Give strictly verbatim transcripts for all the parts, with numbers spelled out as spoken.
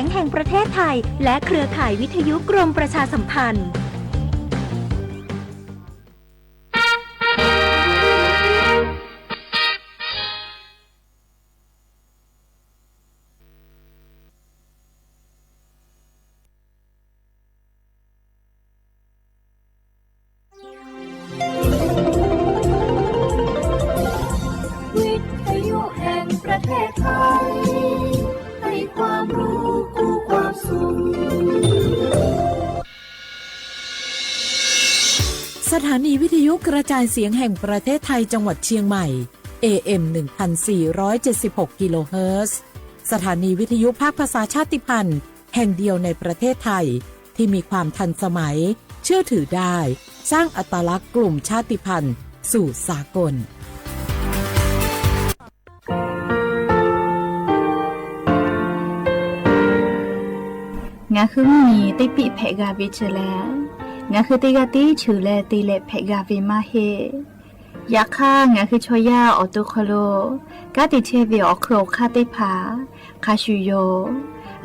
งแห่งประเทศไทย และเครือข่ายวิทยุกรมประชาสัมพันธ์ วิทยุแห่งประเทศไทย ให้ความรู้คู่ความสุข สถานีวิทยุกระจายเสียงแห่งประเทศไทยจังหวัดเชียงใหม่ เอ เอ็ม หนึ่งพันสี่ร้อยเจ็ดสิบหก กิโลเฮิรตซ์ สถานีวิทยุภาคภาษาชาติพันธุ์ แห่งเดียวในประเทศไทย ที่มีความทันสมัย เชื่อถือได้ สร้างอัตลักษณ์กลุ่มชาติพันธุ์สู่สากล ငါဃုမီး တ့ပံၣ်ဖဲးဂၤဝ့ၤဆၢလဲၣ်, ငါဃုတ့ဂၤတ့ဆၢလဲၣ် တ့လဲးဖဲးဂၤဝ့ၤမးဟ့ၣ် ယခါ ငါဃုဆီယါ အီၣ်တူခီလိ ကါတ့ဆဲးဝ့ၤအီၣ်ခုၣ်အီၣ်ခါသ့ၣ်တဖၣ် ခါဆူယိာ်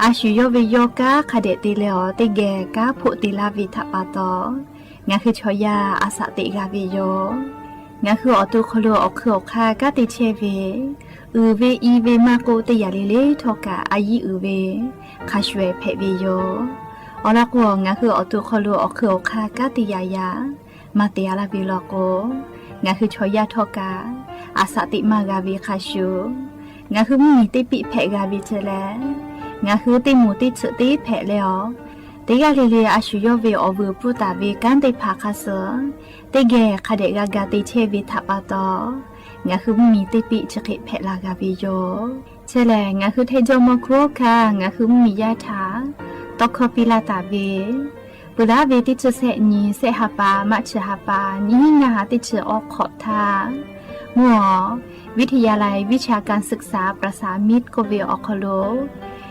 အါဆူယိာ်ဝ့ၤယီကါ ခါဒဲးတ့လဲအီၤ တ့ဂဲၤကါဖိးတ့လါဝ့ၤထးပာ်တီၤ ငါဃုဆီယါ အစးတ့ဂၤဝ့ၤယိာ် ငါဃုအီၣ်တူခီလိ အီၣ်ခုၣ်အီၣ်ခါ ကါတ့ဆဲးဝ့ၤ အုၣ်ဝ့ၤအံၤဝ့ၤမးကိး တ့ယၤလ့လ့ထီၣ်ကး အယံၤအုၣ်ဝ့ၤ ခါဆူဖဲးဝ့ၤယိာ် အီၤလီၤကိး ငါဃုအီၣ်တူခီလိ အီၣ်ခုၣ်အီၣ်ခါ ကါတ့ယၤယၤ မၤတ့အါလၢဝ့ၤလီၤကိး ငါဃုဆီယါထီၣ်ကး အစးတ့မးဂၤဝ့ၤခါဆူ ငါဃုမီး တ့ပံၣ်ဖဲးဂၤဝ့ၤဆၢလဲၣ်, ငါဃုတ့မူးတ့ဆၢတ့ဖဲးလဲအီၤ တ့ဂၤလ့လ့ အါဆူယိာ်ဝ့ၤအီၣ်ဝုၢ်ပူတၢ်ဝ့ၤ ကါသ့ၣ်တဖၣ်ခါဆၢ တ့ဂဲၤခါဒဲးဂၤဂၤတ့ဆဲးဝ့ၤထးပာ်တီၤ ငါဃုမီး တ့ပံၣ်ဆၢဃ့ဖဲးလၢဂၤဝ့ၤယိာ် ဆဲးလဲၣ် ငါဃုထဲဒိးမီၤခူဟီၣ်ခါ ငါဃုမီးယါထး တီခီပံလၢတၢ်ဝ့ၤ ပှၤလၢဝ့ၤတ့ဆၢစဲးနံၤ စဲးဟးပာ် မးဆၢဟးပာ် နံၤဟံးနၤဟးတ့ဆၢအီခီၣ်ထါ မုၢ်အီၤ วิทยาลัยวิชาการศึกษาประสามิตร ကိးဝ့ၤအီၣ်ခီလိ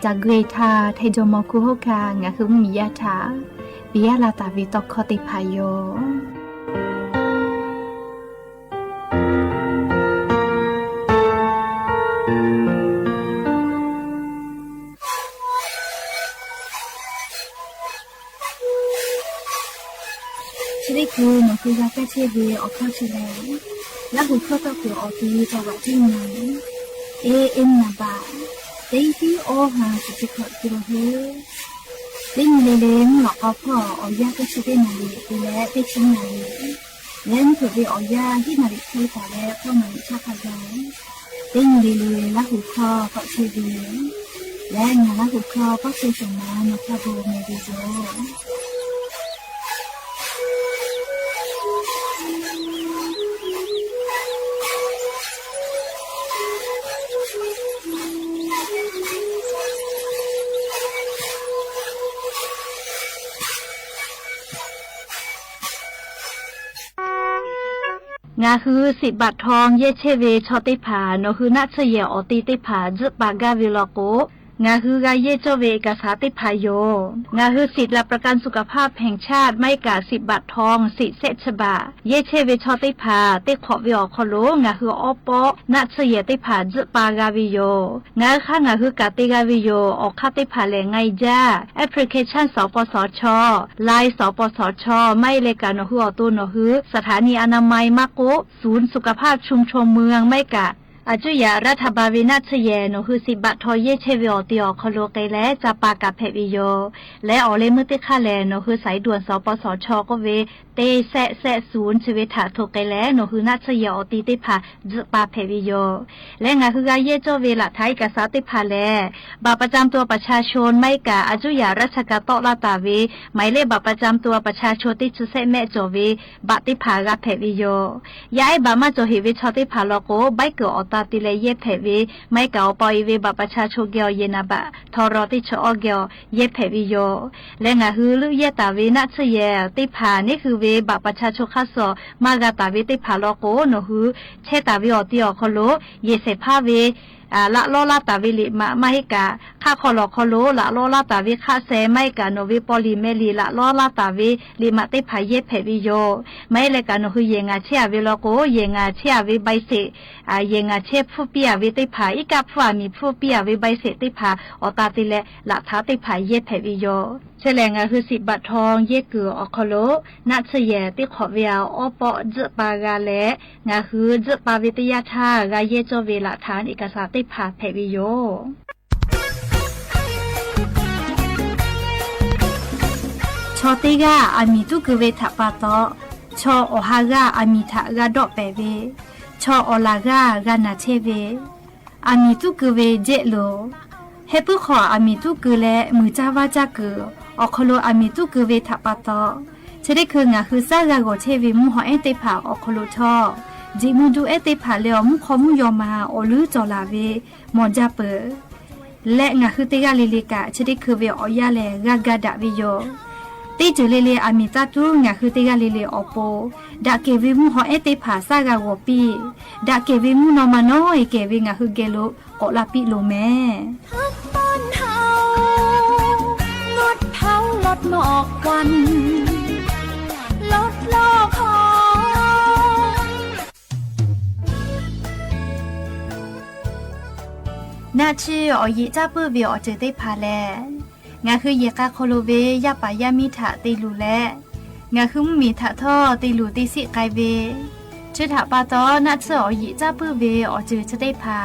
တၢ်ဂ့ၤထါ ထဲဒိးမီၤခူဟီၣ်ခါ ငါဃုမီးယါထး ပံယါလၢတၢ်ဝ့ၤတီခီသ့ၣ်တဖၣ်ယိာ် ဆၢဒ့ၣ်ကိး နီၢ်ဃုဂၤကါဆဲးဝ့ၤအီၣ်ခီဆၢလဲၣ်, လၢဟူၣ်ခီတီၢ်ပၢၢ်အီၤက့ၤ တၢ်ဝးတံၢ်နၤ เอเอ็ม နံပါတ် သၢဆံအီဟး ဆယ်ခုနစ် กิโลเฮิรตซ์ တ့မုၢ်လ့လ့ မုၢ်လီၤကီဖီ အီၣ်ယၢ်တဆံတ့နၣ်ရံၣ် တုၤလၢသၢဆံနၣ်ရံၣ် လၢမုၢ်ထီၣ်ဝ့ၤအီၣ်ယၢ် ဟံးနၣ်ရံၣ်ခွံပၤလၢ ဃိးနၣ်ရံၣ်ဆံခါဂီၤ တ့မုၢ်လ့လ့ လၢဟူၣ်ခီတီၢ်ဆဲးဝ့ၤ လၢနၤလၢဟူၣ်ခီ ပီၣ်ဆဲးစီၤမၤ နီၢ်ဖးဘိၣ် မဲာ်ဂ့ၤယိာ် ငါဃုစံးဘးထွင်း ယဲၢ်ဆဲးဝ့ၤဆီသ့ၣ်တဖၣ် နီၢ်ဃုနၢ်ဆၢၣ်ယဲၢ်အီၤတ့သ့ၣ်တဖၣ် ယဲၢ်ပာ်ဂၤဝ့ၤလီၤကိး ငါဃုဂၤယဲၢ်ကၠီၣ်ဝ့ၤ เอกสาร သ့ၣ်တဖၣ်ယိာ် ငါဃု สิทธิ์หลักประกันสุขภาพแห่งชาติ မ့ၢ်ကး สิทธิ์บัตรทอง สิทธิ์แสนฉบับ ယဲၢ်ဆဲးဝ့ၤဆီသ့ၣ်တဖၣ် သ့ၣ်ခိးဝ့ၤအီၣ်ခီလိ ငါဃုအီပီ နၢ်ဆၢၣ်ယဲၢ်သ့ၣ်တဖၣ် ယဲၢ်ပာ်ဂၤဝ့ၤယိာ် ငါဃုခါ ငါဃုကးတ့ဂၤဝ့ၤယိာ် အီၣ်ခါသ့ၣ်တဖၣ်လဲၣ် ငါအံၤယၢ် application สปสช Line สปสช မ့ၢ်လၢကးနီၢ်ဃုအီၣ်တိၢ်နီၢ်ဃု สถานีอนามัย မ့ၢ်ကိး ศูนย์สุขภาพชุมชนเมือง မ့ၢ်ကး အကၠူၣ်ယၤ รัฐบาล ဝ့ၤနၢ်ဆၢၣ်ယဲၢ် နီၢ်ဃုစံးဘးထွင်း ယဲၢ်ဆဲးဝ့ၤအီၤတ့အီၣ်ခီလိက့ၤလဲၣ် ကၠၢ်ပာ်ကးဖဲးဝ့ၤယိာ် လၢအီၣ်လၢမုၢ်သ့ၣ်တဖၣ်လဲၣ် နီၢ်ဃု สายด่วน สปสช ကိးဝ့ၤ သၢ แสน ศูนย์ ဆိဝ့ၤထးထိးက့ၤလဲၣ် နီၢ်ဃုနၢ်ဆၢၣ်ယဲၢ်အီၤတ့သ့ၣ်တဖၣ် ယဲၢ်ပာ်ဖဲးဝ့ၤယိာ် လၢငါဃုဂၤယဲၢ်ကၠီၣ်ဝ့ၤ หลักฐานเอกสารသ့ၣ်တဖၣ်လဲၣ် บัตรประจำตัวประชาชน မ့ၢ်ကး အကၠူၣ်ယၤ ราชการ တီၣ်လၢတၢ်ဝ့ၤ หมายเลขบัตรประจำตัวประชาชน သ့ၣ်ဆၢစဲးမဲာ်ကၠီၣ်ဝ့ၤ ဘးသ့ၣ်တဖၣ်ဂၤဖဲးဝ့ၤယိာ် ယဲၢ်အဲၣ်ဘၣ်မၤကၠီၣ်ဟ့ၣ်ဝ့ၤဆီသ့ၣ်တဖၣ်လီၤကိး ဘၣ်ကၢၣ်အီၣ်တၢ်တ့လဲၣ်ယဲၢ်ဖဲးဝ့ၤ မ့ၢ်ကးအီၤပီအံၤဝ့ၤ บัตรประชาชน က့ၤအီၤယဲၢ်နံပါတ် ထီရီၤသ့ၣ်ဆၢအီၤက့ၤအီၤ ယဲၢ်ဖဲးဝ့ၤယိာ် လၢငါဃုလုၢ်ယဲၢ်တၢ်ဝ့ၤနၢ်ဆၢၣ်ယဲၢ်သ့ၣ်တဖၣ် န့ၣ်ဃုဝ့ၤ บัตรประชาชน ခါစီၣ် မၤဂၤတၢ်ဝ့ၤသ့ၣ်တဖၣ်လီၤကိး နီၢ်ဃု ဆဲးတၢ်ဝ့ၤအီၤတ့အီၣ်ခီလိ ယဲၢ်ဆဲးဖးဝ့ၤ လးလီလးတာ်ဝ့ၤလံာ်မး မ့ၢ်ဟဲကး ခးခီၣ်လီၢ်ခီၣ်လိၤ လးလီလးတာ်ဝ့ၤခးစဲး မ့ၢ်ဟဲကးနီၣ်ဝ့ၤပီၣ်လံၣ်မဲၣ်လံာ် လးလီလးတာ်ဝ့ၤ လံာ်မးသ့ၣ်တဖၣ်ယဲၢ်ဖျၢၣ်ဝဲယိၤ မ့ၢ်ဟဲလၢကးနီၣ်ဃုာ်ယဲၢ်ငါးဆဲးအဝ့ၤလီၤကိး ယဲၢ်ငါးဆဲးအဝ့ၤ ဘိုက်ဆ့ၣ် ယဲၢ်ငါးဆဲးဖုပံအဝ့ၤသ့ၣ်တဖၣ် အံၤကးဖုအမံၤဖုပံအဝ့ၤ ဘိုက်ဆ့ၣ်သ့ၣ်တဖၣ် အီၣ်တၢ်သ့လဲၣ် လးထးသ့ၣ်တဖၣ်ယဲၢ်ဖျၢၣ်ဝဲ ယိၤ ဆဲးလဲၣ် ငါးဟုစံးဘၣ်ထီၣ်ယဲၢ်ကုၢ်အီၤခီၣ်လိၤ နးဆၢၣ်ယဲၢ်သ့ၣ်ခီၣ်ဝဲအီၤ အီပီး ဒုးပာ်ဂၤလဲၣ် ငါးဟုဒုးပာ်ဝ့ၤတယါထါ ဂၤယဲၢ်ကၠီဝ့ၤ လးထးအကစၢ်သ့ၣ်တဖၣ်ဖျၢၣ်ဝဲယိၤ ဆီသ့ၣ်ဂၤ အမံၤသူၣ်ကုၢ်ဝ့ၤထးပာ်တီ ဆီအီၣ်ဟးဂၤ အမံၤထးဂၤဒီးပဲာ်ဝ့ၤ ဆီအီၣ်လၢ်ဂၤ ဂၤနၢ်ဆဲးဝ့ၤ အမံၤသူၣ်ကုၢ်ဝ့ၤ ကဲးလိာ် ဟဲပၢၢ်ခီၣ်အမံၤသူၣ်ကုၢ်လၢ မုၢ်ကၠါဝါကၠါကုၢ် အီၣ်ခီၣ်လိၤအမံၤသူၣ်ကုၢ်ဝ့ၤထးပာ်တီ ဆၢဒ့ၣ်ခၢၣ် ငါးဟုစၢ်ဂၤဂီၤဆဲးဝ့ၤ မူဟီၣ်အဲၣ်သ့ၣ်တဖၣ်အီၣ်ခီၣ်လိၤထီၣ် ဒံးမူဒူအဲၣ်သ့ၣ်တဖၣ်လၢအီၤ မူခီမူယီၤမၤ အီၣ်လုၢ်ကၠီၣ်လၢ်ဝ့ၤ မီၢ်ကၠါပၢၢ် လၢငါးဟုသ့ၣ်ဂၤလံၤလံၤကး ဆၢဒ့ၣ်ခၢၣ်ဝ့ၤအီၣ်ယါလဲၣ် ဂၤဂၤဒၣ်ဝဲယိၤ သ့ၣ်တုၤလ့လ့ အမံၤသးတူ ငါးဟုသ့ၣ်ဂၤလံၤလံၤအီၣ်ပိာ် ဒၣ်ကဲၤဝ့ၤမူဟီၣ်အဲၣ်သ့ၣ်တဖၣ် စၢ်ဂၤဂီၤပံ ဒၣ်ကဲၤဝ့ၤမူနီၢ်မၤနီၢ်အံၤ ကဲၤဝ့ၤငါးဟုဂဲၤလိာ် ကိးလၢပံလိာ်မဲာ် နးဆၢၣ်အီၣ်ယံာ်ကၠၢ်ပၢၢ်ဝ့ၤအီၤတၢၢ်သ့ၣ်တဖၣ်လဲၣ် ငါးဟုယဲၢ်ကးခီၣ်လိၤဝ့ၤ ယၢ်ပၢ်ယၢ်မံထးတ့လူၢ်လဲၣ် ငါးဟုမုၢ်မံထးထီၣ်တ့လူၢ်တ့စံးကဲၤဝ့ၤ ဆၢထးပာ်တီ နးဆၢၣ်အီၣ်ယံာ်ကၠၢ်ပၢၢ်ဝ့ၤအီၤတၢၢ်ဆၢသ့ၣ်တဖၣ်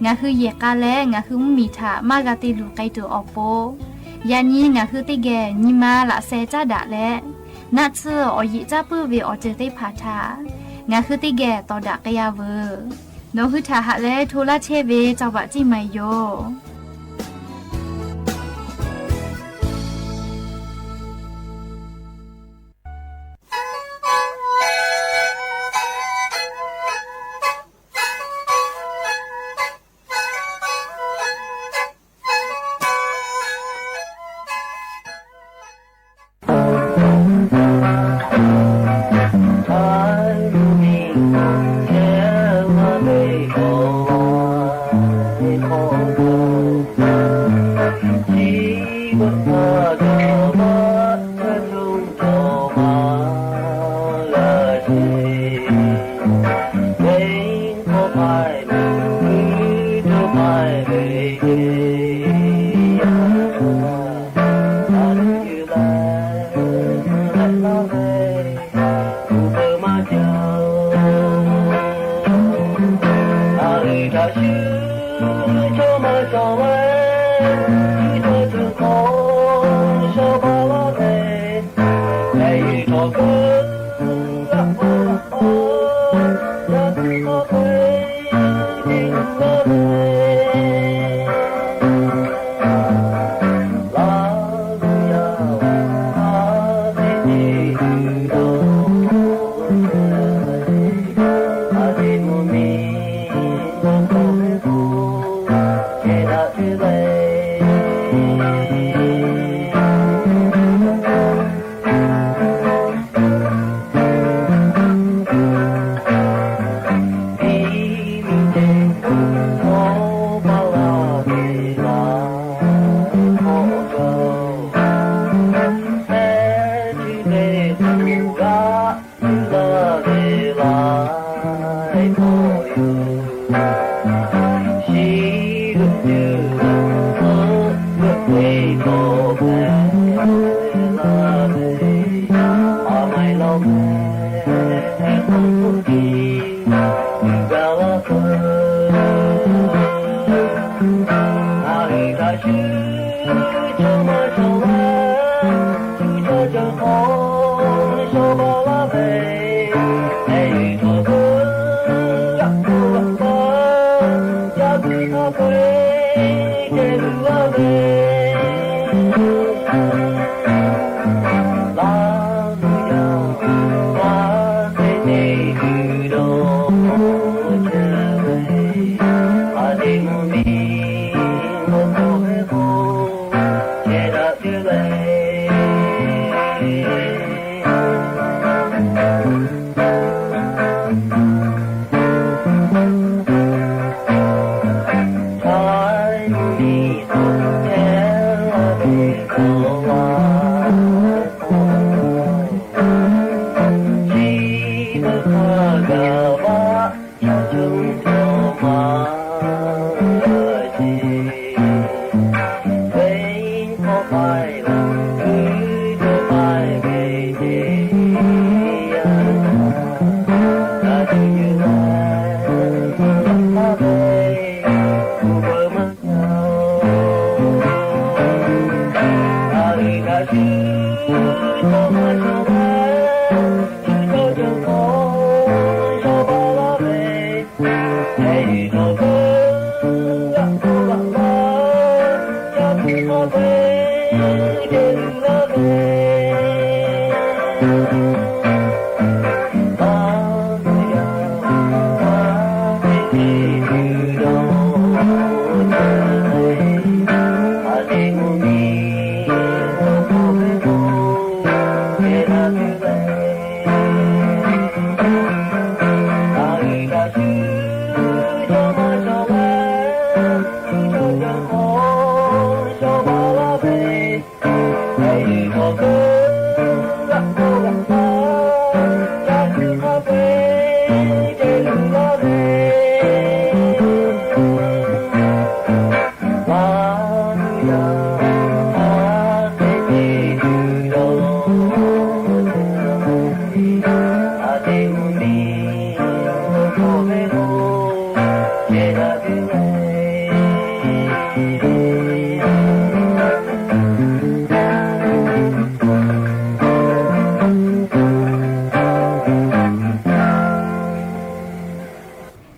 ငါးဟုယဲၢ်ကးလဲၣ် ငါးဟုမုၢ်မံထး မၤဂၤတ့လူၢ်ကဲၤတၢၢ်အီၣ်ပိာ် ယၤနံၤ ငါးဟုသ့ၣ်ဂဲၤ နံၤမါလးစဲးကၠၢ်ဒၣ်လဲၣ် နးဆၢၣ်အီၣ်ယံာ်ကၠၢ်ပၢၢ်ဝ့ၤအီၤတၢၢ်သ့ၣ်တဖၣ်ထး ငါးဟုသ့ၣ်ဂဲၤ တီၢ်ဒၣ်ကယၤဝဲ နီၣ်ဟုထးဟးလၢ ထိလါဆဲးဝ့ၤ တၢ်ဘၣ်တံၢ်မၤယိၤ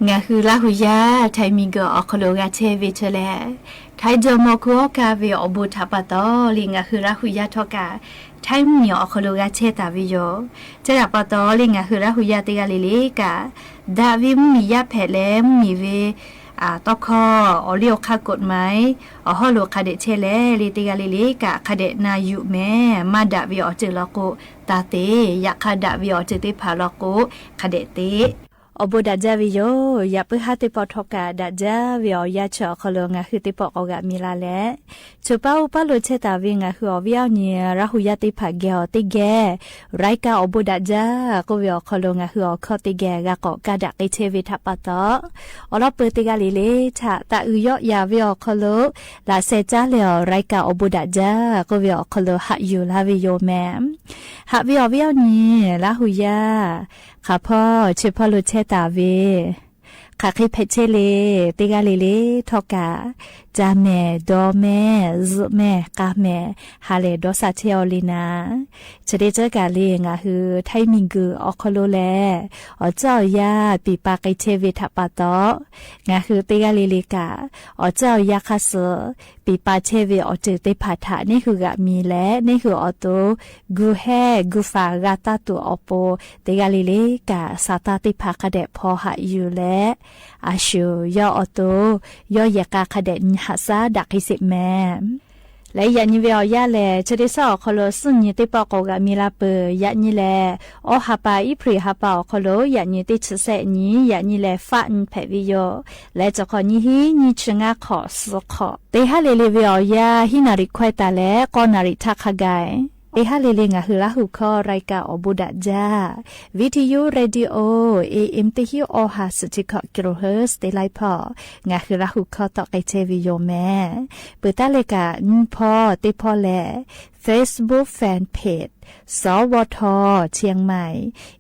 ငါးဟုလႃးဟူယၢ ထႆးမီၵိုၣ် အိၣ်ခီလိာ်ဂၤထဲဝဲထဲလဲၣ်, ထႆးဒိၣ်မီၢ်ကူၣ်အီၣ်ကၢ်ဝဲ အိၣ်ဘိးထၢၣ်ပာ်တီၢ်လၢ ငါးဟုလႃးဟူယၢထီၣ်ကၢ် ထႆးမုၢ်နံၤအိၣ်ခီလိာ်ဂၤထဲတၢ်ဝဲယိၤ, ထဲဒၣ်ပာ်တီၢ်လၢ ငါးဟုလႃးဟူယၢတဂၤလၢ်လၢ်ကၢ် ဒၣ်ဝဲမုၢ်နံၤယၢ်ဖဲလဲၣ် မုၢ်နံၤဝဲ အတီၢ်ခီၣ် အီၣ်လံၣ်အီၣ်ခါကိၣ်မး အဟီၣ်လိာ်ခးဒဲးထဲလဲၣ် လၢတဂၤလၢ်လၢ်ကၢ် ခးဒဲးနၢ်ယူၣ်မဲာ် မၤဒၣ်ဝဲအီၤတ့ၢ်လီၤကိး တၢ်သ့ၣ် ယၢ်ခးဒၣ်ဝဲအီၤတ့ၢ်သ့ၣ်တဖၣ်လီၤကိး ခးဒဲးသ့ၣ် အိၣ်ဘိးဒၣ်ဒၢဝဲယိၤ, ယၢ်ပၢဟါသ့ၣ်တဖၣ်ထီၣ်ကၢ် ဒၣ်ဒၢဝဲအီၤယၢ်ဆၢၣ်အိၣ်ခီလိာ် ငါးဟုသ့ၣ်တဖၣ်ကိးဂၤမံၤလၢ်လဲၣ်, ဆိပာ်အိၣ်ပာ်လိာ်ထဲတၢ်ဝဲ ငါးဟုအီၤဝဲအီၤန့ၣ် လၢဟူယၢသ့ၣ်တဖၣ်ဂဲၤအီၤသ့ဂဲၤ, ရၢၢ်ကၢ်အိၣ်ဘိးဒၣ်ဒၢ ကိးဝဲအိၣ်ခီလိာ် ငါးဟုအီၤခီသ့ဂဲၤ ဂၤကီၣ်ကၢ်ဒၣ်က့ၤထဲဝဲထၢၣ်ပာ်တီၢ်, အီလီၢ်ပၢၢ်သ့ၣ်တဂၤလၢ်လၢ် ထၢၣ်တၢ်အုၣ်ယီၣ်ယၢ်ဝဲအိၣ်ခီလိာ် လၢ်ဆဲးကၠါလဲၢ်အီၤ ရၢၢ်ကၢ်အိၣ်ဘိးဒၣ်ဒၢ ကိးဝဲအိၣ်ခီလိာ် ဟးယူၢ်လၢ်ဝဲယိၤမဲာ်, ဟးဝဲအီၤဝဲအီၤန့ၣ် လၢဟူယၢ ခးဖီ ဆိပာ်လိာ်ထဲတၢ်ဝဲ ခးဃ့ဖဲးဆဲလဲၣ် တဂၤလၢ်လၢ်ထီၣ်ကၢ်, တၢ်မဲာ် ဒီမဲာ် စုမဲာ် ကၢ်မဲာ် ဟးလဲၣ်ဒီးစးထဲအီၤလံနၤ, ဆၢတဲဆၢကၢ်လၢ ငါးဟု ထၢၣ်မံၣ်ကုၢ် အိၣ်ခီလိာ်လဲၣ်, အီၣ်စၢအီၣ်ယၢ ပံာ်ပာ်က့ၤထဲဝဲထၢၣ်ပာ်တီၢ်, ငါးဟုတဂၤလၢ်လၢ်ကၢ်, အီၣ်စၢအီၣ်ယၢခါစၢၢ် ပံာ်ပာ်ထဲဝဲအီၤတ့ၢ်သ့ၣ်တဖၣ်ထၢၣ် န့ၣ်ဟုဂၤမံၤလဲၣ်, န့ၣ်ဟုအီၤတိၢ် ဂုာ်ဟဲဂုာ်ဖးဂၤတၢ်တူာ်အီၤပူၤ, တဂၤလၢ်လၢ်ကၢ် စးတၢ်သ့ၣ်တဖၣ်ခးဒဲးဖီဟးယူၢ်လဲၣ်, အၡူၢ် ယီၢ်အီၤတိၢ် ယီၢ်ယဲၢ်ကၢ်ခးဒဲးနဟးစၢ်ဒၣ်က့ၤစ့ၢ်မဲာ် လၢယၢ်နံၤဝဲအီၤယၢ်လဲၣ်, ဆၢတဲဆၢအိၣ်ခီလိာ် စုနံၤသ့ၣ်တဖၣ်ကိးဂၤမံၤလၢ်ပၢၢ်, ယၢ်နံၤလဲၣ်, အီဟးပာ်အ့ဖြ့ၣ်ဟးပာ်အိၣ်ခီလိာ်, ယၢ်နံၤတ့ဆံးစဲးနံၤ, ယၢ်နံၤလဲၣ် ဖးနံၤဖဲးဝဲယိၤ, လၢတခီၣ်နံၤဟံး နံၤဆံးငါးခီၣ် သီခီၣ်, တဟါလၢ်လၢ်ဝဲအီၤယၢ် ဟံးနၣ်ရံၣ်ခွဲးတၢ်လဲၣ် ဃိးနၣ်ရံၣ်ထးခးဂၤ တဟါလၢ်လၢ် ငါးဟုလၢဟူခီ ရၢၢ်ကၢ်အိၣ်ဘိးဒၣ်ဒၢ, ဝံထယု ရေၣ်ဒံၣ်အိၣ် အေဢဵမ် တဟံးအီဟး စူၣ်ထံခီၣ် ကံၢ်ဟၢၣ် တ့လါဖီၣ်, ငါးဟုလၢဟူခီ တီၣ်က့ၤထဲဝဲယိၤမဲာ်, ပၢၢ်တၢ်လၢကၢ် နူဖီသ့ၣ်ဖီလဲၣ်, Facebook Fan Page စဝထ เชียงใหม่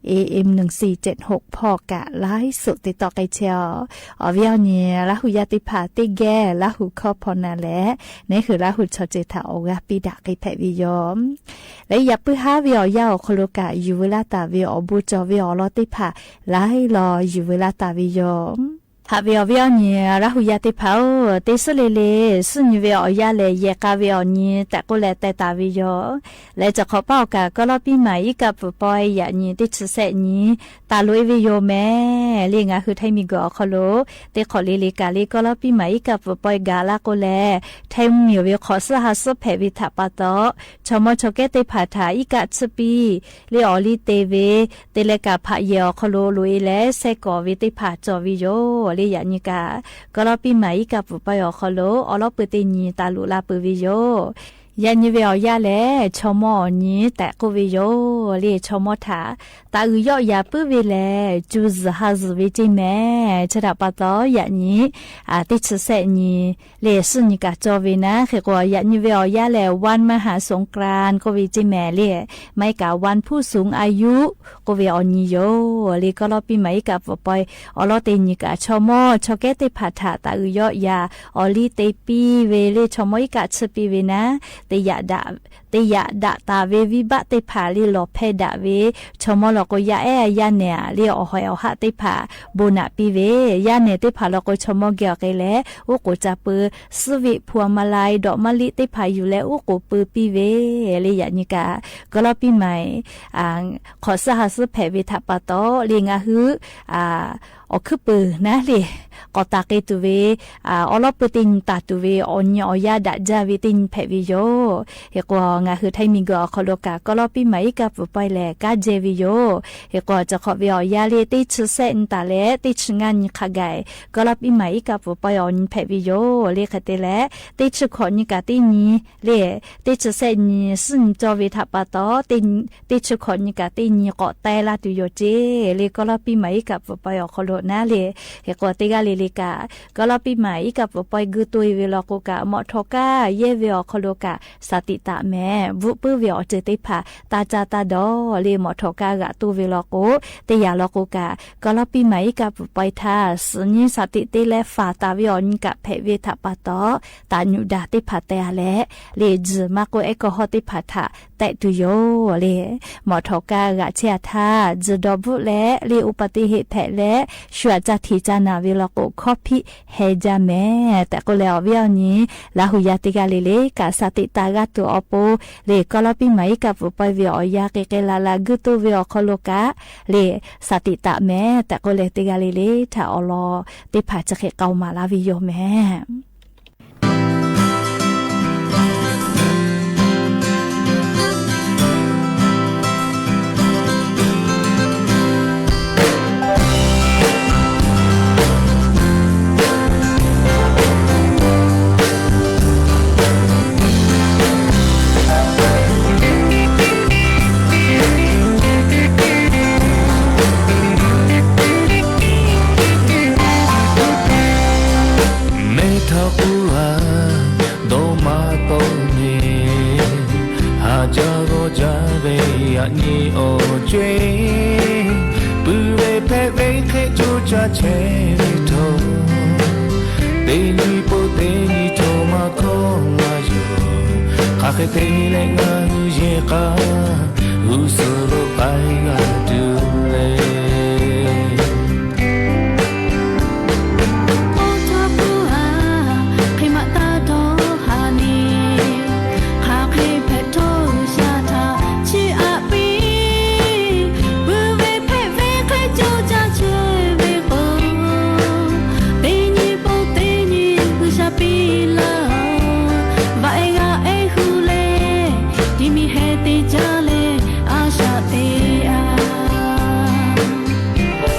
เอเอ็ม หนึ่งสี่เจ็ดหก ဖီၣ်ကၢ် ไลฟ์สด တ့တီၣ်က့ၤထဲအီၤ, အီၤဝဲအီၤန့ၣ် လၢဟူယၢ်သ့ၣ်တဖၣ်သ့ၣ်ဂဲၤ လၢဟူခီဖီနၤလဲၣ်, န့ၣ်ဟုလၢဟူဆီၣ်တ့ၢ်ထၢၣ်အီၤဂၤပံးဒၣ်က့ၤဖဲးဝဲယိၤ လၢယၢ်ပၢဟါဝဲအီၤယၢ်အိၣ်ခီလိာ်ကၢ် ယူၢ်ဝဲလၢတၢ်ဝဲအီၤ ဘူးကၠီၣ်ဝဲအီၤလီၤသ့ၣ်တဖၣ် လၢလီၤယူၢ်ဝဲလၢတၢ်ဝဲယိၤ, ဟးဝဲအီၤဝဲအီၤန့ၣ် လၢဟူယၢ်သ့ၣ်တဖၣ်ဧၢ, တ့ဆူလဲၣ်လဲၣ် စုနံၤဝဲအီၤယၢ်လဲၣ် ယဲၢ်ကၢ်ဝဲအီၤန့ၣ် တၢ်ကိးလဲၣ်တဲတၢ်ဝဲယိၤ, လၢတခီၣ်ပာ်အိၣ်ကၢ် ကီၢ်လီၤပံမၤ အံကၢ်ပူၤပီၢ် ယၢ်နံၤတ့ဆံးစဲးနံၤ တၢ်လိၣ်အ့ၣ်ဝဲယိၤမဲာ်, လၢငါးဟုထၢၣ်မံၣ်ကုၢ်အိၣ်ခီလိာ် တ့ခီၣ်လၢလၢ်ကၢ်လၢ ကီၢ်လီၤပံမၤ အံကၢ်ပူၤပီၢ် အဂၤလၢကိးလဲၣ်, ထဲမုၢ်မံၤဝဲခီၣ်ဆူဟးဆူဖဲးဝဲထၢၣ်ပာ်တီၢ်, ဆီၣ်မီၣ်ဆီၣ်ကဲသ့ၣ်တဖၣ်ထၢၣ် အံကၢ်ဆူပံ လၢအီၤလံတ့ဝဲ, တ့လဲၣ်ကၢ်ဖးယဲၢ်အိၣ်ခီလိာ် လိၣ်အ့ၣ်လဲၣ် ဆဲးကီၢ်ဝဲသ့ၣ်တဖၣ်ကၠီၣ်ဝဲယိၤ, လၢယၢ်နံၤကၢ် ကီၢ်လီၤပံမၤ အံကၢ်ပူၤပီၢ်အိၣ်ခီလိာ် အီလီၢ်ပၢၢ်သ့ၣ်နံၤ တၢ်လိၣ်လၢပၢၢ်ဝဲယိၤ ယၣ်နံၤဝ့ၢ်အီၣ်ယၢ်လဲၣ် ဆီမိအီၣ်နံၤ တဲကိးဝ့ၢ်ယိၤ လၢဆီမိထး တၢ်အုၣ်ယီၣ်ယၤပုၢ်ဝ့ၢ်လဲၣ် စူၤစၢ်ဟးစၢ်ဝ့ၢ်က့မ့ၢ် ဆၢဒၣ်ပာ်တီ ယၣ်နံၤ တ့ဆံဆဲးနံၤ လၢစံၣ်နံၤကၣ်ကၠီဝ့ၢ်နၤ ဃ့ၢ်ကွီၢ် ယၣ်နံၤဝ့ၢ်အီၣ်ယၢ်လဲၣ် วันมหาสงกรานต์ ကိးဝ့ၢ်က့မ့ၢ်လၢ မ့ၢ်ကၣ် วันผู้สูงอายุ ကိးဝ့ၢ်အီၣ်နံၤယိၤ လၢကီၢ်လီၤပံမၢ်အံးကၣ်ပှိုၣ်ပှီၢ် အီၣ်လီၤတ့ၢ်နံၤကၣ် ဆီမိ ဆီကဲသ့ၣ်တဖၣ်ထး တၢ်အုၣ်ယီၣ်ယၤ အီၣ်လံတ့ၢ်ပံဝ့ၢ် လၢဆီမိအံးကၣ်ဆၢပံဝ့ၢ်နၤ တ့ၢ်ယၣ်ဒၣ် တ့ၢ်ယၣ်ဒၣ်တၢ်ဝ့ၢ်ဝံဘၣ်သ့ၣ်တဖၣ် လၢလီၤဖဲဒၣ်ဝ့ၢ် ဆီမိလီၤကိး ယၣ်အဲၣ်ယၣ်နဲၣ် လၢအီၣ်ဟဲအီၣ်ဟးသ့ၣ်တဖၣ် ဘိးနၢ်ပံဝ့ၢ် ယၣ်နဲၣ်သ့ၣ်တဖၣ်လီၤကိး ဆီမိကဲအီၤက့လဲၣ် အိၣ်ကိၣ်စၢ်ပၢ စံၣ်ဝ့ၣ် พวงมาลัย ดอกมะลิ သ့ၣ်တဖၣ်ယူၢ်လၢအိၣ်ကိၣ်ပၢပံဝ့ၢ် လၢယၣ်နံၤကၣ် ကီၢ်လီၤပံမၢ် ခီၣ်စၢ်ဟးစၢ်ဖဲးဝ့ၢ်ထးပာ်တီ လၢငါဟု အီၣ်ခုၣ်ပၢၢ်နၤလၢ ကီၢ်တၢ်က့ၤတုၤဝ့ၢ် အီၣ်လီၤပၢၢ်တ့ၢ်နံၤတၢ်တုၤဝ့ၢ် အီၣ်နံၤအီၣ်ယၣ်ဒၣ်ဒၣ်ဝ့ၢ်တ့ၢ်နံၤဖဲးဝ့ၢ်ယိၤ ဃ့ၢ်ကွီၢ် ငါဟု ထံမံၤကီၢ် အခီၣ်လိာ်ကၣ် ကီၢ်လီၤပံမၢ်အံးကၣ်ပှိုၣ်ပှီၢ်လဲၣ် ကးကဲဝ့ၢ်ယိၤ ဃ့ၢ်ကွီၢ် ကၠီၣ်ခီၣ်ဝ့ၢ်အီၣ်ယၢ်လၢ တ့ဆံဆဲးနံၤတၢ်လဲၣ် တ့ဆံငါနံၤခးဂၤ ကီၢ်လီၤပံမၢ်အံးကၣ်ပှိုၣ်ပှီၢ်အီၣ်နံၤဖဲးဝ့ၢ်ယိၤ လၢဃဲတဲလဲၣ် တ့ဆံခီၣ်နံၤကၣ်တ့ၢ်နံၤ လၢ တ့ဆံဆဲးနံၤ စံၣ်နံၤကၠီဝ့ၢ်ထးပာ်တီ တ့ဆံခီၣ်နံၤကၣ်တ့ၢ်နံၤ ကိးတဲလၢတုၤယိၤက့ လၢကီၢ်လီၤပံမၢ်အံးကၣ်ပှိုၣ်ပှီၢ်အီၣ်ခီၣ်လိာ်နၤလၢ ဃ့ၢ်ကွီၢ် တ့ဂၤလၢလၢကၣ် ကီၢ်လီၤပံမၢ်အံးကၣ်ပှိုၣ်ပှီၢ် ဂုာ်တိၢ်ဝ့ၢ်လီၤကိးကၣ် မီၣ်ထီၣ်ကါယဲၢ်ဝ့ၢ်အီၣ်ခီၣ်လိာ်ကၣ် စၢ်တံးတၢ်မဲာ် ဘုပၢ်ဝ့ၢ်အီၣ်တ့ၢ်သ့ၣ်တဖၣ် တၢ်စၢ်တၢ်ဒီး လၢမီၣ်ထီၣ်ကါဂာ်တိၢ်ဝ့ၢ်လီၤကိး တ့ယၤလီၤကိးကၣ် ကီၢ်လီၤပံမၢ်အံးကၣ်ပှိုၣ်ပှီၢ်ထး စံၣ်နံၤစၢ်တံးတ့လဲၣ် ဖးတၢ်ဝ့ၢ်အီၣ်နံၤကၣ်ဖဲးဝ့ၢ်ထးပာ်တီ တၢ်ညူၣ်ဒၣ်သ့ၣ်တဖၣ်တဲအလဲၣ် လၢ စံၣ်မၤကိၣ် အဲကီၢ်ဟီၣ်သ့ၣ်တဖၣ်ထး တဲတုၤယိၤလၢ မီၣ်ထီၣ်ကါဂာ်ဆဲးအထး စံၣ်ဒီးဘုလဲၣ် လၢအူပသံးဟ့းဖဲးလဲၣ် ဆှၢစၢ်ထံးစၢ်နၢ်ဝ့ၢ်လီၤကိး ခီဖံးဟဲကၢ်မဲာ် တဲကိးလဲၣ်အီၤဝ့ၢ်အီၤနံၤ လၢဟူးယၢ်တ့ဂၤလၢလၢကၣ် စၢ်တံးတၢ်ဂာ်တိၢ်အီၤပူၤ လၢကီၢ်လီၤပံမၢ်အံးကၣ်ပှိုၣ်ပှီၢ်ဝ့ၢ်အီၣ်ယၢ် က့က့လးလး ဂုာ်တိၢ်ဝ့ၢ်အီၣ်ခီၣ်လိာ်ကၣ် လၢ စၢ်တံးတၢ်မဲာ် တဲကိးလဲၣ်တ့ဂၤလၢလၢ ထးအီလီၤသ့ၣ်တဖၣ် ဆၢဃ့ၣ်ကီးမၤလၢဝ့ၢ်ယိၤမဲာ် မဲထီၣ်ပူၤဧါ ဒီးမၤတီၢ်န့ၣ် ဟးစၢ်ဂီၤစၢ်ဝဲ ယနံၤအီၣ်ကွ့ ပုၢ်ဝဲၢ်ဖဲးဝဲ ဃဲၣ်ကၠိကၢ်ဆဲးဝဲထီၣ် တ့နံၤပိာ်တ့နံၤထီၣ် မၤခီမၤယီၤ ခါဃဲတဲလဲၣ် ငါဟုယဲၢ်ဃါ ဂုာ်စီၤလိာ်ပၢ်ဂၤဒုးလဲၣ် အိၣ်ထီၣ်ပူၤဧါ ဃ့မၤတၢ်ဒီးဟါန့ၣ် ဟးဃ့ဖဲးထီၣ်ဂုာ်စၢ်ထး ဆံးအါပံ ပုၢ်ဝဲၢ်ဖဲးဝဲ ဃဲၣ်ကၠိကၢ်ဆဲးဝဲဃီ တ့နံၤပိာ်တ့နံၤ ဂုာ်စၢ်ပံလၢ ဘၣ်အဲၣ်ဂၤအဲၣ်ဟူးလဲၣ် ဒ်မ့ၢ်ဟဲသ့ၣ်ကၢ်လဲၣ် အါစၢ်သ့ၣ်ဧါ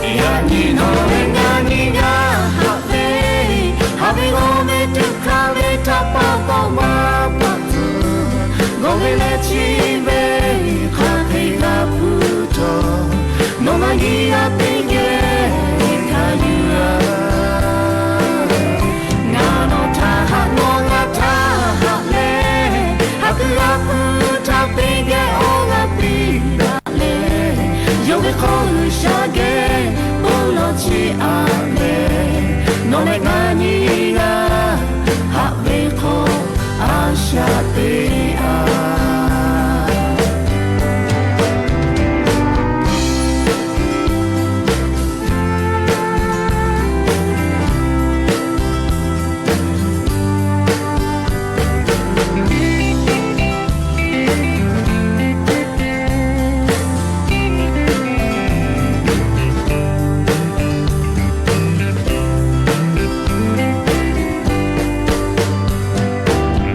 ယၤနံၤနီၢ်ဝဲ ငါနံၤဂၤ ဟးဝဲ ဟးဝဲဂီၤဝဲ တုၤခါဝဲ ထးပာ်တီမၤပာ်တီ ဂီၤဝဲလဲၤဆံးဝဲ ခါဃ့ဂၤဖုထီၣ် နီၢ်မၤနံၤဂၤသ့ၣ်ကဲ ခါယုၢ်ဧါ ငါနီၢ်ထးဟး နီၢ်ဂၤထးဟးလဲၣ် ဟးသုဂၤဖုထးသ့ၣ်ကဲ အီၣ်ဂၤသ့ၣ်ဂၤ လဲၣ် ယီၤဝဲခီဂုာ်စၢ်ကဲ ပူလီၤဆံးအါလဲၣ် နီၢ်ဝဲ ငါနံၤဂၤ ဟးဝဲခီ အါစၢ်သ့ၣ်ဧါ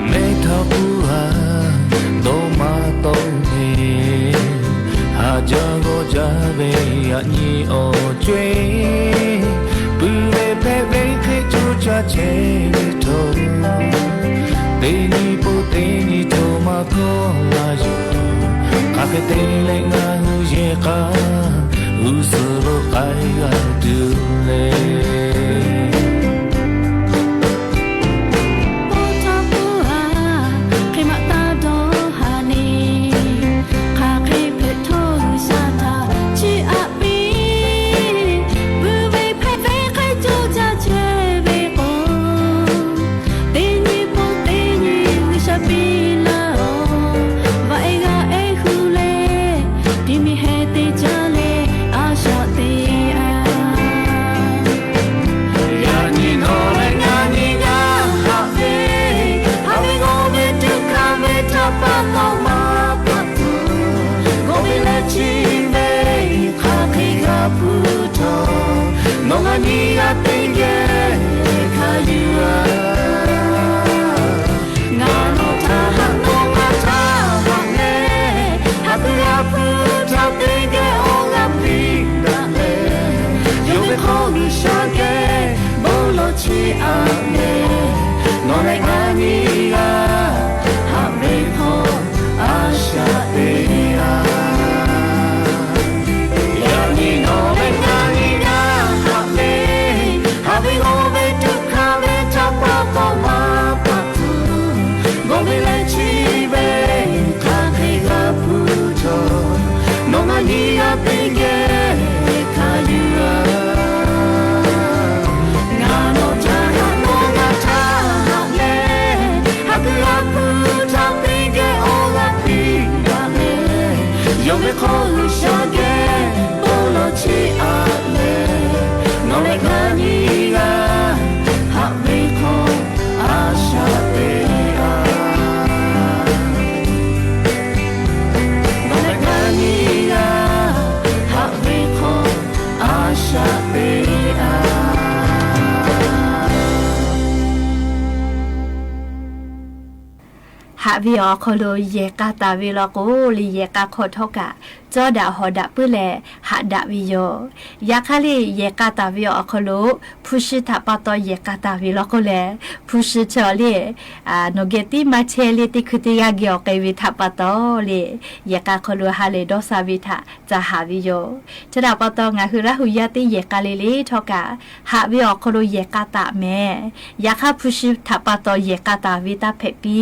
မဲထီၣ်ပူၤဧါ ဒီးမၤတီၢ်န့ၣ် ဟးစၢ်ဂီၤစၢ်ဝဲ ယနံၤအီၣ်ကွ့ ပုၢ်ဝဲၢ်ဖဲးဝဲ ဃဲၣ်ကၠိကၢ်ဆဲးဝဲထီၣ် တ့နံၤပိာ်တ့နံၤထီၣ် ကီၢ်ဝါယိၤ ခါက့ၤတ့လၢငါဟုယဲၢ်ကါ အူစူၤလိာ်ကါယွၤတုၤလဲၣ် ပီၢ်ထီၣ်ပူၤဧါ ဃ့မးတၢ်ဒီဟါန့ၣ် ခါဃ့ဖျဲးထီၣ်ဂုၤစၢ်ထါ ဆံအါပ့ၤ ပုၢ်ဝဲၢ်ဖဲဖဲခါကၠိၣ်ကၠၢ်ဆဲးဝဲၢ်ကီၢ် သ့ၣ်ညါဖိသ့ၣ်ညါ ဂံၢ်စၢ်ပ့ၤလၢအီၤ ဘၣ်အဲၣ်ဂၤအဲၣ်ဃုာ်လဲၣ် ဒ်မ့ၢ်ဟဲသ့ၣ်ကၢ်လဲၣ် အါစှၤသ့အါ ယၤနံၤနီၢ်လၢညါနံၤညါ ဟးဝ့ၢ် ဟးဝ့ၢ်ဂီၢ်ဝ့ၢ်တုၤခးဝ့ၢ်တၢ်ပာ်ကီၢ်မၤပာ်သူ ဂီၢ်ဝ့ၢ်လၢထံဝ့ၢ် ခါဃ့ဂၤဖုထီၣ် နီၢ်ဂၤနံၤဂၤသ့ၣ်ဂဲၤ ခါယုၢ်ဧါ ငါနီၢ်တၢ်ဟးနီၢ်မၤတၢ်ဟးလဲၣ် ဟးဃ့ဂၤဖုထီၣ်သ့ၣ်ဂဲၤအီၣ်ဂၤပျံၤဒၣ်လဲၣ် ယိၤမ့ၢ်ခီဂုၤစၢ်ကဲ ဘိလီၤဆံအါလဲၣ် နီၢ်လၢညါနံၤညါ ဟးဝ့ၢ်ခီ အါစှၤသ့အါ ယၤနံၤနီၢ်လၢညါနံၤညါ ဟးဝ့ၢ် ဟးဝ့ၢ်ဂီၢ်ဝ့ၢ်တုၤခးဝ့ၢ်တၢ်ပာ်ကီၢ်မၤပာ်သူ ဂီၢ်ဝ့ၢ်လၢထံဝ့ၢ် ခါဃ့ဂၤဖုထီၣ် နီၢ်ဂၤနံၤဂၤသ့ၣ်ဂဲၤ ခါယုၢ်ဧါ ငါနီၢ်တၢ်ဟးနီၢ်မၤတၢ်ဟးလဲၣ် ဟးဃ့ဂၤဖုထီၣ်သ့ၣ်ဂဲၤအီၣ်ဂၤပျံၤဒၣ်လဲၣ် ယိၤမ့ၢ်ခီဂုၤစၢ်ကဲ ဘိလီၤဆံအါလဲၣ် နီၢ်လၢညါနံၤညါ ဟးဝ့ၢ်ခီ အါစှၤသ့အါ နီၢ်လၢညါနံၤညါ ဟးဝ့ၢ်ခီ အါစှၤသ့အါ ဟးဝ့ၢ်အီၤခီလိာ် ယဲၢ်ကါတၢ်ဝ့ၢ်လီၤကိး လၢယဲၢ်ကါခီၣ်ထီၣ်ကး ကၠီဒၣ်ဟီၣ်ဒၣ်ပုၢ်လဲၣ် ဟးဒၣ်ဝံၤယိာ် ယခါလၢယဲၢ်ကါတၢ်ဝ့ၢ်အီၤခီလိာ် ဖုစူထးပာ်တီယဲၢ်ကါတၢ်ဝ့ၢ်လီၤကိးလဲၣ် ဖုစူထၢၣ်အီၤလၢ နီၢ်က့တံမါဆဲလၢ တံခုတံဂၤဂ့ၤအီၤကဲဝံၤထးပာ်တီလၢ ယဲၢ်ကါခီလိာ်ဟးလဲၢ်ဒီးစၢ်ဝံၤထး တၢ်ဟးဝံၤယိာ် ဆၢဒၣ်ပာ်တီ ငါဟုရၣ်ဟူယါတ့ ယဲၢ်ကါလံလံထီၣ်ကး ဟးဝ့ၢ်အီၤခီလိာ်ယဲၢ်ကါတၢ် မ့ၢ် ယခါဖုစူထးပာ်တီယဲၢ်ကါတၢ်ဝ့ၢ်တၢ်ဖဲးပံ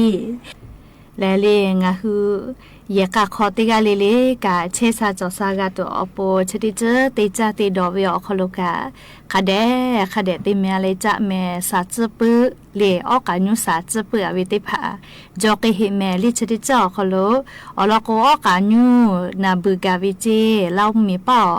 လဲၤလံ ငါဟု ယဲၢ်ကါခီတ့ၢ်ဂၤလံလံကး ဆဲးစၢ်ကၠီၣ်စၢ်ဂၤတအိၣ်အပူၤ ဆၢတံၢ်ကၢ်တ့ၢ်ကၢ်တ့ၢ်ဒီးဝ့ၢ်အီၤခီလိာ်ကး ခါဒဲး ခါဒဲးတ့ၢ်မ့ၢ်လၢကၢ်မ့ၢ် စၢ်စုပၢၢ်လံ အီၣ်ကးညူစၢ်စုပၢၢ်အဝ့ၢ်သ့ၣ်တဖၣ် ယီၤက့ၤဟ့ၣ်မ့ၢ်လံ ဆၢတံၢ်ကၢ်အီၤခီလိာ် အီၤလီၤကိးအီၣ်ကးညူ နၢ်ဘုၣ်ကးဝံၤက့ၤ လၢမ့ၢ်ပာ်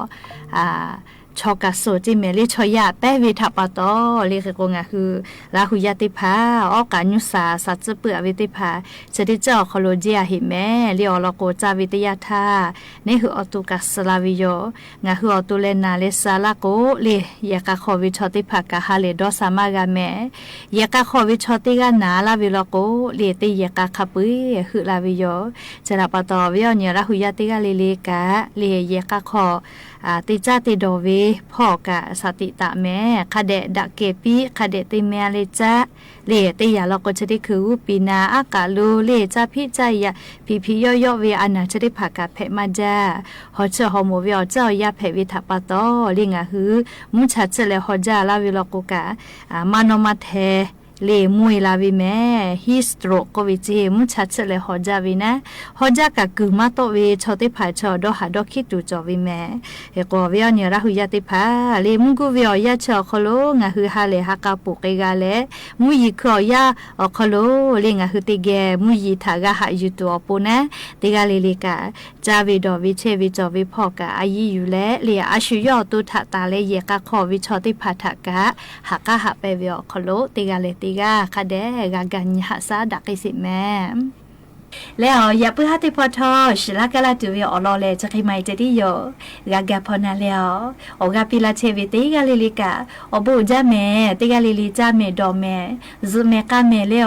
အီၤ ဆီကၢ်စိၣ်က့ၤမ့ၢ်လံ ဆီယၢ်ပဲဝ့ၢ်ထးပာ်တီလံ ဃ့ကိးငါဟု ရၣ်ဟူယါတ့ၢ်တဖၣ် အီၣ်ကးညူစၢ် စၢ်စုပၢၢ်အဝ့ၢ်သ့ၣ်တဖၣ် ဆၢတံၢ်ကၢ်အီၤခီလိာ် ကၠီအဟ့ၣ်မ့ၢ်လံ အီၤလီၤကိးကၢ်ဝံၤတယၢ်ထၢ် န့ၣ်ဟုအီၤတူၢ်ကးစၢ်လၢဝံၤယိာ် ငါဟုအီၤတူၢ်လဲၤနၤလၢစၢ်လၢကိးလံ ယဲၢ်ကါခီၣ်ဝံၤဆီတ့ၢ်တဖၣ်ကးဟးလဲၢ်ဒီးစၢ်မးဂၤမ့ၢ် ယဲၢ်ကါခီၣ်ဝံၤဆီတ့ၢ်ဂၤနၤလၢဝံၤလီၤကိးလံ တ့ၢ်ယဲၢ်ကါခါပှ့ၤဟုးလၢဝံၤယိာ် ဆၢဒၣ်ပာ်တီ ဝံၤအီၤန့ၣ် ရၣ်ဟူယါတ့ၢ်ဂၤလံလံကး လံယဲၢ်ကါခီၣ် တ့ၢ်ကၢ်တ့ၢ်ဒီးဝ့ၢ်ဖီၣ်ကး စၢ်တံာ်တာ်မ့ၢ် ခါဒဲးဒၣ်ကဲၤပံ ခါဒဲးတ့ၢ်မ့ၢ်လၢကၢ် လံတ့ၢ်ယၤလီၤကိးဆၢတံၢ်ခုၣ်ဝူပံၤနၤ အါကးလိလံ ကၢ်ဖံးကၢ်ယာ် ဖံးဖံးယီၢ်ယီၢ်ဝ့ၢ်အနၢ်ဆၢတ့ၢ်တဖၣ်ကးဖဲးမးဒၣ် ဟီၣ်ဆၢၣ်ဟီၣ်မိၣ်ဝ့ၢ်အီၤ ကၠီအီၤယၢ်ဖဲးဝံၤထးပာ်တီလံ ငါဟု မူဆၢၣ်ဆၢၣ်လဲၤဟီၣ်ကၠၢ်လၢဝံၤလီၤကိးကး မၤနီၣ်မၤထဲ လံမူဝ့ၢ်လၢဝံၤမ့ၢ် ဟံးစတြိးကိးဝံၤက့ၤ မူဆၢၣ်ဆၢၣ်လဲၤဟီၣ်ကၠၢ်ဝံၤနၤ ဟီၣ်ကၠၢ်ကးကုၢ်မးတီၣ်ဝံၤ ဆီတ့ၢ်တဖၣ်ဆၢအီၤဒီးဟးဒီးခံတူၢ်ကၠီၣ်ဝံၤမ့ၢ် ဟ့ၣ်ကိးဝံၤအီၤန့ၣ် ရၣ်ဟူယါတ့ၢ်တဖၣ် လံမူကူဝ့ၢ်အီၤယၢ်ဆၢအီၤခီလိာ် ငါဟုဟးလဲၤဟးကးပူၤက့ၤဂၤလဲၣ် မူယံၤခုအီၤယၢ်အီၤခီလိာ် လံငါဟုတ့ၢ်ဂဲၤ မူယံၤထးဂၤဟးယူၤတူၢ်အီၤပူၤနၤ တ့ၢ်ဂၤလံလံကး ကၢ်ဝံၤဒီးဝ့ၢ်ဆဲးဝ့ၢ်ကၠီၣ်ဝ့ၢ်ဖီၣ်ကး အယံၤယူၤလဲၣ် လံအါဆူၣ်ယီၢ်အီၤတိၢ်ထးတၢ်လၢယဲၢ်ကါခီၣ်ဝံၤဆီတ့ၢ်တဖၣ်ထးကး ဟးကါဟးပဲဝ့ၢ်အီၤခီလိာ် တ့ၢ်ဂၤလဲၣ်တ့ၢ်ဂၤ ခါဒဲး ဂၤဂၤညံဟးစၢ်ဒၣ်က့ၤစ့ၢ်မ့ၢ် လဲၤအီၤ ယပုၢ်ဟးတ့ၢ်ဖီထီၣ် စှၤလၢကလၢ်တုၤဝ့ၢ်အီၤလီၢ်လဲၣ် ကၠီၣ်ဃ့မၤအံၤတဒ်ယိာ် ဂၤဂၤဖီနၤလဲၤအီၤ အီၣ်ဂၤပံၤလၢ်ဆဲးဝ့ၢ်တ့ၢ်ဂၤလံလံကး အီၣ်ဘိၣ်ကၠၢ်မ့ၢ် တ့ၢ်ဂၤလံလံ ကၢ်မ့ၢ်ဒီးမ့ၢ် စူးမ့ၢ်ကါမ့ၢ်လဲၤ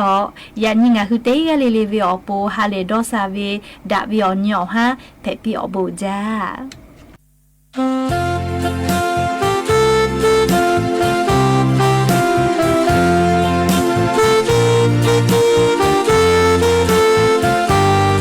အီၤ ယၤနံၤငါဟုတ့ၢ်ဂၤလံလံဝ့ၢ်အီၤပူၤ ဟးလဲၢ်ဒီးစၢ်ဝ့ၢ် ဒၣ်ဝံၤအီၤနံၤအီၤဟါ ဖဲးပံအီၣ်ဘိၣ်ကၠၢ်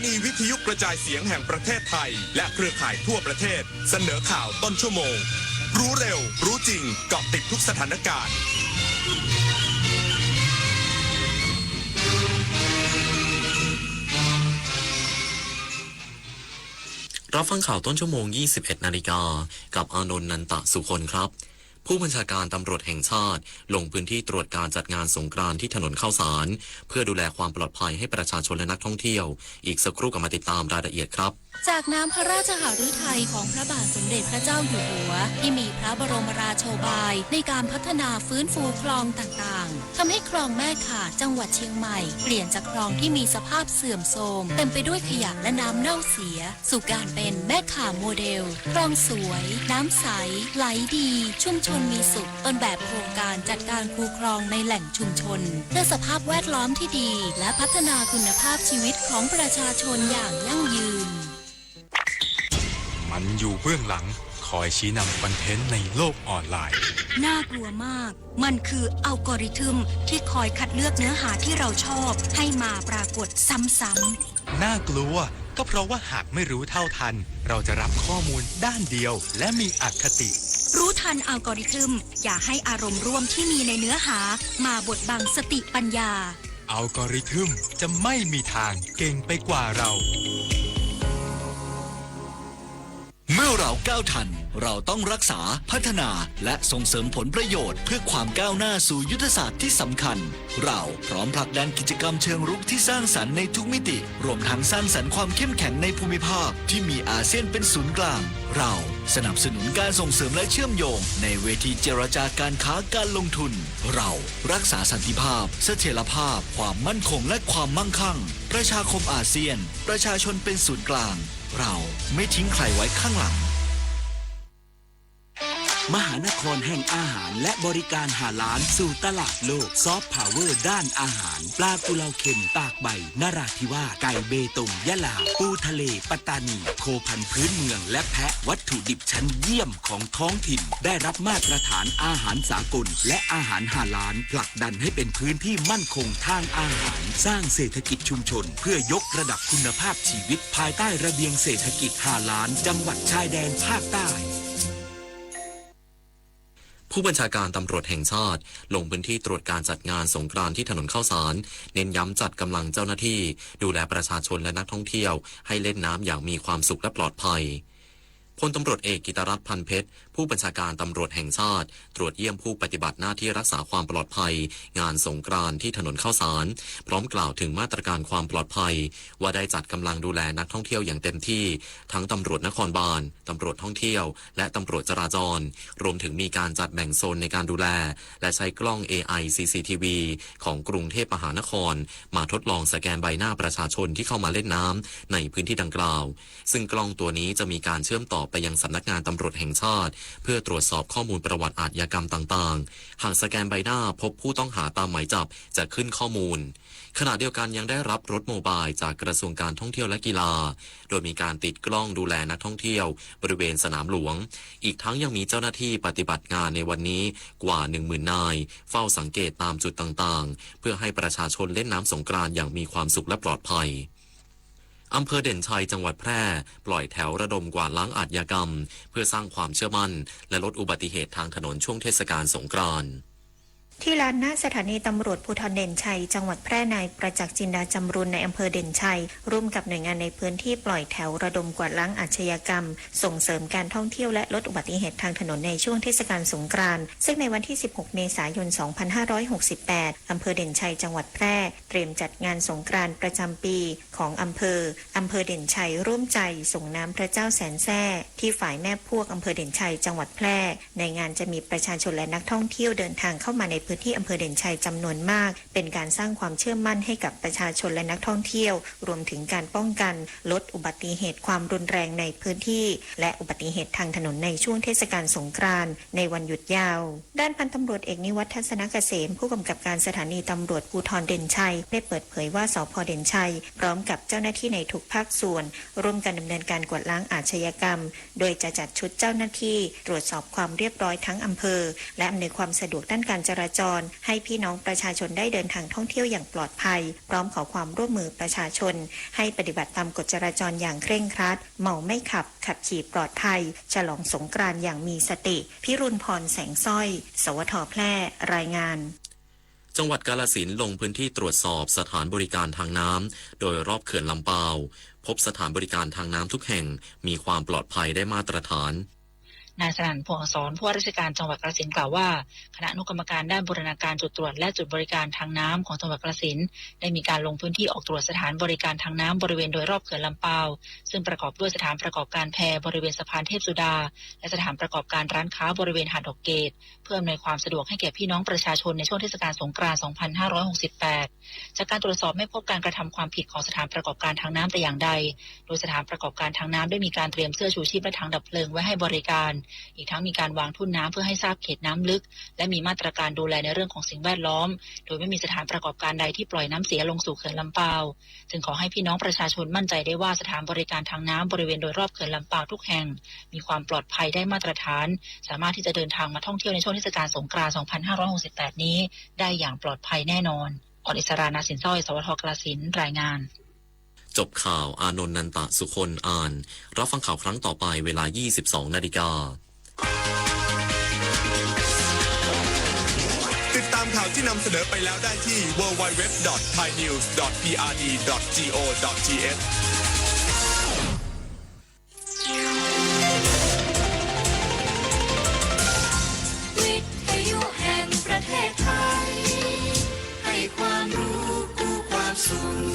นีวิทยุกระจายเสียงแห่งประเทศไทย และเครือข่ายทั่วประเทศ เสนอข่าวต้นชั่วโมง รู้เร็ว รู้จริง เกาะติดทุกสถานการณ์ รับฟังข่าวต้นชั่วโมง ยี่สิบเอ็ดนาฬิกา กับอานนท์ นันตะสุคนครับ ผู้บัญชาการตำรวจแห่งชาติ ลงพื้นที่ตรวจการจัดงานสงกรานต์ที่ถนนข้าวสาร เพื่อดูแลความปลอดภัยให้ประชาชนและนักท่องเที่ยว อีกสักครู่กลับมาติดตามรายละเอียดครับ จากน้ำพระราชหฤทัยของพระบาทสมเด็จพระเจ้าอยู่หัว ที่มีพระบรมราโชบายในการพัฒนาฟื้นฟูคลองต่างๆ ทำให้คลองแม่ข่าจังหวัดเชียงใหม่ เปลี่ยนจากคลองที่มีสภาพเสื่อมโทรม เต็มไปด้วยขยะและน้ำเน่าเสีย สู่การเป็นแม่ข่าโมเดล คลองสวย น้ำใส ไหลดี ชุมชนมีสุข ต้นแบบโครงการจัดการคูคลองในแหล่งชุมชน เพื่อสภาพแวดล้อมที่ดี และพัฒนาคุณภาพชีวิตของประชาชนอย่างยั่งยืน มันอยู่เบื้องหลัง คอยชี้นำคอนเทนต์ในโลกออนไลน์ น่ากลัวมาก มันคืออัลกอริทึมที่คอยคัดเลือกเนื้อหาที่เราชอบให้มาปรากฏซ้ำๆ น่ากลัว ก็เพราะว่าหากไม่รู้เท่าทัน เราจะรับข้อมูลด้านเดียวและมีอคติ รู้ทันอัลกอริทึม อย่าให้อารมณ์ร่วมที่มีในเนื้อหามาบดบังสติปัญญา อัลกอริทึมจะไม่มีทางเก่งไปกว่าเรา เมื่อเราก้าวทัน เราต้องรักษา พัฒนา และส่งเสริมผลประโยชน์เพื่อความก้าวหน้าสู่ยุทธศาสตร์ที่สำคัญ เราพร้อมผลักดันกิจกรรมเชิงรุกที่สร้างสรรค์ในทุกมิติ รวมทั้งสร้างสรรค์ความเข้มแข็งในภูมิภาคที่มีอาเซียนเป็นศูนย์กลาง เราสนับสนุนการส่งเสริมและเชื่อมโยงในเวทีเจรจาการค้าการลงทุน เรารักษาสันติภาพ เสถียรภาพ ความมั่นคง และความมั่งคั่ง ประชาคมอาเซียน ประชาชนเป็นศูนย์กลาง เราไม่ทิ้งใครไว้ข้างหลัง มหานครแห่งอาหารและบริการฮาลาลสู่ตลาดโลก ซอฟต์พาวเวอร์ด้านอาหาร ปลากุเลาเค็มตากใบนราธิวาส ไก่เบตงยะลา ปูทะเลปัตตานี โคพันธุ์พื้นเมือง และแพะวัตถุดิบชั้นเยี่ยมของท้องถิ่น ได้รับมาตรฐานอาหารสากล และอาหารฮาลาล ผลักดันให้เป็นพื้นที่มั่นคงทางอาหาร สร้างเศรษฐกิจชุมชน เพื่อยกระดับคุณภาพชีวิต ภายใต้ระเบียงเศรษฐกิจฮาลาล จังหวัดชายแดนภาคใต้ ผู้บัญชาการตำรวจแห่งชาติ ลงพื้นที่ตรวจการจัดงานสงกรานต์ที่ถนนข้าวสาร เน้นย้ำจัดกำลังเจ้าหน้าที่ ดูแลประชาชนและนักท่องเที่ยว ให้เล่นน้ำอย่างมีความสุขและปลอดภัย พลตำรวจเอกกิตติรัตน์ พันเพชร ผู้บัญชาการตำรวจแห่งชาติ ตรวจเยี่ยมผู้ปฏิบัติหน้าที่รักษาความปลอดภัย งานสงกรานต์ที่ถนนข้าวสาร พร้อมกล่าวถึงมาตรการความปลอดภัย ว่าได้จัดกำลังดูแลนักท่องเที่ยวอย่างเต็มที่ ทั้งตำรวจนครบาล ตำรวจท่องเที่ยว และตำรวจจราจร รวมถึงมีการจัดแบ่งโซนในการดูแล และใช้กล้อง เอไอ ซีซีทีวี ของกรุงเทพมหานคร มาทดลองสแกนใบหน้าประชาชนที่เข้ามาเล่นน้ำในพื้นที่ดังกล่าว ซึ่งกล้องตัวนี้จะมีการเชื่อมต่อไปยังสำนักงานตำรวจแห่งชาติ เพื่อตรวจสอบข้อมูลประวัติอาชญากรรมต่างๆ หากสแกนใบหน้าพบผู้ต้องหาตามหมายจับ จะขึ้นข้อมูล ขณะเดียวกันยังได้รับรถโมบายจากกระทรวงการท่องเที่ยวและกีฬา โดยมีการติดกล้องดูแลนักท่องเที่ยวบริเวณสนามหลวง อีกทั้งยังมีเจ้าหน้าที่ปฏิบัติงานในวันนี้กว่า หนึ่งหมื่น นาย เฝ้าสังเกตตามจุดต่างๆ เพื่อให้ประชาชนเล่นน้ำสงกรานต์อย่างมีความสุขและปลอดภัย อำเภอเด่นชัย จังหวัดแพร่ ปล่อยแถวระดมกวาดล้างอาชญากรรม เพื่อสร้างความเชื่อมั่น และลดอุบัติเหตุทางถนนช่วงเทศกาลสงกรานต์ ที่ลานหน้าสถานีตำรวจภูธรเด่นชัย จังหวัดแพร่ นายประจักษ์ จินดาจำรูน นายอำเภอเด่นชัย ร่วมกับหน่วยงานในพื้นที่ปล่อยแถวระดมกวาดล้างอาชญากรรม ส่งเสริมการท่องเที่ยวและลดอุบัติเหตุทางถนนในช่วงเทศกาลสงกรานต์ ซึ่งในวันที่ สิบหก เมษายน สองพันห้าร้อยหกสิบแปด อำเภอเด่นชัย จังหวัดแพร่ เตรียมจัดงานสงกรานต์ประจำปีของอำเภอ อำเภอเด่นชัยร่วมใจส่งน้ำพระเจ้าแสนแสร่ ที่ฝ่ายแม่พวกอำเภอเด่นชัย จังหวัดแพร่ ในงานจะมีประชาชนและนักท่องเที่ยวเดินทางเข้ามาในพื้นที่อำเภอเด่นชัยจำนวนมาก เป็นการสร้างความเชื่อมั่นให้กับประชาชนและนักท่องเที่ยว รวมถึงการป้องกัน ลดอุบัติเหตุความรุนแรงในพื้นที่ และอุบัติเหตุทางถนนในช่วงเทศกาลสงกรานต์ในวันหยุดยาว ด้านพันตำรวจเอกนิวัฒน์ ทัศนเกษม ผู้กำกับการสถานีตำรวจภูธรเด่นชัย ได้เปิดเผยว่า สภ.เด่นชัย พร้อมกับเจ้าหน้าที่ในทุกภาคส่วน ร่วมกันดำเนินการกวาดล้างอาชญากรรม โดยจะจัดชุดเจ้าหน้าที่ตรวจสอบความเรียบร้อยทั้งอำเภอ และอำนวยความสะดวกด้านการจรา จร ให้พี่น้องประชาชนได้เดินทางท่องเที่ยวอย่างปลอดภัย พร้อมขอความร่วมมือประชาชน ให้ปฏิบัติตามกฎจราจรอย่างเคร่งครัด เมาไม่ขับ ขับขี่ปลอดภัย ฉลองสงกรานต์อย่างมีสติ พิรุณพร แสงสร้อย สวท แพร่ รายงาน จังหวัดกาฬสินธุ์ลงพื้นที่ตรวจสอบสถานบริการทางน้ำ โดยรอบเขื่อนลำปาว พบสถานบริการทางน้ำทุกแห่งมีความปลอดภัยได้มาตรฐาน นายสนั่น พวงอักษร ผู้ว่าราชการจังหวัดกาฬสินธุ์กล่าวว่า คณะอนุกรรมการด้านบูรณาการจุดตรวจและจุดบริการทางน้ำของจังหวัดกาฬสินธุ์ ได้มีการลงพื้นที่ออกตรวจสถานบริการทางน้ำบริเวณโดยรอบเขื่อนลำปาว ซึ่งประกอบด้วยสถานประกอบการแพบริเวณสะพานเทพสุดา และสถานประกอบการร้านค้าบริเวณหาดดอกเกด เพื่ออำนวยความสะดวกให้แก่พี่น้องประชาชนในช่วงเทศกาลสงกรานต์ สองพันห้าร้อยหกสิบแปด จากการตรวจสอบไม่พบการกระทำความผิดของสถานประกอบการทางน้ำแต่อย่างใด โดยสถานประกอบการทางน้ำได้มีการเตรียมเสื้อชูชีพและถังดับเพลิงไว้ให้บริการ อีกทั้งมีการวางทุ่นน้ำเพื่อให้ทราบเขตน้ำลึก และมีมาตรการดูแลในเรื่องของสิ่งแวดล้อม โดยไม่มีสถานประกอบการใดที่ปล่อยน้ำเสียลงสู่เขื่อนลำปาว จึงขอให้พี่น้องประชาชนมั่นใจได้ว่าสถานบริการทางน้ำบริเวณโดยรอบเขื่อนลำปาวทุกแห่ง มีความปลอดภัยได้มาตรฐาน สามารถที่จะเดินทางมาท่องเที่ยวในช่วงเทศกาลสงกรานต์ สองพันห้าร้อยหกสิบแปด นี้ได้อย่างปลอดภัยแน่นอน อ่อนอิสรา นาสินสร้อย สวท กาฬสินธุ์ รายงาน จบข่าว อานนท์ นันตะสุคน อ่าน รับฟังข่าวครั้งต่อไปเวลา ยี่สิบสองนาฬิกา ติดตามข่าวที่นำเสนอไปแล้วได้ที่ ดับเบิลยู ดับเบิลยู ดับเบิลยู ดอท ไทยนิวส์ ดอท พีอาร์ดี ดอท จีโอ ดอท ทีเอช วิทยุแห่งประเทศไทย ให้ความรู้คู่ความสุข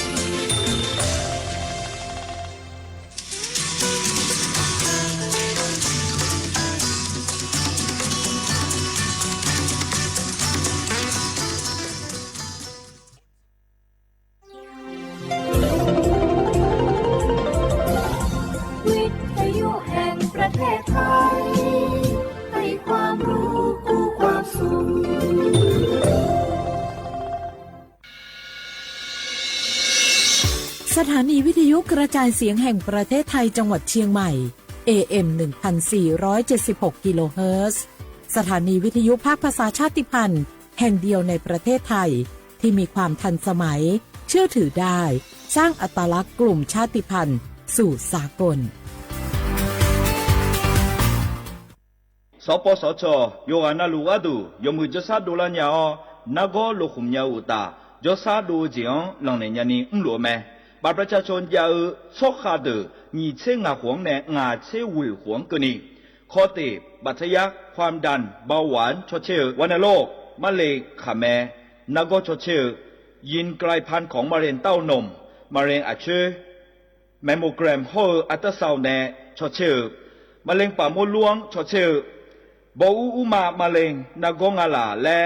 วิทยุแห่งประเทศไทย ให้ความรู้คู่ความสุข สถานีวิทยุกระจายเสียงแห่งประเทศไทยจังหวัดเชียงใหม่ เอเอ็ม หนึ่งพันสี่ร้อยเจ็ดสิบหก กิโลเฮิรตซ์ สถานีวิทยุภาคภาษาชาติพันธุ์ แห่งเดียวในประเทศไทย ที่มีความทันสมัย เชื่อถือได้ สร้างอัตลักษณ์กลุ่มชาติพันธุ์สู่สากล สปสช. ယိၤဂာ်နၢ်လူၢ်အဂၤဒုး ယွၤမုၢ်ကၠီဆၣ်ဒိလၢညါအီၤ နၢ်ကီၢ်လိာ်ဃုာ်မၠါအုးတၢ် ကၠီဆၣ်ဒိအုးကၠ့ၣ်အီၤ လီၢ်န့ၣ်ညါနံၣ် မုၢ်လူၤအမဲ ဘၣ်ပြၣ်ဆၣ်ဆိယၤအုး ဆီၣ်ဃာ်ဒုး နံၣ်ဆံငါးဃုာ်န့ၣ် ငါးဆံဝ့ၢ်ဃုာ်ကနံၣ် ခီၣ်တ့ၢ် ဘၣ်ထယၣ် ความดัน เบาหวาน ဆီၣ်ဆ့ၣ်ဧိၤ ဝဲန့ၣ်လိၤ မလဲၣ်ခးမဲ နၢ်ကီၢ်ဆီၣ်ဆ့ၣ်ဧိၤ ယိင်ၢ်ကလၢၢ်ဖၣ် ของมะเร็งเต้านม มะเร็งอักเสบ แมมโมแกรม ဟီၣ်ဧိၤ อัลตราซาวน์ န့ၣ် ဆီၣ်ဆ့ၣ်ဧိၤ မะเร็งปากมดลูก ဆီၣ်ဆ့ၣ်ဧိၤ ဘီအူအူမး မะเร็ง နၢ်ကီၢ်ငါလၢ် လၢ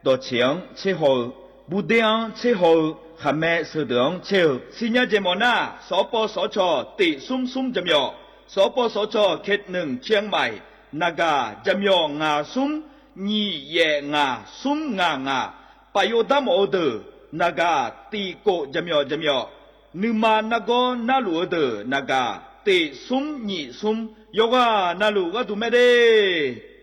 ဒီးဆ့ၣ်ဧိၤ ဆ့ၣ်ဟီၣ်ဧိၤ ဘူးဒ့ဧိၤ ဆ့ၣ်ဟီၣ်ဧိၤ ဃးမဲ ဆၢၣ်ဒုးဧိၤ ဆ့ၣ်ဧိၤ ဆူညါကၠ့ၣ်မီၣ်နၢ် စပစချ တ့ၢ်သုမ်းသုမ်းကၠ့ၣ်မီၣ် စပစချ เขตหนึ่ง เชียงใหม่ နဂါ ကၠ့ၣ်မီၣ် ငါးသုမ်း ညိယဲၢ်ငါး သုမ်းငါးငါး ပာ်ယိၣ်တၢ်မီၣ်အီၤဒုး နဂါ တံာ်ကိး ကၠ့ၣ်မီၣ် ကၠ့ၣ်မီၣ် နုာ်မၤနၢ်ကီၢ်နၢ်လူၢ်အီၤဒုး နဂါ တ့ၢ်သုမ်းညိသုမ်း ယိၤဂာ်နၢ်လူၢ်ဂၤဒုးမဲဒ့ၣ်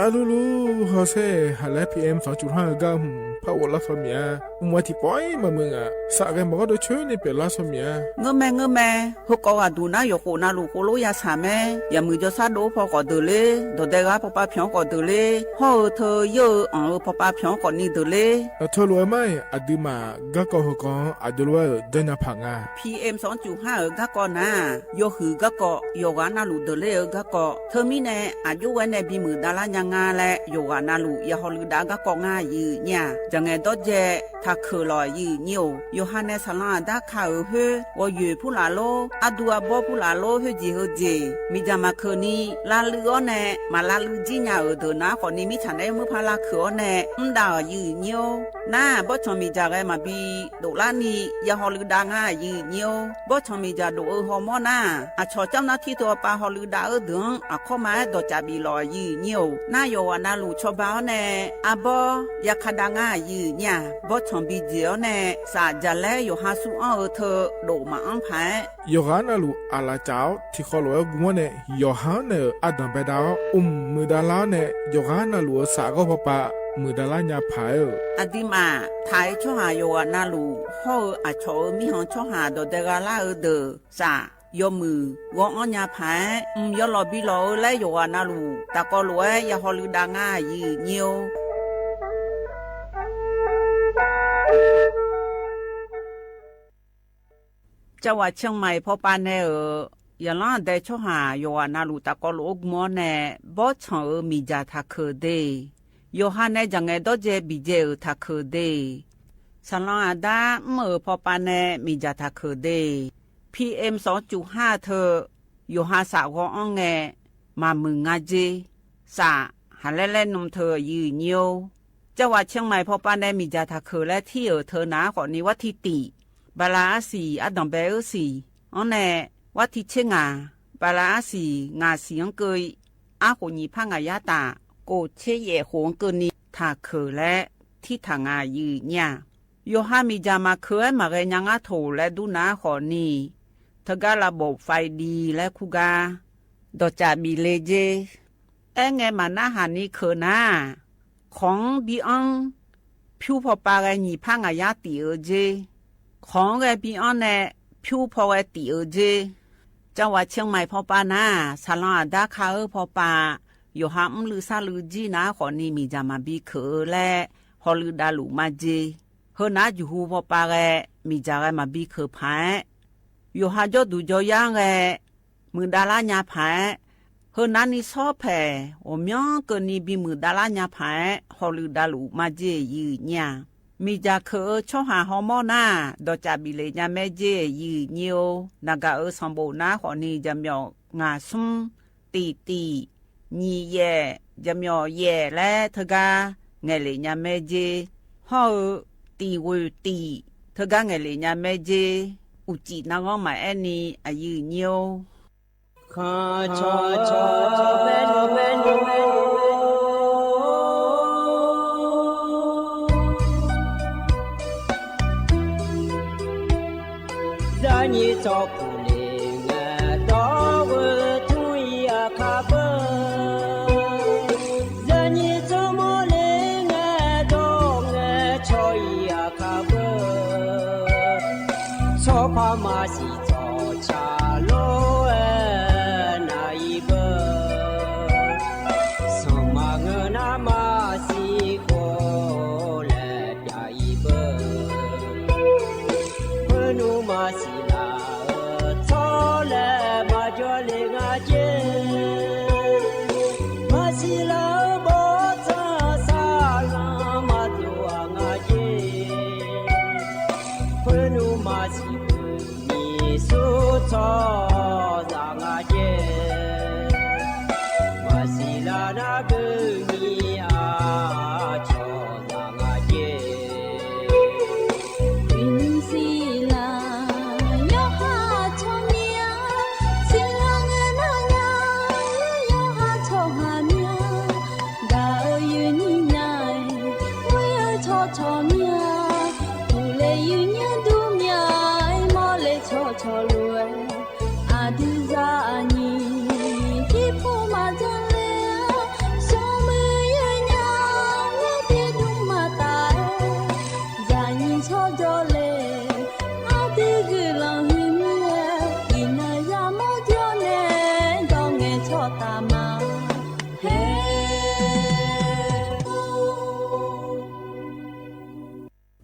အလူလူ ဟီၣ်ဆဲး ဟးလၢ PM สองจุดห้า အဂီၢ် ဖးအိၣ်လါဆီမ့ၢ်ဧါ မွဲထံၣ်ပှဲၤမးမုၢ်ဂၤ စးဂဲၤမီၢ်ဂီၢ်ဒီးဆၢန့ၣ်ပဲာ်လါဆီမ့ၢ်ဧါ ငၢမး ငၢမး ဟိုကိးဂၤဒုးနၢ်ယိၤကိးနၢ်လူၢ်ဃိလိ ယၤဆၣ်မဲ ယၤမုၢ်ကၠီဆၣ်ဒိဖီကိးဒုးလ့ ဒီးဒဲဂၤဖီပာ်ဖျီၣ်ကိးဒုးလ့ ဟီၣ်ဧိၤထၢယိၣ်ဧိၤ အီၣ်ဧိၤဖီပာ်ဖျီၣ်ကိးနံၤဒုးလ့ အထၢလိာ်အမါ အဒုးမး ဂၤကိးဟီၣ်ကိး အဒိးလဝဲဧိၤ ဒဲညါဖးငါ PM สองจุดห้า ဧိၤ ဂၤကိးနၤ ယိၤဟုၣ်ဂၤကိး ယိၤဂာ်နၢ်လူၢ်ဒုးလ့ဧိၤ ဂၤကိး ထၢမံၤန့ၣ် အဒိးဝဲန့ၣ် ဘံမုၢ်ဒၣ်လၢညါငါလဲၣ် ယိၤဂာ်နၢ်လူၢ် ယဟီၣ်လုၢ်ဒၣ်ဂၤကိး ငါယုၢ်ညါ ယငဲၤဒီးယဲ ထးခုၣ်လီၤယုၢ်ညါဧိၤ ယိၤဟၣ်နဲစလါအဒါခးဧိၤဟ့ ဝီၤယွဲၢ်ဖုလၢ်လိ အဒူအဘီဖုလၢ်လိ ဟ့ယံာ်ဟ့စ့ၢ် မ့ၢ်ယၤမၤခုၣ်နံၤ လါလုၢ်အီၤန့ၣ် မၤလါလုၢ်ကံညါဧိၤဒုးနၤ ကိးနံၤမ့ၢ်ဆၣ်န့ၣ် မုၢ်ဖးလါခုၣ်အီၤန့ၣ် မ့ၢ်ဒၣ်အီၤယုၢ်ညါဧိၤ နၤ ဘီၣ်ဆီၣ်မ့ၢ်ယၤဂဲၤမၤဘံ ဒိၣ်လါနံၤ ယဟီၣ်လုၢ်ဒၣ်ငါယုၢ်ညါဧိၤ ဘီၣ်ဆီၣ်မ့ၢ်ယၤဒိၣ်အၢဟီၣ်မီၢ်နၤ အဆီၣ်ကၠီနၢ်ထံတိၤအပၢ်ဟီၣ်လုၢ်ဒၣ်အၢဒုး အခီမၤအဲၣ်ဒိးကးဘံလီၤယုၢ်ညါဧိၤ နၤယိၤဂာ်နၢ်လူၢ်ဆီဘၣ်အီၤန့ၣ် အဘီ ယခးဒၣ်ငါယုၢ်ညါ ဘီၣ်ဆီၣ်ဘံယဲၢ်အီၤန့ၣ် စး ယလဲ ယိၤဟၣ်သူၣ်အီၣ်အီၤ ထၢၣ်ဒိၣ်မးအီၣ်ဖဲ ယိၤဟၣ်နၢ်လူၢ် အလၣ်စၢ်အီၤ ထံၣ်ဃီလိာ်ဝဲ ဂုၢ်မီၢ်န့ၣ် ယိၤဟၣ်နၢ်အတၢ်ဘဲဒၣ်အီၤ အိၣ်မုာ်ဒၣ်လၢ်အီၤန့ၣ် ယိၤဟၣ်နၢ်လူၢ်အစၢ်အဂီၢ်ဖီပာ် မုာ်ဒၣ်လၢ်ညါဖးဧၢ. အဒံးမး ထၢၣ်အံၤ ဆီဟၣ်ယိၤဟၣ်နၢ်လူၢ် ဟီၣ်ဧၢ အဆီၣ်ဧၢ မံဟီၣ်ဆီဟၣ် ဒီးဒဲဂၤလၢ်အၢ ဒီး စၢ် ယီၤမုၢ် ဂီၤအီၣ်ညါဖး အုမ် ယီၤလီၤဘံလီၤအၢ လၢယိၤဟၣ်နၢ်လူၢ် တၢ်ကီလိာ်ဝဲ ယဟီၣ်လုၢ်ဒၣ် ငါယုၢ်ညိ ကၠၢဝး ဆဲၣ်မဲၣ်ဖီပာ်နဲဧၢ, ယလီၤဒဲးဆီဟၣ် ယိၤဟၣ်နၢ်လူၢ် တၢ်ကီလိာ်အိၣ်ဂုၢ်မီၢ်န့ၣ် ဘီဆၣ်ဧၢ မ့ၢ်ယၤထးခုၣ်ဒ့ၣ်, ယိၤဟၣ်နဲၣ် ယါငဲဒီး ယဲၢ်ဘံၣ်ယဲၢ်အၢ ထးခုၣ်ဒ့ၣ်, ဆၣ်လီၤအဒါ အုမ် အၢ ဖီပာ်နဲၣ် မ့ၢ်ယၤထးခုၣ်ဒ့ၣ်, ဖံအ့မ် သွင်จุดห้า ထၢၣ် ယိၤဟၣ်စၢ်ဂီၤအီၣ်ငဲ မၤမုာ်ငါယ့ စၢ် ဟးလဲလဲနုာ်ထၢၣ် ယုၢ်ညိ ကၠၢဝး ဆဲၣ်မဲၣ်ဖီပာ်နဲၣ် မ့ၢ်ယၤထးခုၣ်လၢထံၣ်အၢ ထၢၣ် နၤဃိးနံၤ ဝးထံတံၣ် ဘၤလးအါစံၣ် အဒိၣ်ဘဲအၢစံၣ် အီၤနဲၣ် ဝးထံဆ့ငါ် ဘၤလးအါစံၣ် ငါးဆံ အကၢၣ် အါဃိးနံၣ်ဖးငါးယါတၢ် ကိးဆံယဲၢ်ဃိး အကၢၣ်နံၣ် ထးခုၣ်လၢ ထံထၣ် ငါယုၢ်ညိ ယိၤဟၣ်မ့ၢ်ယၤမၤခုၣ်ဝဲ မၤဂဲၤညါ ငါထိၣ် လၢဒူနၤဃိးနံၤ ထၢၣ် ဂၤလၢဘိး ဖဲဒံ လၢခူဂၤ ဒီးစၢ်ဘံၣ်လ့ယ့ အဲၣ် ငဲမၤနၢ်ဟၣ်နံၤခုၣ်နၤ ခီၣ်ဘံအီ ဖၠူဖီပာ်ဂဲၤ နံၣ်ဖးငါးယါတံၣ်အၢယ့, ခီၣ်ဂဲၤဘံအီနဲၣ် ဖၠူဖီဂဲၤတံၣ်အၢယ့, ကၠၢဝး ဆဲၣ်မဲၣ်ဖီပာ်နၤ ဆၣ်လီၤအဒါ ခါအၢဖီပာ် ယိၤဟၣ်အုမ်လုၢ်သၣ်လုၢ်ကၠံ နၤဃိးနံၤ မ့ၢ်ယၤမၤဘံခုၣ်အၢလၢ ဟီၣ်လုၢ်ဒၣ်လူၣ်မးယ့, ဟၢနၤ ယူၢ်ဟူဖီပာ်ဂဲၤ မ့ၢ်ယၤဂဲၤမၤဘံခုၣ်ဖး ယိၤဟၣ် ကၠီဒူၣ်ကၠီယါဂဲၤ မုာ်ဒၣ်လၢ်ညါဖး, ဟၢနၤ နံၤဆီဖဲး အိၣ်မံကၢၢ်နံၤ ဘံမုာ်ဒၣ်လၢ်ညါဖး ဟီၣ်လုၢ်ဒၣ်လူၣ်မးယ့ ယုၢ်ညိ, မ့ၢ်ယၤခုၣ်အၢ ဆီဟၣ်ဟီၣ်မီၢ်နၤ ဒီးစၢ်ဘံၣ်လ့ညါမဲယ့ ယုၢ်ညိဧိၤ, နၢ်ဂၤအၢ ဆၣ်ဘိး နၤဃိးနံၤ ယဲၢ်မံး ငါးဆံ တံၣ်တံၣ် နံၣ်ယဲၢ် ယဲၢ်မံးယဲၢ် လၢထၢၣ် ဂၤ ငဲၤလ့ညါမဲယ့, ဟီၣ်ဧၢ တံၣ်ဝ့ၢ်တံၣ် ထၢၣ် ဂၤ ငဲၤလ့ညါမဲယ့, အိၣ်စံၣ် နၤဂီၢ်မးအဲၣ်နံၤ အယုၢ်ညိဧိၤ ခီၣ် ဆီၣ် ဆီၣ် ဆီၣ် ဘဲနုာ် ဘဲနုာ် ဘဲနုာ် ယနံၤဆီၣ်ပူၤလ့ ငဲဒီဝဲထူအံၤအခါဘၣ်, ယနံၤဆီၣ်မီၢ်လ့ ငဲဒီ ငဲဆီၣ်အံၤအခါဘၣ်, ဆီၣ်ဖးမၤစံၣ် ဆီၣ်ဆၣ်လီၤဝဲနၤအံၤဘၣ်, ဆီၣ်မၤငၢၢ်နၤမၤစံၣ်ဃိလဲၣ် ပျၢ်အံၤဘၣ်, ဖၢနုာ်မၤစံၣ်လၢ ဆီၣ်လဲၣ် မၤကၠီလ့ ငါကၠ့, မၤစံၣ်လၢ ဘီ ဆီၣ်ဆၣ်လီၤ မၤဒိၣ်အ ငါကၠ့, ဖၢနုာ်မၤစံၣ် မံၤဆူၣ် ဆီၣ် ယၤ ငါကၠ့, မၤစံၣ်လၢ နၤဘုမံၤအါ ဆီၣ် ယၤ ငါကၠ့, ဝံၤနံၤစံၣ်လၢ ယိၤဟၣ်ဆီၣ်မံၤအါ, စံၣ်လၢ ငဲၤ နၤ ညါ, ယိၤဟၣ်ဆီၣ်ဟၣ်မံၤအါ, ဂၤအၢ ယုၢ်နံၤညါ, ဝံၤအၢ ဆီၣ်ဆီၣ်မံၤအါ, ပူၤလ့ ယုၢ်ညါဒူမံၤအါ, မီၢ်လ့ ဆီၣ်ဆီၣ်လီၤဝဲ အဒုးယၤအနံၤ ထံဖိမၤဒ်လဲၣ်, ဆီၣ်မုၢ်ယုၢ်ညါ ဝဲသ့ၣ်ဒုးမၤတၢ်, ယၤနံၤဆီၣ်ဒီးလ့ အဒုးဂုာ်လီၤမံၤမံၤ, အံၤနၤယၤမီၢ်ဒိၣ်နဲၣ် ဒီးငဲၤဆီၣ်တၢ်မၤ ဟဲ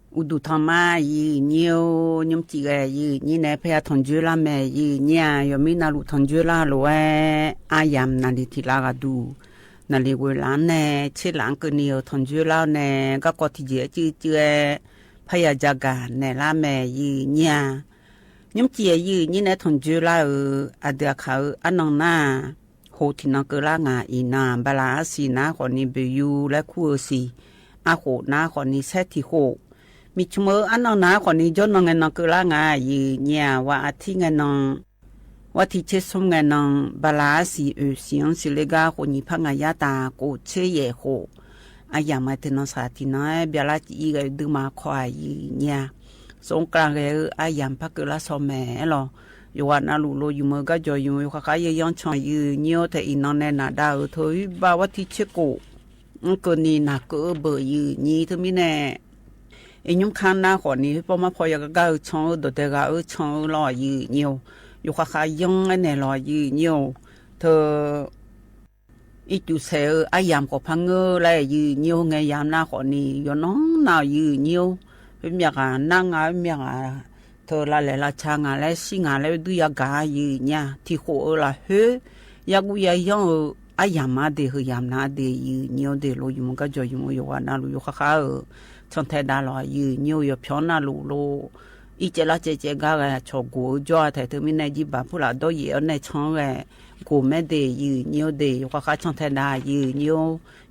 အိၣ်ဒူၣ်ထီၣ်မး ယုၢ်ညိဧိၤ, ညီမ့ၢ်စံးဂဲၤ ယုၢ်ညိန့ၣ် ဖဲယထီၣ်ယွဲလၢ်မဲာ် ယုၢ်ညိဧါ, ယမ့ၢ်နၢ်လူၢ်ထီၣ်ယွဲလၢ်လိာ်ဝဲ, အါယၤနၤလံၤထံးလၢ်ဂၤဒူၣ်, နၤလံၤဝဲလၢ်န့ၣ် ဆ့လၢ်ကန့ၢ်အထီၣ်ယွဲလၢ်န့ၣ် ကီၢ်ကီၢ်ထံၣ်ကဲအစုစုဝဲ, ဖဲယကၤဂၤနဲၣ်လၢ်မဲာ် ယုၢ်ညိဧါ ညီမ့ၢ်စံးဂဲၤ ယုၢ်ညိန့ၣ် ထီၣ်ယွဲလၢ်ဧိၤ, အဒုးအခါဧိၤ အနီၢ်နၤ ဟိုထံးနီၢ်ကၢၢ်လၢ်ငါအံၤနၤ ဘၤလးအါစံၣ်နၤ ဃိးနံၤ ဘုယူၤလၢခူအၢၣ်စံၣ်, အဃိးနၤ ဃိးနံၤ ဆဲးထံးဃိး, မ့ၢ်ဆိကမိၣ်အနီၢ်နၤ ဃိးနံၤ ယနီၢ်ငဲၤနီၢ်ကၢၢ်လၢ်ငါ ယုၢ်ညိဧါ, ဝၤအထံၣ်ငဲၤနီၢ် ဝၤထံၣ်ဆ့ဆိကဲၤနီၢ် ဘၤလးအါစံၣ် အၢၣ်စံၣ် အီစံၣ်လၢဂၤ ဃိးနံၤဖးငါယါတၢ် ကိးဆ့ယဲၢ်ဃိး, အယၤမၤတနီၤစှၤထံၣ်နီၤ ဘၣ်လၢကံအံၤဂဲၤဒုးမၤခီအယုၢ်ညိဧါ สงกรานต์แก เออ อาหยามพระเกลือซอแหมลอ อยู่ว่านาลูโล อยู่เมืองกาจอ อยู่ อยู่คาคาเยอะย้อนช่อง ยื้อเหนี่ยว แต่อีกนานแน่นาดา เออ เธอบ้าว่าที่เชโก อืม เกินนี่หนักเกินเบอร์ ยื้อเหนี่ยว เธอมีแน่ เอ็งยุ้มคันหน้าขอนี่ ป้อมาพอยากะก้า เออ ช่อง เออ โดดแต่กะ เออ ช่อง เออ ลอ ยื้อเหนี่ยว อยู่คาคาย้อนไอ้แน่ลอ ยื้อเหนี่ยว เธอ อีจูเสอ อาหยามขอพังเงอแล ยื้อเหนี่ยว แงยามหน้าขอนี่ ยอน้องหน้า ยื้อเหนี่ยว เป๋นเมียก๋า หน้างา เป๋นเมียก๋า เธอละแหละละชางา และซี้งา และดูยากา ยื้อเหนี่ยว ตี้โข เออ ละเฮย ยากู้ยาย้อน เออ อาหยามมาเด เฮยามหน้าเด ยื้อเหนี่ยวเด โล อยู่เมืองกาจอ อยู่เมือง อยู่ว่านาลู อยู่คาคา เออ ช่องแทดาลอ ยื้อเหนี่ยว อยู่เปียงนาลูโล อีเจละเจเจกา กา ช่องกู เออ จ้อ แทเธอมีแน่ ยี่บาทผู้ละ ดอกเยอะ แน่ช่องแล กูแม่เด ยื้อเหนี่ยวเด อยู่คาคา ช่องแทดา ยื้อเหนี่ยว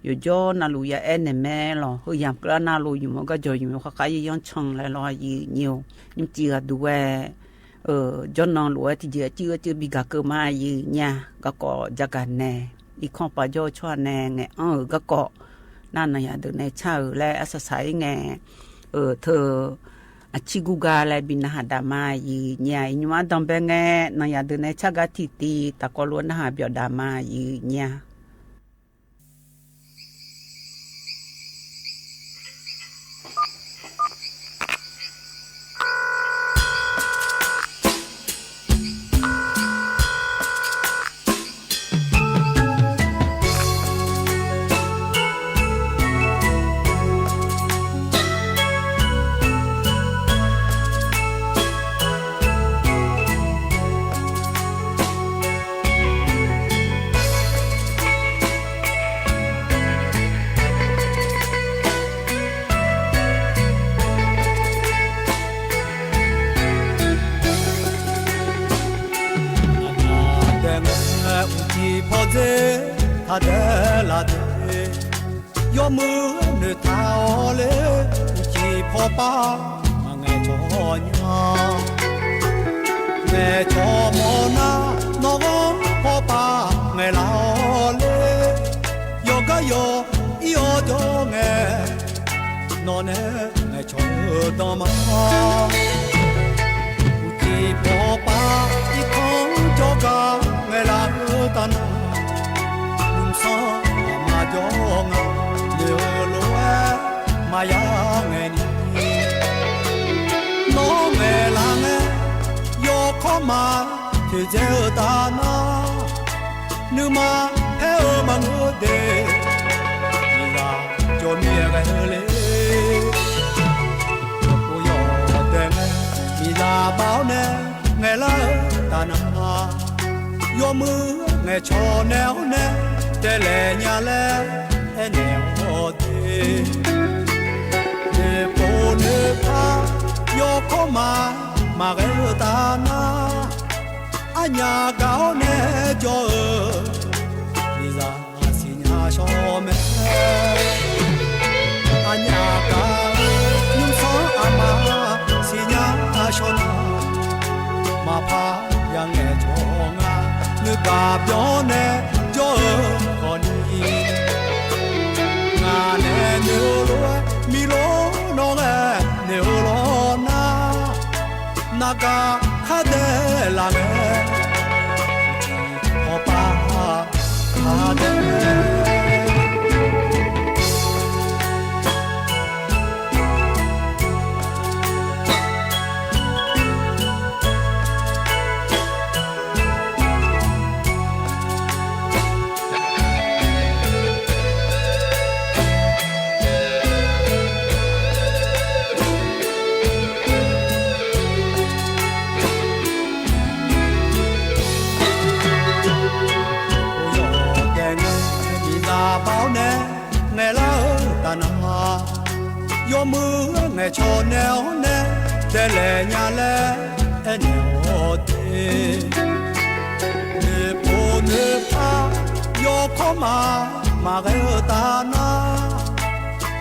อยู่จ้อนาลู ยาแอนแน่แม่ลอ เฮยามเกลือนาลู อยู่เมืองกาจอ อยู่คาคา เยอะย้อนช่องแลลอ ยื้อเหนี่ยว ยิ่งเจือดูแว เออ จ้อนองลูแว ตี้เจือ จื้อ จื้อบีกาเกอมา ยื้อเหนี่ยว กะก่อ จากาแน่ อีกข้องปาจ้อ ชั่วแน่ แง เออ กะก่อ หน้าหนังยาเดินในเช้า เออ และอาศัยแง เออ เธอ อาชีพกู้กา และบินนาหาดามา ยื้อเหนี่ยว อีกหนึ่งวันดำแบงแง หนังยาเดินในเช้ากาตี้ตี้ ตะกอลวนนาหาเปียวดามา ยื้อเหนี่ยว ยอมมือเนื้อเท้าเลย อุจิพอป้า มาแงชอญา แงชอมอนา นอก็พอป้า แงลาเลย ยอกะยอ อีออจอแง นอแน แงชอดอมา อุจิพอป้า อีกข้องจอกา แงลาเออตานา นุ่มซ้อมาจองา เลือลวย มายาแงนี่ น้องแงลาแง ยอขอมา ถือเจอตานา นึกมาแพ้เออมาเงอเด มีลาจนเมียแกเลย กูยอมแต่แง มีลาบ่าวแน่ แงลาตานา ยอมมือแงชอแนวแน่ แต่แลญาแล แอแนวเด เนโปเนพา ยอขอมา มาแกตานา อาญากาแน่จอเออ มีลา สิญาชอแม่ อาญากา นุ่มซ้ออามา สิญาชอนา มาพายังแงชองา นึกกาบยอแน่จอเออ ก่อนนี้ งาแน่เนื้อรวย มีโลนอแล เนื้อรอนา นากาคาเดลาแง พอป้า คาเดโอยอแกง มีลาบ่าวแน่ แงลาเออตานา ยอมมือแงชอแนวแน่ แต่แลญาแล แอแนวเด เนโปเนพา ยอขอมา มาแกเออตานา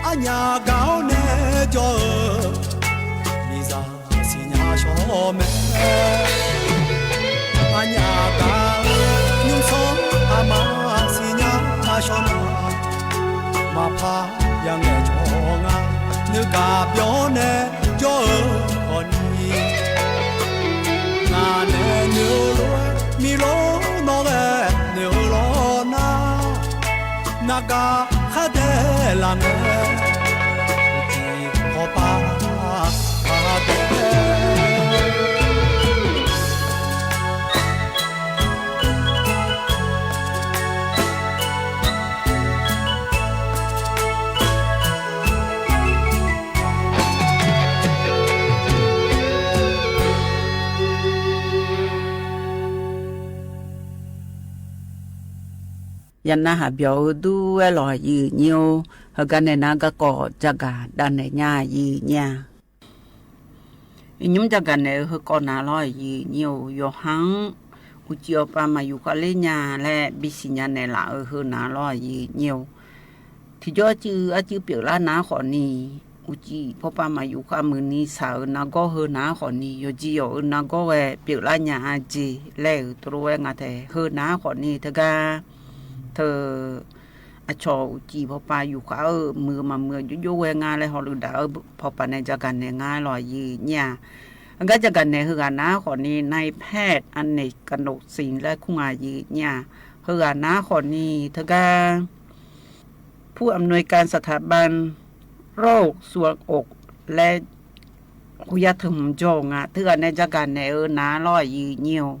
อาญากาแน่จอเออ มีลา สิญาชอแม่ อาญากา นุ่มซ้ออามา สิญาชอนา มาพายังแงชองา นึกกาบยอแน่จอเออ ก่อน ယၤနဟးပြောၣ်ဒူဝဲလီၤယံာ်ညိ ဟဲကါနဲၣ်နၤကကိး ကၠၢ်ကၣ်ဒၣ်နဲၣ်ညါယံာ်ညါ ယညုၢ်ကၠၢ်ကၣ်နဲၣ် ဟဲကီးနၤလီၤယံာ်ညိ ယိၤဟၣ် အူကၠံၣ်အီၣ်ပၢ်မၤယူၤဃာ်လၢညါလၢ ဘံၣ်စံၣ်ညါနဲၣ်လးအၢ ဟဲနၤလီၤယံာ်ညိ ထံၣ်ကၠီအစု အစုပၠိာ်လၢနၤဃီၣ်နံၤ အူကၠံၣ်ဖီပၢ်မၤယူၤဃာ်မုၢ်နံၤ ဆၣ်အၢနၤကီၢ် ဟဲနၤဃီၣ်နံၤ ယိၤကၠံၣ်ယီၣ်အၢနၤကီၢ်ဝဲ ပၠိာ်လၢညါအက့ လၢအၢ တရူးဝဲငါထဲ ဟဲနၤဃီၣ်နံၤ တဂၤ ထၢၣ် အဆီၣ်အူကၠံၣ်ဖီပၢ်ယူၤဃာ်အၢ မုာ်မၤမုာ် ယိယိဝဲငါလၢ ဟီၣ်လူၢ်ဒၣ်အၢ ဖီပၢ်နဲၣ်ကၠၢ်ကၣ်နဲၣ် ငါလီၤယံာ်ညါ အဂၤကၠၢ်ကၣ်နဲၣ် ဟဲဂၤနၤဃီၣ်နံၤ နၢၢ်ဖဲးအန့ၣ် ကနိးစံၣ်လၢခူၣ်ငါယံာ်ညါ ဟဲဂၤနၤဃီၣ်နံၤ တဂၤ ผู้อำนวยการสถาบันโรคทรวงอกและหูยาเถิมจอง တဂၤန့ၣ် ကၠၢ်ကၣ်နဲၣ်အၢ နၤလီၤယံာ်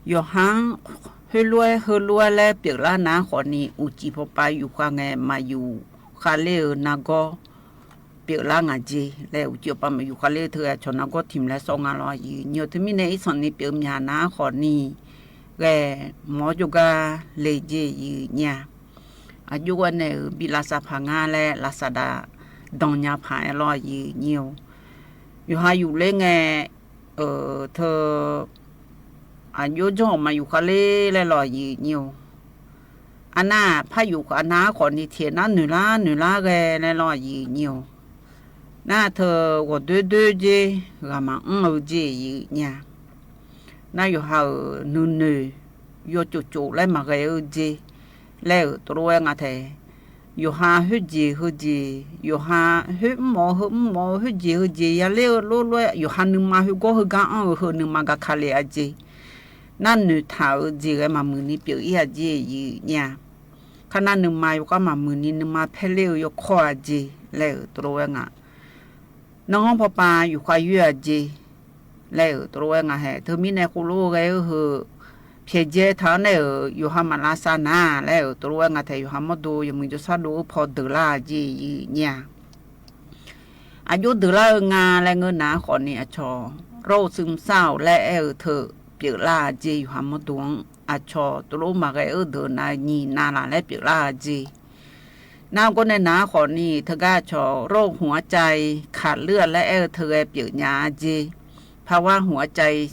ညိ ယိၤဟၣ် ဟဲလွဲ ဟဲလွဲလၢပၠိာ်လၢနၤဃီၣ်နံၤ အူကၠံၣ်ဖီပၢ်ယူၤဃာ် မၤယူၤဃာ်လၢအၢနၤကီၢ် ပၠိာ်လၢငါက့ လၢအူကၠံၣ်ဖီပၢ်မၤယူၤဃာ်လၢ ထၢၣ်အဆီၣ်နၤကီၢ် ထံၣ်မးလၢစီၤငါလီၤယံာ်ညိ တမံၤန့ၣ် အံၣ်စီၣ်န့ၣ်ပၠိာ်မၠးနၤဃီၣ်နံၤ ဂဲၤမီၤကၠိဂၤလ့ၤက့ယံာ်ညါ အယိဝဲန့ၣ် ဘံၣ်လါစၢ်ဖးငါလၢ လါစၢ်ဒၣ် ဒိၣ်ညါဖးအဲၣ်လီၤယံာ်ညိ ယိၤဟၣ်ယူၤလၢငါ ထၢၣ် အယိကၠီၣ်မၤယူၤဃာ်လၢ လၢလီၤယံာ်ညိ အနၢ် ဖးယူၤဃာ်နၤဃီၣ်နံၤ ထံၣ်နၤနုာ်လါနုာ်လါဂဲၤလၢလီၤယံာ်ညိ နၢ်ထၢၣ် ဂီၤဒၢဒၢက့ ဂၤမၤအၢက့ယံာ်ညါ နၢ်ယိၤဟၣ်ဧၢ နုာ်နုာ် ယိၤကၠိၣ်ကၠိၣ်လၢမၤဂဲၤအၢက့ လၢအၢ တရူးဝဲငါထဲ ယိၤဟၣ်ဟ့ၣ်က့ၤဟ့ၣ်က့ၤ ယိၤဟၣ်ဟ့ၣ်မီၤဟ့ၣ်မီၤ ဟ့ၣ်က့ၤဟ့ၣ်က့ၤ ယၤလၢအၢလိၤလိၤ ယိၤဟၣ်နုာ်မၤဟ့ၣ်ကီၢ်ဟ့ၣ်ကါအၢ ဟ့ၣ်နုာ်မၤဂၤခးလ့အက့ နၢ်နုာ်ထၢၣ်အၢက့ ဂဲၤမၤမုၢ်နံၤပၠိာ်အံၤအက့ယံာ်ညါ ခါနၢ်နုာ်မၤယိၤဃာ်မၤမုၢ်နံၤ နုာ်မၤဖဲလၢအၢ ယိၤခီၣ်အက့ လၢအၢ တရူးဝဲငါ နၢ်ဟီၣ်ဖီပၢ်ယူၤဃာ်ယွဲၢ်အက့ လၢအၢ တရူးဝဲငါထဲ တမံၤန့ၣ် ဃိၣ်လိဂဲၤအၢ ဟ့ၣ် ဖျဲးကဲထၢၣ်န့ၣ်အၢ ယိၤဟၣ်မၤလါစၢ်နၤ လၢအၢ တရူးဝဲငါထဲ ယိၤဟၣ်မီၢ်ဒိ ယမုၢ်ယဆၣ်ဒိၣ်အၢ ဖီဒုးလၢအက့ယံာ်ညါ အယိဒုးလၢအၢ ငါလၢငါနၤဃီၣ်နံၤ အဆီၣ် ရိၣ်သိမ်းဆၢၣ် လၢအၢ ထၢၣ်ပၠိာ်လၢအက့ ယိၤဟၣ်မီၢ်ဒိ အဆီၣ် တရူးမၤဂဲၤအၢ ဒုးနၤနံၤနၤလၢ် လၢပၠိာ်လၢအက့ နၢ်ကီၢ်န့ၣ်နၤဃီၣ်နံၤ တဂၤဆီၣ် ရိၣ်ဟူးအကၠဲး ခးလၢ်လၢအၢ ထၢၣ်ဂဲၤပၠိာ်ညါအက့ ဖးဝါဟူးအကၠဲး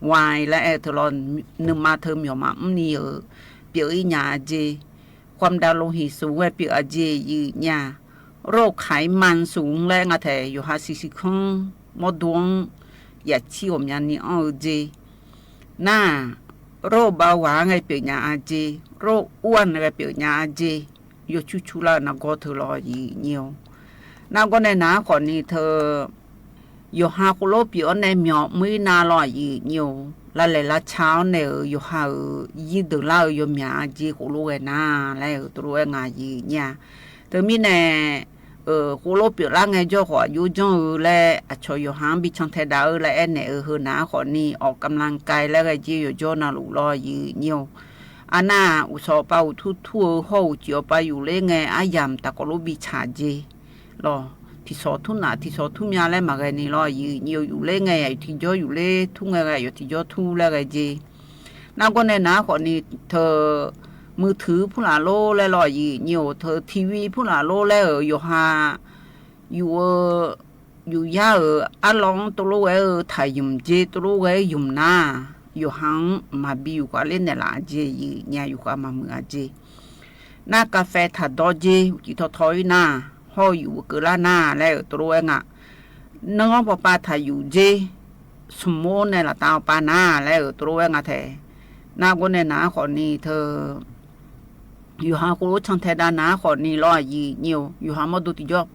ဝါ လၢအၢ ထၢၣ်လီၤ နုာ်မၤထၢၣ်မီၢ်မၤအုၣ်နံၤအၢ ပၠိာ်အံၤညါအက့ ความดันโลหิตสูง ဝဲပၠိာ်အက့ယံာ်ညါ ရိၣ်ไขมันสูง လၢငါထဲ ယိၤဟၣ်ဆံးဆံးခီ မီၢ်ဒိ ယၤဆံးအိၣ်မၠးနံၤအီၣ်အက့ နၢ် ရိၣ်เบาหวาน ဂဲၤပၠိာ်ညါအက့ ရိၣ်อ้วน ဂဲၤပၠိာ်ညါအက့ ယိၤဆူၣ်ဆူၣ်လၢနၢ်ကီၢ်ထၢၣ်လီၤယံာ်ညိ နၢ်ကီၢ်န့ၣ်နၤဃီၣ်နံၤထၢၣ် ယိၤဟၣ်ဃိၣ်လိပၠိာ်အီၤန့ၣ် မီၢ်မုၢ်နၤလီၤယံာ်ညိ လၢလဲၤလၢဆၢအီၤန့ၣ်အၢ ယိၤဟၣ်အၢ ယိဒုးလၢအၢ ယိၤမၠးအက့ ဃိၣ်လိဂဲၤနၤ လၢအၢ တရူးဝဲငါယံာ်ညါ တမံၤန့ၣ် ဃိၣ်လိပၠိာ်လၢငါယီၢ်ဃီၣ် အယိၣ်ကၠီၣ်အၢ လၢအဆီၣ်ယိၤဟၣ်ဘံၣ်ဆၣ်ထဲဒၣ်အၢ လၢအဲၣ်နဲၣ်အၢ ဟ့ၣ်နၤဃီၣ်နံၤ ออกกำลังกาย လၢဂဲၤက့ ယိၤကၠီၣ်နၤလူၤလီၤယံာ်ညိ အနၢ် အူၣ်ဆီၣ်ပၢ်အူၣ်ထူၣ်ထူၣ်အၢ ဟီၣ်အူၣ်စံၣ်အီၣ်ပၢ်ယူၤလၢငါ အယၢ်တၢ်ကီလိဘံၣ်ဆၣ်က့ လီၤ ထံၣ်ဆီၣ်ထူၣ်နး ထံၣ်ဆီၣ်ထူၣ်မၠးလၢမၤဂဲၤနံၤလီၤယံာ်ညိ ယူၤလၢငါ ယထံၣ်ကၠီယူၤလၢထူၣ် ငါ ယထံၣ်ကၠီထူၣ်လၢဂဲၤက့ နၢ်ကီၢ်န့ၣ်နၤဃီၣ်နံၤထၢၣ် มือถือဖုလၢ်လိလၢလီၤယံာ်ညိ ထၢၣ် ทีวีဖုလၢ်လိလၢအၢ ယိၤဟၣ် ယူၤအၢ ယူၤယါအၢ အါလီၤတရူးဝဲအၢ ထၢၣ်ယုၢ်က့ တရူးဝဲယုၢ်နၤ ယိၤဟၣ်မၤဘံယူၤဃာ်လၢနဲၣ်လးအက့ယံာ်ညါ ယူၤဃာ်မၤမုာ်အက့ နၢ်ကၣ်ဖဲထၢၣ်ဒီက့ အူၣ်ကံၣ်ထီၣ်ထီအံၤနၤ ဟီၣ်ယူၤအကၢလၢ်နၤ လၢအၢ တရူးဝဲငါ နၢ်ဟီၣ်ဖီပၢ်ထၢၣ်ယူၤက့ စမိၣ်နဲၣ်လးတၢ်အီၣ်ပၢ်နၤ လၢအၢ တရူးဝဲငါထဲ နၢ်ကီၢ်န့ၣ်နၤဃီၣ်နံၤထၢၣ် ယိၤဟၣ်ဃိၣ်လိဆၣ်ထဲဒၣ်နၤဃီၣ်နံၤလီၤယံာ်ညိ ယိၤဟၣ်မီၢ်ဒိ ထံၣ်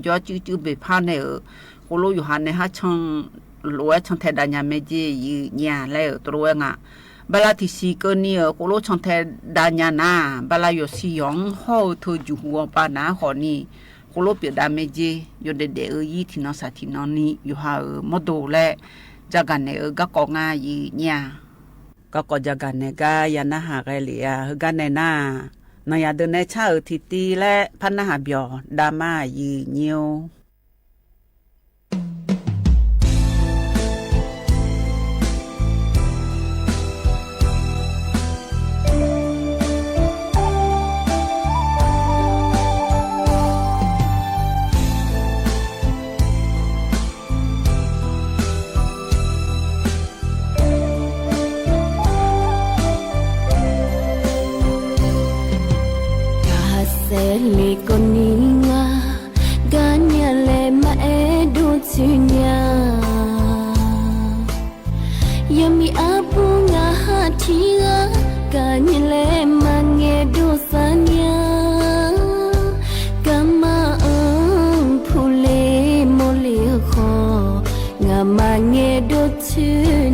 ကၠီစုစုဘ့ၣ်ဖးန့ၣ်အၢ ဃိၣ်လိယိၤဟၣ်န့ၣ်ဟးဆၣ် လိဝဲဆၣ်ထဲဒၣ်ညါမ့ၢ်က့ယံာ်ညါ လၢအၢ တရူးဝဲငါ ဘၣ်လၢထီၣ်ဆံၣ်ကၢၢ်နံၤဧၢ ဃိၣ်လိၣ်ဆီထဲဒါညါနၤ, ဘၣ်လၢယွၤစံၣ်ယီၤဟီၣ်အၢ ထိၣ်ယူၢ်ဟူအပၢ်နၤဃိးနံၤ, ဃိၣ်လိၣ်ပၠီၣ်ဒါမ့ၢ်က့ၤ ယိၤဒဲးဒဲးအၢ ယံာ်ထံၣ်နီၢ်သးထံၣ်နီၢ်နံၤ ယိၤဟၣ်ဧၢ မီၢ်ဒိၣ်လဲၣ်, ကၠၢ်ကၣ်နဲၣ်ဧၢ ကၣ်ကီကါယံာ်ညါ, ကၣ်ကီကၠၢ်ကၣ်နဲၣ်ကါ ယၤနၢ်ဟးဂဲၤလံဧါ ဟ့ၣ်ကၣ်နဲၣ်နၤ, နီၢ်ယၤဒုးနဲဆၣ်ဧၢ ထံၣ်တံၢ်လၢ ဖးနၢ်ဟးပၠီၣ်ဒါမါယံာ်ညါ ကစဲးလ့ကိးနံၤငါ ကါညါလဲၣ်မၤအဲၣ်ဒိးဆူညါ, ယမ့ၢ်အပူၤငါဟးထံဂၤ, ကါညါလဲၣ်မၤငဲၤဒိးသးညါ, ကမၤအၢဖူလ့မိၢ်လ့ဃီ, ငါမၤငဲၤဒိးဆူ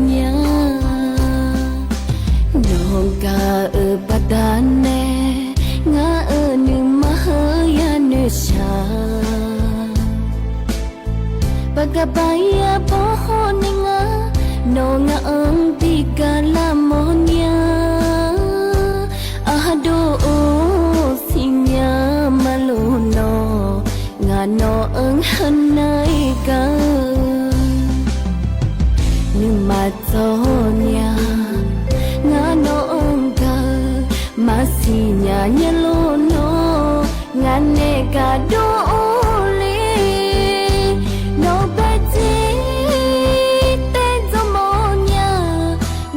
ညါ နီၢ်ကါဧၢ ပတၢ်နဲ ငါအၢနုၢ်မၤဟၢယၤနုၢ်ဆၢ, ပကဘၣ်ယၤဘီဟီၣ်န့ၢ်ငါ, နီၢ်ငါအၢဘံၣ်ကါလၢမိၢ်ညါ, အဟးဒိးအိၣ်ဆံညါမၤလိနီၢ်, ငါနီၢ်အၢဟနၢ်ကါ နုၢ်မၤစီညါ, ငါနီၢ်အၢကါ, မၤဆံညါညါလိနီၢ်, ငါနဲၣ်ကါဒိၣ်အိၣ်လံ, နီၢ်ဘဲၣ်စ့ တဲဒိၣ်မိၢ်ညါ,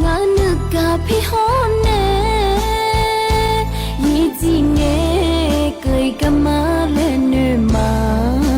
ငါနုၢ်ကါဖံးဟီၣ်နဲၣ်, ယံာ်တံၢ်န့ၣ် ကဲကမၤလဲၣ်နုၢ်မၤ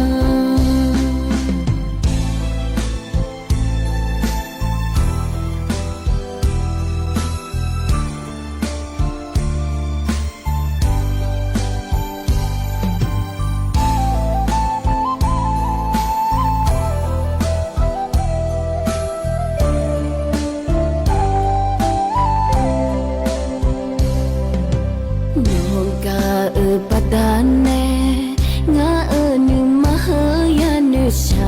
နီၢ်ကါဧၢ ပတၢ်နဲ ငါအၢနုၢ်မၤဟၢယၤနုၢ်ဆၢ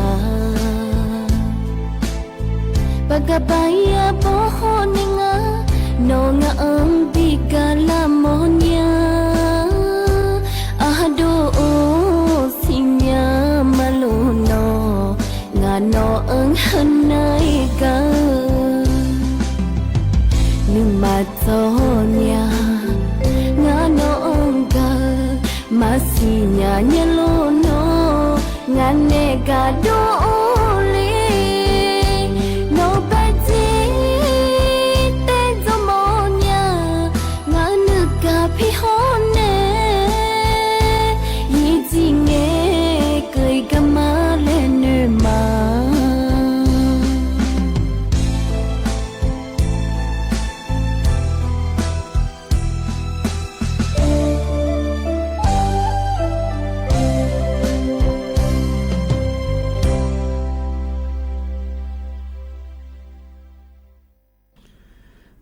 ပကဘၣ်ယၤဘီဟီၣ်န့ၢ်ငါ နီၢ်ငါအၢဘံၣ်ကါလၢမိၢ်ညါ အဟးဒိးအိၣ်ဆံညါမၤလိနီၢ် ငါနီၢ်အၢဟနၢ်ကါ နုၢ်မၤစီညါ ငါနီၢ်အၢကါ မၤဆံညါညါလိနီၢ် ငါနဲၣ်ကါဒိၣ်အိၣ်လံ နီၢ်ဘဲၣ်စ့ တဲဒိၣ်မိၢ်ညါ ငါနုၢ်ကါဖံးဟီၣ်နဲၣ် ယံာ်တံၢ်န့ၣ် ကဲကမၤလဲၣ်နုၢ်မၤ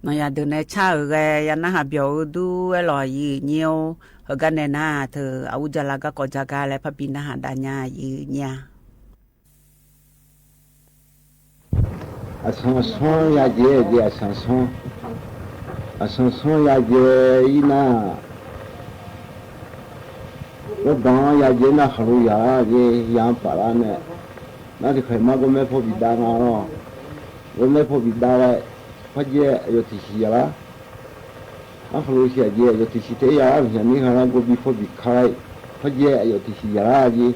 နီၢ်ယၤဒုးနဲဆၣ်ဧၢဂဲၤ ယၤနၢ်ဟးပျီၣ်ဧိၤ ဒူဝဲလီၤယံာ်ညါ ဟ့ၣ်ကါနဲၣ်နၤ တၢ်အူကၠါလၢကီၢ်ကီၢ်ကါလၢဖးပံနၢ်ဟးဒါညါယံာ်ညါ အဆၢဆၢယၤကဲကဲ အဆၢဆၢ အဆၢဆၢယၤကဲအံၤနၤ ကဘၣ်ယၤကဲနၤ ခလူးယၤကဲ ယၤပာ်လၢနဲ နတခါမးကမဲဖိဘံၣ်ဒါနၤလီၤ ကမဲဖိဘံၣ်ဒါဝဲ ဖဲကဲအယီၤထံၣ်ဆံးယၤလၢ အခလူးဆံးယၤကဲ အယီၤထံၣ်ဆံးထဲယၤ ယၤမ့ၢ်ဟါလၢကဘံၣ်ဖိဘံၣ်ခါ ဖဲကဲအယီၤထံၣ်ဆံးယၤလၢကဲ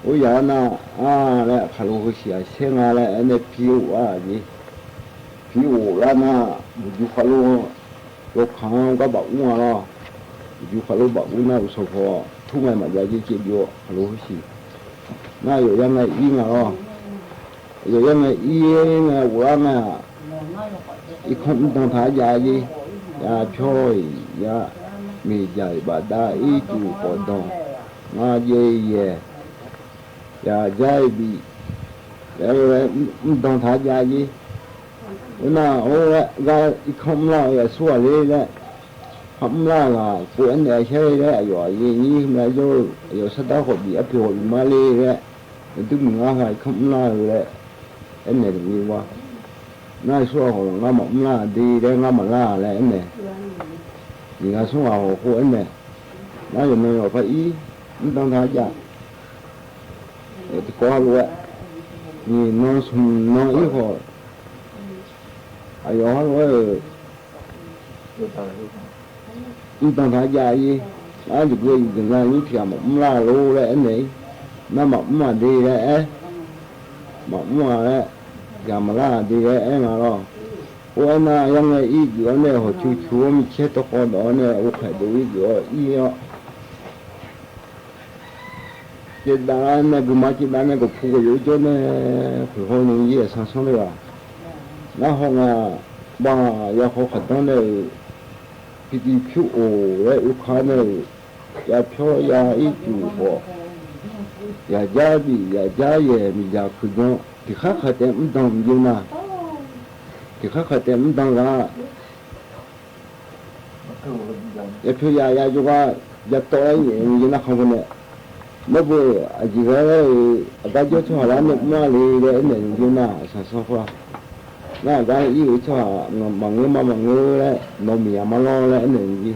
အိၣ်ယၤနၤ အါလၢခလူးဆံးယၤဆဲးနၤလၢ အဲန့ၣ်ဖံးအိၣ်အါကဲ ဖံးအိၣ်လၢနၤ ယူၤခလူး လီၤခါကဘၣ်အူနၤလီၤ ယူၤခလူးဘၣ်အူနၤ အိၣ်ဆိးဖီ ထူမဲာ်မးယၤကဲကဲဘျီ ခလူးဆံး နယီၤယၤနၤအံၤနၤလီၤ ယီၤယၤနၤအံၤနၤ အိၣ်လၢနၤ အံၤခီမ့ၢ်ဒိၣ်ထါယၤကဲ ယၤဖျီအံၤ ယၤမ့ၢ်ယၤဘၣ်ဒါ အံၤကၠူၣ်ကီၢ်ဒိၣ် နၤယဲယဲ ယၤယၤအံၤဘံၣ် ယၤမ့ၢ်ဒိၣ်ထါယၤကဲ အိၣ်နၢ် အိၣ်လၢ ဂၤ အံၤခီပညီ ယသူၣ်ဝဲလၢ ခီပညီဂၤ ပိာ်အဲၣ်နဲၣ်အဆၢလၢ အယွၤအံၤ ယံၤမ့ၢ်ယိၣ် အယွၤဆၢဒၣ်ဃီၤဘံၣ် အပျိာ်ဃီၤဘံၣ်မးလၢ ယဒုးမုၢ်ငါဂၤ ခီပညီလၢ အဲၣ်နဲၣ်တမံၤဝဲ နၢ်သူၣ်အဃီၤ ငါမၤပညီဒ်လဲၣ် ငါမၤလၢ်လၢအဲၣ်နဲၣ် နံၤဂၤဆူၣ်ဂၤဃီၤဃိအဲၣ်နဲၣ် နၢ်ယနီၢ်ယီၤဖးအံၤ မ့ၢ်တၢ်သးယၤ တကီဟဲလီၤဝဲ နံၤနီၢ်ဆူၣ်နီၢ်အံၤဃီၤ အယီၤဟဲလီၤဝဲ မ့ၢ်တၢ်သးယၤအံၤ အါတက့ၢ် ယကနၣ်ယုၢ်ထံၣ်မၤပညီလိာ်လၢအဲၣ်နဲၣ်အံၤ နၢ်မၤပညီဒ်လဲၣ်အဲၣ် မၤပညီလၢ ယမၤလၢ်ဒ်လဲၣ်အဲၣ်နၤလီၤ အိၣ်အဲၣ်နၤ ယဲန့ၣ်အံၤ ဒုးအီၤန့ၣ် ဟီၣ်ဆူၣ်ဆူၣ် မ့ၢ်ဆဲးတဃီဒီးန့ၣ် အိၣ်ဖဲးဒိၣ်အံၤ ဒုးအီၤအံၤလီၤ က့ဒၣ်န့ၣ် ကမၤက့ဒၣ်န့ၣ် ကဖူကယိကၠိန့ၣ် ဖုးဟီၣ်န့ၣ်ယဲၢ် အဆၣ်ဆၣ်တဂၤ နၢ်ဟီၣ်ငါ ဘၣ်ယၤဃီခးဒီန့ၣ် ပံတံဖၠူအိၣ်ဝဲအူခါန့ၣ် ယဖျီယၤအံၤကူၣ်ဃီ ယၤကၠါဘံၣ် ယၤကၠါယဲၢ် မ့ၢ်ယၤခုၣ်ဒိၣ် တခါခးတဲမ့ၢ်ဒိၣ်ယိနၤ တခါခးတဲမ့ၢ်ဒိၣ်ဂၤ ယဖျီယၤ ယၤယိဂၤ ယတီၢ်လၢယဲၢ် ယနၢ်ခီပူၤန့ၣ် မ့ၢ်ပှၤအယံၤဂၤလၢ အဂၤယိထီၣ်ဟးလၢန့ၣ် မ့ၢ်လံလၢအဲၣ်နဲၣ်ယိနၤ အဆၣ်ဆၣ်ဃီ နၢ်ဂၤအံၤထီၣ်ဟး မၤငၢမၤမၤငၢလၢ နီၢ်မ့ၢ်ယၤမၤလီၤလၢအဲၣ်နဲၣ်ယိ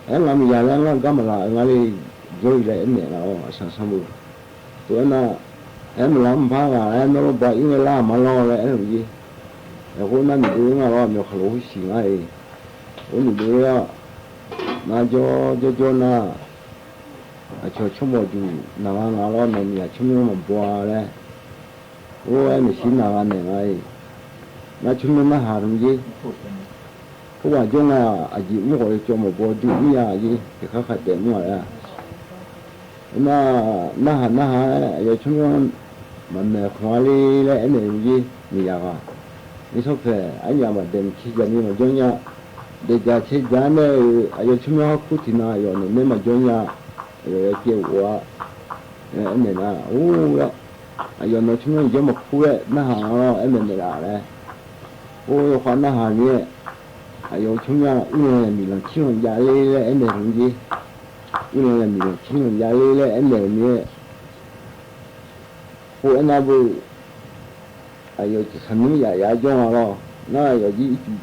အဲၣ်ငါမ့ၢ်ယၤလၢ ငါဂၤမၤလၢ် ငါလၢယိလၢအဲၣ်နဲၣ်လီၤ အဆၣ်ဆၣ်မုၣ် တဲနၤ အဲၣ်မၤလၢ်မဖါဂၤ အဲၣ်နီၢ်လီၤဘၣ်အံၤဝဲလၢမၤလီၤလၢအဲၣ်နဲၣ်ယိ အဃိနၢ်မ့ၢ်ဒိၣ်အံၤငါလီၤ မ့ၢ်ခးလိာ်ဟူဆံးငါအံၤ အိၣ်မ့ၢ်ဒိၣ်အံၤ နၢ်ကၠီကၠီကၠီနၤ အဆိကမိၣ်ဒုး နၤဂၤနၤလီၤ နီၢ်မ့ၢ်ယၤဆိကမိၣ်မၤဘှါလဲၣ် အိၣ်အဲၣ်မ့ၢ်ဆံးနၤဂၤနဲၣ်ဂၤအံၤ နၤဆိကမိၣ်နၢ်ဟးတမံၤယ့ၣ် ဖိဝၤကၠိနၤ အယံၤမုၣ်ဃီၤ ယကၠီမၤဘှါဒုးမ့ၢ်ယၤယ့ၣ် တခါခးတဲမ့ၢ်ဝဲ န နၢ်ဟးနၢ်ဟး အယီၤဆိကမိၣ် မၤမဲာ်ခွါလံလၢအဲၣ်နဲၣ်ယ့ၣ် မ့ၢ်ယၤဂၤ မ့ၢ်ဆီၣ်ဖဲး အညၣ်ဘၣ်ဒဲးမ့ၢ်ဆ့ယၤမ့ၢ်မၤကၠီညါ ဒဲးယၤဆ့ယၤန့ၣ် အယီၤဆိကမိၣ်ဟီၣ်ခူထံနၤ အယီၤန့ၣ်မ့ၢ်မၤကၠီညါ အယီၤယကဲဝဲ အဲၣ်နဲၣ်နၤ အိၣ်လၢ အယီၤနီၢ်ဆိကမိၣ်ယဲမၤခူဝဲ နၢ်ဟးလီၤ အဲၣ်နဲၣ်နဲၣ်ဒၣ်လဲၣ် အိၣ်ယခွါနၢ်ဟးန့ၣ် အယီၤဆိကမိၣ် အုၣ်လီၤယၤမံၤလီၤဆံလီၤယၤလံလၢအဲၣ်နဲၣ်တမံၤယ့ၣ် အုၣ်လီၤယၤမံၤလီၤဆံလီၤယၤလံလၢအဲၣ်နဲၣ်တမံၤ ဖိအဲၣ်နၤဘၣ် အယီၤတဆနွံယၤယၤယီၢ်လီၤ နၢ်ယီၤယံၤ အံၤကူၣ်ဃီ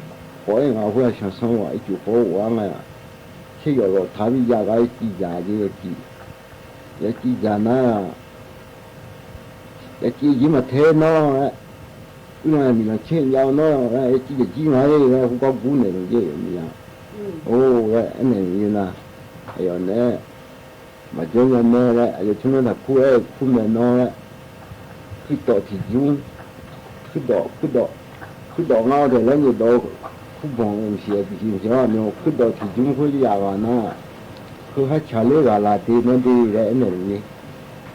အံၤ ငါဖိအဆၣ်ဆၣ်ဝဲ အံၤကူၣ်ဃီဝဲငါ ဆ့ယီၤလီၤထါဘံၣ်ယၤဂၤ ယကံၣ်ယၤယ့ၣ် ယကံၣ် ယကံၣ်ယၤနၤ ယကံၣ်ယံၤမၤထဲနီၤ အုၣ်နၤမံၤလီၤဆံယၤနီၤ ယကံၣ်ယကံၣ်နၤ ဟူကီၢ်ကူန့ၣ်လီၤယ့ၣ် မ့ၢ်ယၤ အိၣ်ဝဲအဲၣ်နဲၣ်ယ့ၣ်နၤ အယီၤန့ၣ် မၤကၠီညါနဲလဲၣ် အယီၤဆိကမိၣ်တၢ်ခူအဲၣ် ခူမဲာ်နီၤ ခုၣ်ဒီးထံၣ်ယူ ခုၣ်ဒီး ခုၣ်ဒီး ခုၣ်ဒီးငါအီၤဒဲးလၢညါဒီး ခူဘီမ့ၢ်စံး ပစံးမ့ၢ်စံးလီၤ မ့ၢ်ခုၣ်ဒီးထံၣ်ယူ ခိၣ်ယၤဂၤနၤ ခုၣ်ဟဲဆးလၢဂၤလၢ်တ့ၢ်နီၤဒ်လဲၣ် အဲၣ်နဲၣ်န့ၣ်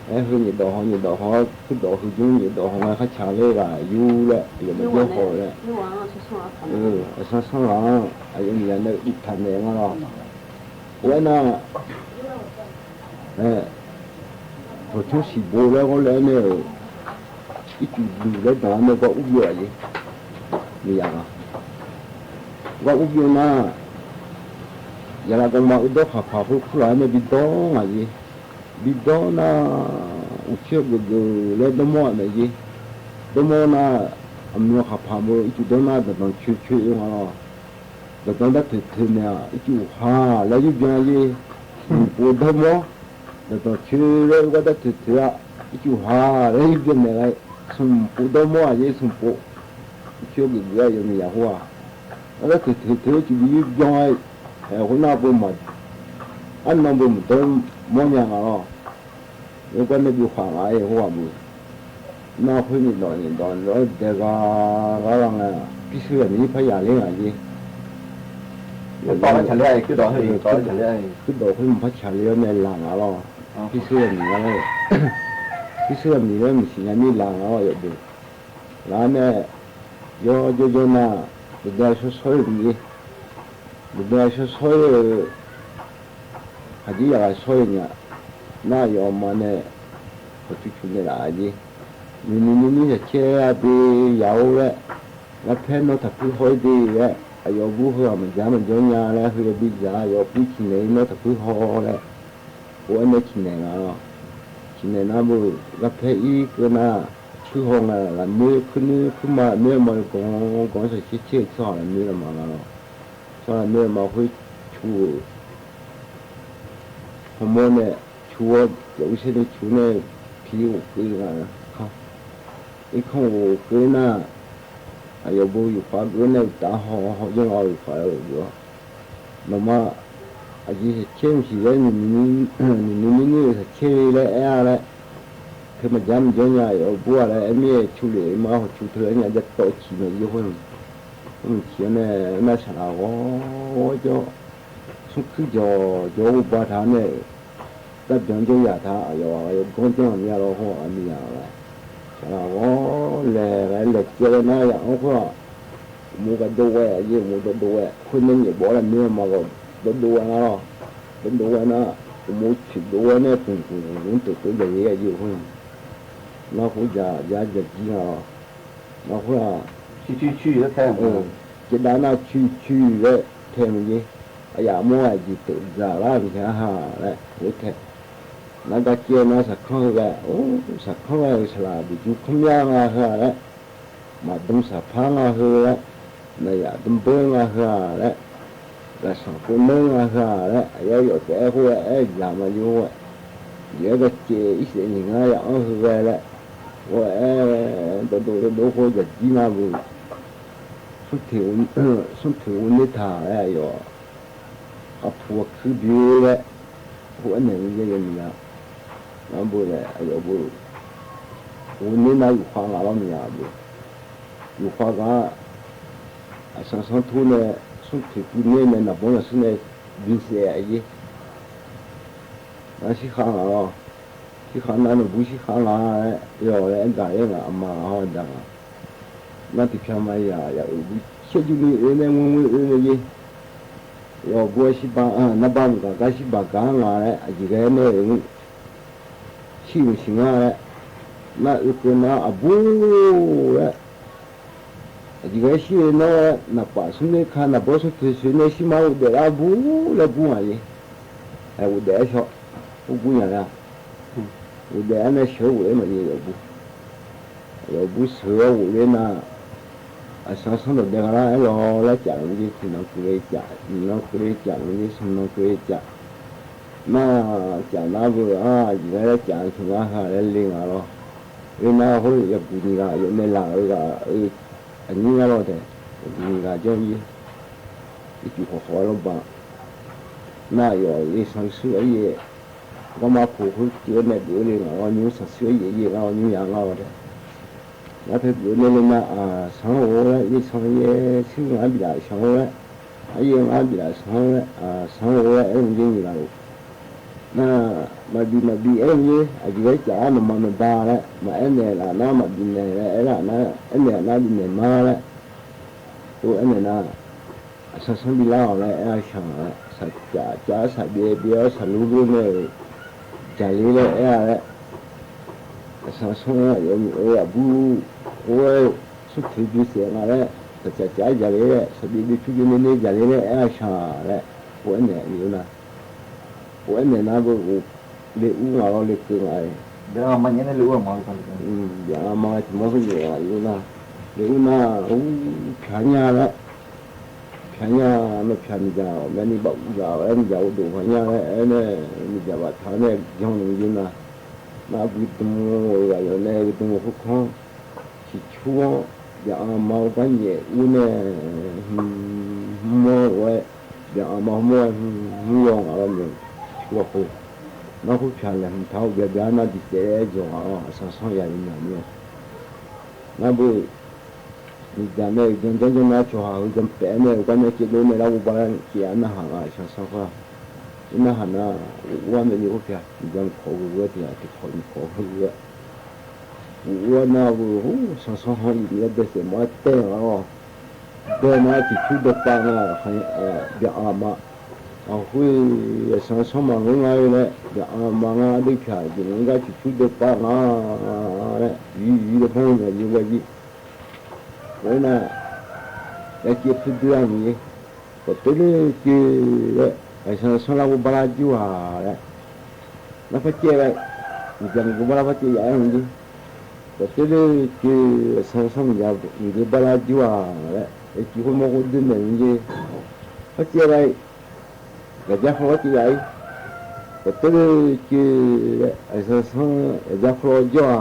အဲၣ် ဟုၣ်ညါဒီးဟီၣ်ညါဒီးဟီၣ် ခုၣ်ဒီးဟုၣ်ယူညါဒီးဟီၣ် ဟဲဆးလၢဂၤယူလဲၣ် ယမၤကၠီဃီလဲၣ် အဆၣ်ဆၣ်လီၤ အယမံၤယၤန့ၣ် အုၣ်ထးနဲၣ်မးလီၤ ဝဲနၤ အဲ ပှၤဆိစံးဘိလၢအဂီၢ်လၢန့ၣ် အံၤတူၢ်ဘျုးလၢဒၣ်န့ၣ် ကီၢ်အူဘျိအယ့ၣ် မ့ၢ်ယၤလီၤ ကီၢ်အူဘျိနၤ ယလၢကမၤအုၣ်ဒီခးဖးဖိခူလၢ်န့ၣ် ဘံဒီနၤယ့ၣ် ဘံဒီနၤ အိၣ်ဆၢဂၢၢ်ဂၢၢ်လၢဒီမါန့ၣ်ယ့ၣ် ဒီမါနၤ အမ့ၢ်ခးဖးဘိ အံၤတူၢ်ဒီနၤ တတီၤဆၢဆၢအံၤမးလီၤ တတီၤတၢ်ထုးထုးန့ၣ် အံၤတူၢ်ဟးလၢယုၢ်ဘျီယ့ၣ် ပိာ်ဒီမါ တတီၤဆၢလၢအဝဲတၢ်ထုးထုးဧါ အံၤတူၢ်ဟးလၢယုၢ်ဘျီန့ၣ်လီၤ ဆူၣ်ပိာ်ဒီမါယ့ၣ် ဆူၣ်ပိာ် ဆၢဂ့ၤဂ့ၤအယမံၤယၤဟိဧါ အတၢ်ထုးထုးထုး အံၤတူၢ်ဘံယုၢ်ဘျီ အဃိန့ၣ်ပမၤ အနီၢ်ပမၤဒီမါညါလီၤ လၢကွၢ်န့ၣ်ဘုဃးဂၤအံၤဟိဧါဘု နီၢ်ဃုနံၣ်ဒီးနံၣ်ဒီး လၢဒဲးဂၤဂၤဂၤ ပံၣ်ဆူၣ်ယၤမံၤဖးယၤလံဂၤယ့ၣ် တီၢ်လၢဆၣ်လ့အံၤ ခုၣ်ဒီးဟဲ တီၢ်လၢဆၣ်လ့အံၤ ခုၣ်ဒီးဟဲမၤဖးဆၣ်လ့အံၤန့ၣ်လၢ်ဂၤလီၤ ပံၣ်ဆူၣ်ယၤမံၤဂၤလၢ ပံၣ်ဆူၣ်ယၤမံၤလၢမုၢ်ဆံးညါမံၤလၢ်ဂၤလီၤ ယဘု လၢန့ၣ် ယိယိယိနၤ ပဒဲဆီဆီယမံၤ ပဒဲဆီဆီယ ဟးဒ်ယၤဂၤဆီယညါ နယီၤမၤန့ၣ် ပထူထူန့ၣ်လၢ်အယ့ၣ် နံၤနံၤနံၤနံၤ ယဆဲးအဘ့ၣ်ယၤအိၣ်ဝဲ လၢဖဲနီၢ်တၢ်ဖုဟီၣ်ဒၣ်လဲၣ် အယီၤဘူၣ်ဃုာ်မၤယါမၤယီညါလဲၣ် ဃုာ်ယဘျုးယၤ ယီၤဘူၣ်ဆံနဲၣ်နီၢ်တၢ်ဖုဟီၣ်လဲၣ် အိၣ်ဝဲန့ၣ်ဆံနဲၣ်လီၤ. ဆံနဲၣ်နၢ်ဘူၣ် လၢဖဲအံၤကနၣ် ဖုဟီၣ်နၢ် လၢမ့ၢ်ခုနူ ခုမး မ့ၢ်မၤဂီၤဂီၤ စၢ်ဆ့ဆ့ ဆီၣ်လၢမ့ၢ်လီၤမးလီၤ. ဆီၣ်လၢမ့ၢ်မၤဃုာ်ဆူၣ် ဟီၣ်မီၢ်န့ၣ် ဆူၣ်ဝဲ ယအူဆ့န့ၣ် ဆူၣ်န့ၣ် ဖံအိၣ်က့ၤဂၤ ခီ အ့ၣ်ခီၣ်အိၣ်က့ၤနၢ် အယီၤဘူၣ် ယခွါက့ၤန့ၣ် တၢ်ဟီၣ်ဟီၣ်ယဲၢ်လီၤ ယခွါလၢယီၤ နမ့ၢ် အယံၤဆဲးဆဲးမ့ၢ်ဆံးလဲၣ် နံၤနံၤနံၤနံၤနံၤဆဲးဆဲးလဲၣ် အဲၣ်လဲၣ် ခဲမၤယါမၤယီညါ အယီၤဘူၣ်လဲၣ် အမ့ၢ်ဆူၣ်လံ မၤဟီၣ်ဆူၣ်ထၢညါ ယတီၢ်ဆံးမးယိၤဃိ မ့ၢ်ဆံးန့ၣ် နၢ်ဆၣ်လၢဂီၤ ကၠီ ဆိၣ်ခုၣ်ကၠီ ကၠီအိၣ်ဘၣ်ထါန့ၣ် တၢ်ပျီကၠီယၤထါ အယီၤ အယီၤကီၢ်ကၠီမ့ၢ်လီၤဃိ အမံၤယၤဝဲ ဆၣ်လၢဂီၤ လဲၤလဲၤကဲဝဲနၢ်ယၤ အိၣ်ဃိ မူကဒိဝဲ အယံၤမူဒိဒိဝဲ ဃုာ်န့ၢ်ညၣ်ဘီလၢမ့ၢ်မၤဂီၤ ဒိဒိဝဲနၢ်လီၤ ဒိဒိဝဲနၢ် မူဆံးဒိဝဲန့ၣ် ပူၤပူၤပူၤတုၤတုၤယၤယဲၢ်ယဲၢ်ဃိ နၢ်ဃိယၤ ယၤယၤကံနၢ်လီၤ နၢ်ဃိ ဆူၣ်ဆူၣ်ဆူၣ်လၢထဲ ကဒါနၢ်ဆူၣ်ဆူၣ်လၢထဲမ့ၢ်ယဲၢ် အယၤမိၢ်အယံၤတၢ်ဒၣ်လၢမ့ၢ်ဟါလဲၣ် အိၣ်ထဲ နကကဲနၢ်စၢ်ခီၣ်ဟဲဝဲ အိၣ် စၢ်ခီၣ်ဟဲဝဲ စလၢ်ဘျုးခီပညီငါဟဲလဲၣ် မၤဒုံးစၢ်ဖါငါဟဲလဲၣ် နယၤဒုံးဘၢငါဟဲလဲၣ် လၢဆၣ်ဖိနၢငါဟဲလဲၣ် အယီၤယီၤတအဲၣ်ဃိဝဲ အဲၣ်ယၤမးယိၤဝဲ ယဲကကဲအံၤစဲးနံၤငါယၤအီၣ်ဟဲဝဲလဲၣ် ဝဲအဲၣ် ဒိဒိဒိဒိဃိ ယၤကံနၢ်ဘူၣ် ဆိၣ်ထံး ဆိၣ်ထံးအူန့ၢ်ထါလဲၣ် အယီၤ အဖူအခုဘျုးလဲၣ် အိၣ်ဝဲန့ၣ်ယဲၢ်ယဲၢ်မံၤယၤ နၢ်ဘူၣ်လဲၣ် အယီၤဘူၣ် အိၣ်န့ၢ်နၢ်ယိၤခွါဂၤလီၤမံၤယၤအဘူၣ် ယိၤခွါဂၤ အဆၣ်ဆီထူန့ၣ် ဆိၣ်ထံးပူၤန့ၢ်န့ၣ် နၢ်ဘီနၢ်ဆူၣ်န့ၣ် ဘံစဲးအယဲၢ် နၢ်ဆံဃါဂၤလီၤ ဆံဃါနၢ်နၢ်ဘူၣ်ဆံဃါဂၤ ယီၤလၢအဒၣ်ယဲၢ်ဂၤ အမါဂၤဟီၣ်ဒၣ်ဂၤ နၢ်တဖျါမးယၤ ယၤအုၣ်ဘူၣ်ဆဲးယုၢ်မံၤအၢန့ၣ် ဝ့ၢ်ဝ့ၢ်အၢန့ၣ်ယဲၢ် ယီၤဘူၣ်အဆံဘၣ် နၢ်ဘၣ်မုၢ်ဂၤကါဆံဘၣ်ဂၤငါလဲၣ် အယံၤဂဲၤန့ၣ် ဆံမုၢ်ဆံငါလဲၣ် နၢ်အုၣ်က့ၤနၢ်အဘူၣ်လဲၣ် အယံၤဂဲၤဆံနီၢ်ဝဲ နပာ်ဆူၣ်န့ၢ်ခါ နဘီဆူၣ်ထံးဆူၣ်န့ၢ်ဆံမး အိၣ်ဒဲးလၢအဘူၣ်လၢဘူၣ်မးယဲၢ် အဲ အိၣ်ဒဲးအဆီ အိၣ်ဘူၣ်ညါလၢ အိၣ်ဒဲးအန့ၣ်ဆၢအိၣ်လၢမးယဲၢ် ယီၤဘူၣ် ယီၤဘူၣ်ဆၢအိၣ်လၢနၢ် အဆၣ်ဆီဒီးဒဲးဂၤလၢအဲၣ်လီၤလၢကၠးလီၤမးယဲၢ် ဆံနီၢ်ကရ့ကၠး နီၢ်ကရ့ကၠးလီၤမးယဲၢ် ဆံနီၢ်ကရ့ကၠး နၢ်ကၠးနၢ်ဘူၣ် အါ ယံၤဂဲၤလၢကၠးဆူၣ်နၢ်ဟးလၢလ့ငါလီၤ လၢနၢ်ဟိ ယပူၤနံၤဂၤ ယနဲၣ်လၢ်အဂၤ အ အနံၣ်ညါလီၤတဲာ် ယပူၤနံၤဂၤကၠီယဲၢ် ယစူၢ်ဃီဃီလီၤဘၣ် နၢ်ယီၤ ယဆၣ်ဆူၣ်အယဲၢ် ကမၤဖိဃုာ်ကၠိန့ၣ် ဒုးလၢငါလီၤညူ ဆၣ်ဆူၣ်အယဲၢ် ယဲၢ်ငါလီၤညူယၤငါလီၤတဲာ် နၢ်ဖဲဒုးန့ၣ်လၢနၢ် အဆၣ်အိၣ်ဝဲ ယဆၣ်ယဲၢ် ဆူၣ်ငါဘံလးဆၣ်အိၣ်ဝဲ အယဲၢ်ငါဘံလးဆၣ်အိၣ်ဝဲ အဆၣ်အိၣ်ဝဲ အဲၣ်မ့ၢ်ယဲၢ်နံၤလၢ်အိၣ် နၢ် မၤဘံမၤဘံအဲၣ်မ့ၢ်ယဲၢ် အယံၤဂဲၤကၠးနမၤနဘါလဲၣ် မၤအဲၣ်နဲၣ်လၢနၢ် မၤဘံနဲၣ်လၢအဲၣ်လၢနၢ် အဲၣ်နဲၣ်နၢ်ဒုးနဲၣ်မါလဲၣ် အိၣ်အဲၣ်နဲၣ်နၢ် အဆၣ်ဆီဘံလၢအီၤလၢအဲၣ်အဆၣ်လဲၣ် ဆၣ်ကၠးကၠး ဆၣ်ဘံဘံ ဆၣ်လူလူန့ၣ် ကၠးလ့လၢအဲၣ်လဲၣ် အဆၣ်ဆီ ယမ့ၢ်အၢအဘူၣ် အိၣ်ဝဲ ဆူၣ်ထံးဘံစဲးငါလဲၣ် ဆၣ်ကၠးကၠးကၠးလ့လဲၣ် ဆၣ်ဘံဘံဆူၣ်ဘံန့ၢ်န့ၢ်ကၠးလ့လၢအဲၣ်အဆၣ်လဲၣ် အိၣ်အဲၣ်နဲၣ်နၢ် အိၣ်အဲၣ်နဲၣ်နၢ်ဘိ လ့အူငါလီၤ လ့ကၢးငါအံၤ ဘၣ်အမါညါန့ၣ် လ့အူအမါလီၤ ဘၣ်အမါ တမီၢ်ဖဲယဲၢ်အံၤနၢ် လ့အူနၢ် အိၣ်ဖျါညါလဲၣ် ဖျါညါ မ့ၢ်ဖျါမ့ၢ်ယၤ မ့ၢ်န့ၢ်ဘၣ်အူဂၤ မ့ၢ်ယၤအိၣ်ဒိၣ်ဖျါညါလဲၣ် အဲၣ်န့ၣ် မ့ၢ်ယၤဘၣ်ထါန့ၣ် ယီၤန့ၣ်ယဲၢ်နၢ် နၢ်ဘုဒိၣ်ဂၤယီၤန့ၣ် ဘုဒိၣ်ခိၣ်ခီ ဆံၣ်ဆူၣ် ဘၣ်အမါအိၣ်ဘၣ်ညဲၣ်အူန့ၣ် ဟူမီၢ်ဝဲ ဘၣ်အမါဟူမီၢ်ဝဲ ဟူယီၤငါလီၤမ့ၢ် ဆူၣ်အဃိ နၢ်ဟူဖျါလဲၣ် ဟူထါအိၣ်ဘျါဘျါ နၢ်ဒ်တဲလၢယီၤငါလီၤ အဆၣ်ဆီယၤန့ၣ်မ့ၢ် နၢ်ဘိ မ့ၢ်ဒ်န့ၣ် ယီၤကၠီယီၤနၢ် ကၠီဟးဂီၤ ယီၤပဲာ်န့ၣ် ကၠီန့ၣ် ကၠီဒိၣ်န့ၣ် လၢဝဲဘၣ်လၢ ကၠီအနၢ်ဟးဂီၤ ဆၣ်ဆီဃီ နၢ်ဟးနၢ် ဝဲမ့ၢ်ယိၤအိၣ်ဖျါ ယီၤမ့ၢ်ခိးဂီၤဝဲ တယၤတခိးမ့ၢ်ခိးဂီၤဝဲ ဝဲနၢ်ဝဲ ဟူ ဆၣ်ဆီဟီၣ်အံၤ မ့ၢ်ဒဲးစဲးမၤတဲလီၤ ဒဲးနၢ် ဆံၣ်ဆူၣ်ဒဲးပာ်နၢ် ဘၣ်အမါ အဃိ ဆၣ်ဆီမၤငိုငါလဲၣ် ဘၣ်အမါငါဒုးဖျါ ယမ့ၢ်ဂၤဆံၣ်ဆူၣ်ဒဲးပာ်နၢ် လဲၣ် ယံၤယံၤလၢဖဲန့ၣ် ယံၤဝဲယံၤ ဝဲနၢ် အစ့ဖုဒုအမ့ၢ်ဂ့ၤ ပှၤတဲလၢကၠိလၢ အစံၣ်သွံလၢကဘၣ်လၢကၠိဧါလဲၣ် လၢဖဲကၠိဝဲ မ့ၢ်ကၠိကဘၣ်လၢဖဲကၠိယၤမ့ၢ်ဂ့ၤ ပှၤတဲလၢကၠိ အစံၣ်သွံမ့ၢ်ကၠိ မ့ၢ်ကၠိဘၣ်လၢကၠိဧါလဲၣ် အစ့ဖိမုၣ်ဖိဒုန့ၣ်မ့ၢ်ဂ့ၤ ဖဲကၠိဝဲ ကစၢ်ခီလီၤကၠိယၤအံၤ ပှၤတဲလၢကၠိ အစံၣ်သွံ ကစၢ်ခီလီၤကၠိဧါ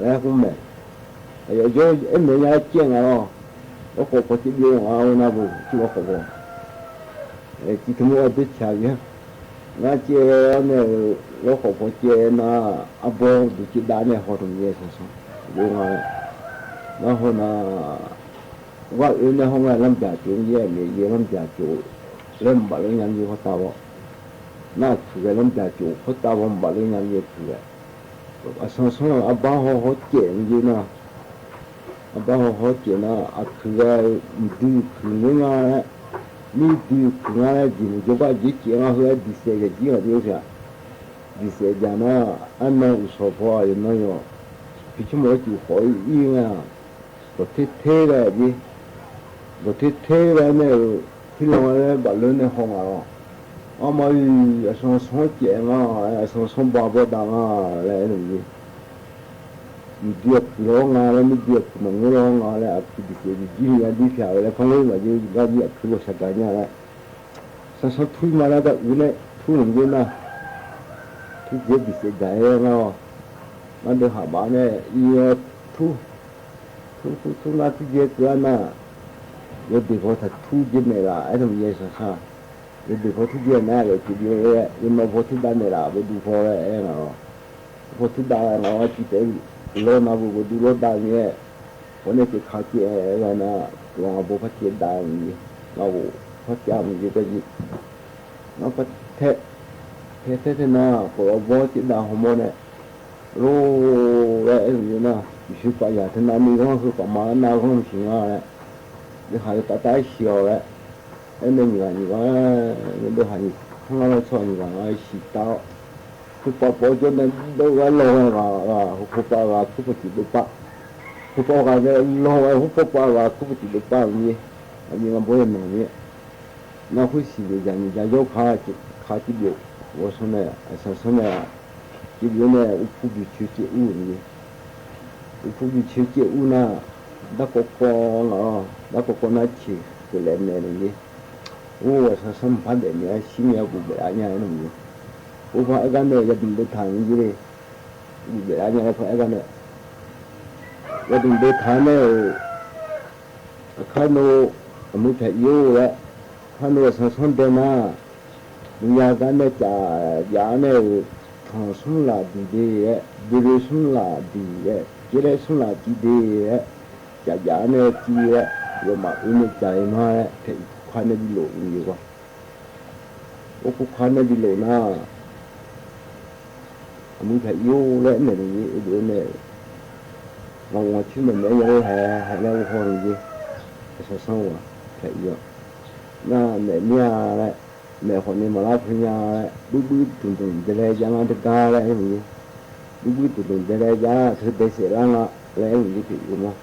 လဲၣ် ဟဲဃုမဲာ် အယီၤကၠိ အဲၣ်မဲာ်ညါကၠိငါလီၤ လီခီၣ်ဖီကၠိဘျီဝဲနၤပူၤ ကၠိလီခီၣ်ဖီ ကၠိတမုၢ်အဒိဆၣ်ယဲ နကၠိန့ၣ် လီခီၣ်ဖီကၠိနၤ အဘီဒုးကၠိဒါန့ၣ် ဟီၣ်တမံၤယဲ အစံၣ်သွံ ဒိၣ်ငါလၢ နဟီၣ်နၤ ဝဲအၢန့ၣ်ဟီၣ်ဝဲလၢမ့ၢ်ကၠိယဲ မ့ၢ်ယဲလၢမ့ၢ်ကၠိ လၢမ့ၢ်ဘၣ်လၢညါယဲဖီတၢ်ဘီ နခုၣ်ဂဲၤလၢမ့ၢ်ကၠိဖီတၢ်ဘီ မ့ၢ်ဘၣ်လၢညါယဲခုၣ်ဂဲၤ အစံၣ်သွံ အဘါဟီၣ်ဟီၣ်ကၠိမ့ၢ်ဂ့ၤနၤ အဘါဟီၣ်ဟီၣ်ကၠိနၤ အခုၣ်ဂဲၤ မ့ၢ်ဒုးခုၣ်န့ၢ်ငါလဲၣ် မ့ၢ်ဒုးခုၣ်ငါလဲၣ် ဒ်မ့ၢ်ကၠိဘၣ်ကၠိကၠိငါ ဟဲဒံးစဲးကၠိကၠိဒ်အိၣ်ဖဲ ဒံးစဲးကၠိနၤ အနီၢ်အုၣ်စီၤဖီ ယနီၢ်ယီၤ ဖံဆိကမိၣ်ဝဲကၠိဃီအံၤအံၤနၤ ဒီးထဲထဲဝဲကၠိ ဒီးထဲထဲဝဲန့ၣ် ထံလီၤဝဲလၢဘၣ်လၢန့ၣ်ဟီၣ်ငါလီၤ အမ့ၢ်အံၤ အစံၣ်သွံကၠိငါ အစံၣ်သွံဘါဘီဒၣ်ငါလဲၣ် အဲၣ်ဒိးမ့ၢ်ဂ့ၤ မ့ၢ်ဒုးအခုၣ်လီၤငါလဲၣ် မ့ၢ်ဒုးအခုၣ်မ့ၢ်န့ၢ်လီၤငါလဲၣ် အခုၣ်ဒံးစဲးကၠိ မ့ၢ်ယၤဒ်ဖဲဝဲလၢဖီဝဲမ့ၢ်ဒ် ဘၣ်ဒ်အခုၣ်လီၤစှၤကၤညါလဲၣ် စံၣ်သွံထူမးလၢတၢ်အုၣ်န့ၣ် ထူန့ၣ်ဂ့ၤနၤ ထူကၠိဒံးစဲးကၠိယဲနၤလီၤ မ့ၢ်ဒုးဟးဘၣ်န့ၣ် ယထူ ထူ ထူ ထူနၤ ထူကၠိကၠိနၤ ယဒ့ၣ်ဖီထူကၠိမဲာ်လး အဲၣ်ဒိးမ့ၢ်ဂ့ၤ စံၣ်သွံ ယဒ့ၣ်ဖီထူကၠိမဲာ်လး ယနီၢ်ဖီထူဒါမဲာ်လး ပဒူဖီဝဲအဲၣ်နၤလီၤ ဖီထူဒါနၤလီၤ စံၣ်တဲလီၤနၤ ပဒူလီၤဒါမ့ၢ် ပှၤန့ၣ်က့ၤခးက့ၤအဲၣ်နၤ ပှၤဘီဖးက့ၤဒါမ့ၢ်ဂ့ၤ နဘီဖးက့ၤမ့ၢ်ဂ့ၤ တၢ်ယံၤ နပထဲ ထဲထဲထဲနၤ ပှၤဘီက့ၤဒါဟီၣ်မီန့ၣ် ရိဝဲအဲၣ်ဒိးမ့ၢ်ဂ့ၤနၤ ယဆှၢပာ်ယၤထဲနၤ မ့ၢ်ဂီၢ်ဃုပာ်မၤနၤဂီၢ်မုၢ်ဆ့ၣ်နီၤလဲၣ် ဒုးဟးလၢတၢ်တၢ်ဟံးအီၤဝဲ အဲၣ်မ့ၢ်မုၢ်ဂၤမုၢ်ဂၤ မ့ၢ်ဒုးဟးယံၤ ဟါလီၤဆီၣ်မုၢ်ဂၤ ဟံးတၢ်အီၤ ဃုပာ်ပီကၠိန့ၣ် ဒိၣ်ဝဲလီၤဝဲဂၤဂၤ ဃုဖိပာ်ဂၤ ဃုပာ်စံၣ်ဒိၣ်ပာ် ဃုဖိဂၤန့ၣ် လီၤဝဲ ဃုဖိပာ်ဂၤ ဃုပာ်စံၣ်ဒိၣ်ပာ်မ့ၢ်ဂ့ၤ အမ့ၢ်ဂ့ၤဘီယနီၢ်မ့ၢ်ဂ့ၤ နဃုစံၣ်ဒိၣ်ယၤမ့ၢ်ဂ့ၤ ယၤယီခါ ခးစံၣ်ဒိၣ် ဝဲဆိန့ၣ် အစံၣ်သွံန့ၣ် စံၣ်ဒိၣ်န့ၣ် အိၣ်ဖှိၣ်ဘုၣ်ဆၢက့ၣ်အူမ့ၢ်ဂ့ၤ အိၣ်ဖှိၣ်ဘုၣ်ဆၢက့ၣ်အူနၤ ဒၣ်ကီကီနၤ ဒၣ်ကီကီနၤဆံး ကလဲၤနဲၣ်မ့ၢ်ဂ့ၤ အိၣ် အစံၣ်သွံဖးဒဲးမ့ၢ်ဂ့ၤ ဆံးမ့ၢ်ဂ့ၤဘူၣ်ဘဲးအါညါန့ၣ်မ့ၢ်ဂ့ၤ အိၣ်ဖဲအဲၣ်ဂၤန့ၣ် ယဒုးဒိးထါမ့ၢ်ဂ့ၤ ဘူၣ်ဘဲးအါညါလၢဖဲအဲၣ်ဂၤန့ၣ် ယဒုးဒိးထါန့ၣ် အခါန့ၣ် အမုၢ်ဖဲအံၤအိၣ်ဝဲ အခါန့ၣ် အစံၣ်သွံဒဲးနၤ မုၢ်ယါကါန့ၣ် ကၠးယါန့ၣ် ထီၣ်သွံလၢ်ဒံးဒဲး ဘုရ့သွံလၢ်ဒံးဒဲး ကဲလဲၣ်သွံလၢ်ကံဒဲး ကၠးယါန့ၣ်ကံဝဲ ယမၤအၢန့ၣ်ကၠးအံၤမး ဖဲအံၤခိၣ်ခွါန့ၣ်ဒံးလိာ်မ့ၢ်ဂ့ၤကွၢ် အိၣ်ခိၣ်ခွါန့ၣ်ဒံးလိာ်နၤ အမုၢ်ဖဲအံၤအိၣ်လၢနဲၣ်န့ၣ် အဒိးန့ၣ် မၤဝံၤဆူမဲာ်မဲာ်ညါလၢဟဲ ဟဲလၢဟီၣ်န့ၣ် အစံၣ်သွံဝဲ ဖဲအံၤ နမဲာ်မ့ၢ်လၢ မဲာ်ဃီန့ၣ်မၤလၢဖုညါလၢ ဘုဘုတူၢ်တူၢ်ဒဲးဒဲးယါနၤတဂၤလၢအမ့ၢ် ဘုဘုတူၢ်တူၢ်ဒဲးဒဲးယါ ထုးဒဲးစဲးလၢနၤလၢအမ့ၢ်ဖဲအံၤမး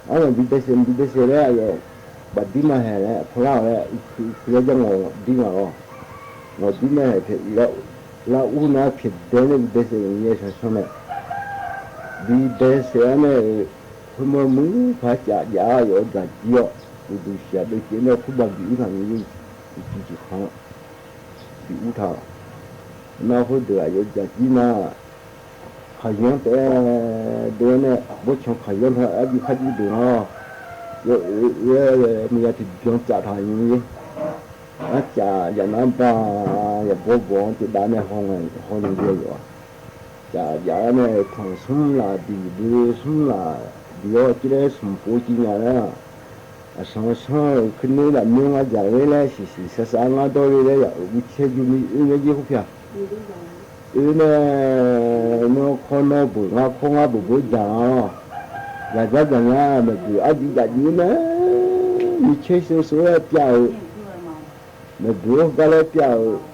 အဝဲဒုးဒဲးစဲး ဒုးဒဲးစဲးလၢအယီၤ ဘၣ်ဒံမးဟဲလၢ အဖီလာ်လၢ အုၣ်ခုၣ်အုၣ်ခုၣ်လၢယါ နီၢ်ဒံမးလီၤ နီၢ်ဒံန့ၣ်ဟဲဖဲအံၤလၢ လၢအူနၤဖဲဒဲးန့ၣ် ဒုးဒဲးစဲးန့ၣ် ယဲၢ်ဆၢဆၢန့ၣ် ဒုးဒဲးစဲးန့ၣ် ဖဲမုၢ်မုၢ်ဖးကၠးယါ ယအိၣ်ဒၣ်ကံအီၤ ဒုးဒုးစဲးဒုးက့ၤန့ၣ် ဖုဘၣ်ဘံၣ်အူထီၣ်န့ၣ် ဘံၣ်အူထီၣ် ဘံၣ်အူထီၣ် နၢ်ဟူဒၣ်ယအိၣ်ဒၣ်ကံနၤ ခးယီၤတဲ ဒိးန့ၣ် ဘီဆီၣ်ခးယီၤထီၣ် အဒုးခးဒုးဒိၣ်နီၤ ယအိၣ်အၢ မုၢ်ယါထံၣ်ဘီကၠးထီၣ်ယံၤ အကၠးယနၤဘၣ် ယဘီဘီက့ၤဒါန့ၣ် ဟီၣ်န့ၣ်ယဲယီၤ ကၠးယၤန့ၣ် ထီၣ်သွံလၢ်ဒံး ဘုရ့သွံလၢ်ဒံးအီၤ ကဲလဲၣ်သွံပိကံညါလၢ အစံၣ်သွံ ကန့ၢ်ဒၣ်မ့ၢ်ငါယၤဝဲလၢ ဆံးဆံးစါစါငါဒီရ့လၢယၤ အုၣ်ဆဲယူၤမံအၢန့ၣ်ယဲၢ်ခိၣ်ဖၠၣ် အၢန့ၣ် နီၢ်ခီနီၢ်ဘိၣ် ငါခီငါဘိၣ်ဘိၣ်ယၤလီၤ ယၤယၤယၤညါ မဲာ်ဘုၣ်အါဒံးဒၣ်ဒံးန့ၣ် မံဆဲစိၤစိၤလၢပျၢ်ဧိၤ မဲာ်ဘုၣ်အိၣ်ကါလၢပျၢ်ဧိၤ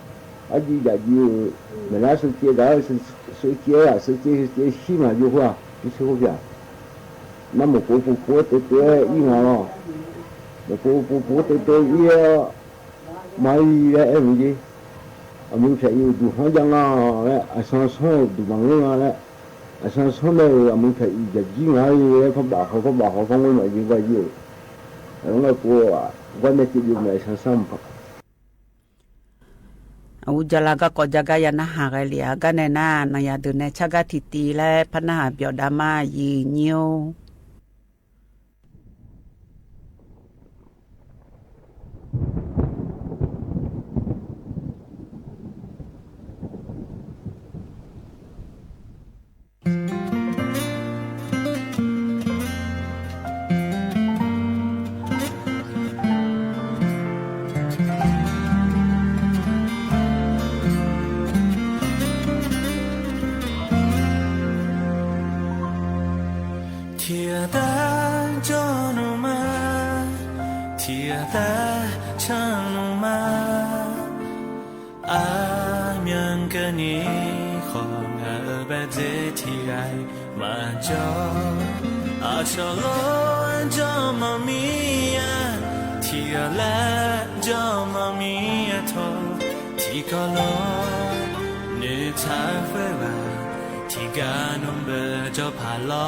အါဒံးဒၣ်ဒံးဧိၤ မဲာ်လၢစိၤကဲဒၣ် စိၤကဲဒၣ် စိၤကဲစိၤကဲဟံးမးယိၤခွါ ယဆိၣ်ခိၣ်ဖၠၣ် နၢ်မိၣ်ပိာ်ပိာ်ပိာ်တဲတဲအံၤမးလီၤ ပူၤပူၤပူၤပူၤ တဲတဲအီၤ မၤအီၤလၢအဲၣ်မုၢ်က့ၤ အမုၢ်ဖျဲးအံၤ အိၣ်ဒူၣ်ဟီၣ်ယါငါလဲၣ်, အဆၢဆၢဒူၣ်မၤငါလဲၣ်, အဆၢဆၢမ့ၢ်အမုၢ်ဖျဲးအံၤ ယၤကံငါအံၤ ဖးဘၣ်ဟီၣ် ဖးဘၣ်ဟီၣ် ဖးငိုၢ်မးယံၤဝဲယံၤ, အလီၢ်ကိး ဝဲန့ၣ်က့ၤဒုးမ့ၢ်အဆၢဆၢမး အဝဲကလါကီကီကါယၤနဟးဂဲၤလံ အဂၤန့ၣ်နၤ နယၤဒုးနဲၣ်ဆၢဂၤထံၣ်တံၢ်လၢ ဖးနဟးပျီၣ်ဒၣ်မးယံၤညိ ထံၣ်အတၢ်ကၠီနူမး, ထံၣ်အတၢ်ဆၢနူမး, အါမၠၣ်ကန့ၣ်ဃီ ငါအၢဘၣ်စ့ထံၣ်ဂၤ မၤကၠီ, အဆီၣ်လီၤကၠီမီၤမံယါ, ထံၣ်အလၢကၠီမီၤမံအထိၣ်, ထံကီၢ်လီၤ နုၢ်ထါဃဲရၤ, ထံကၢ်နူဘၢၣ်ကၠီဖးလီ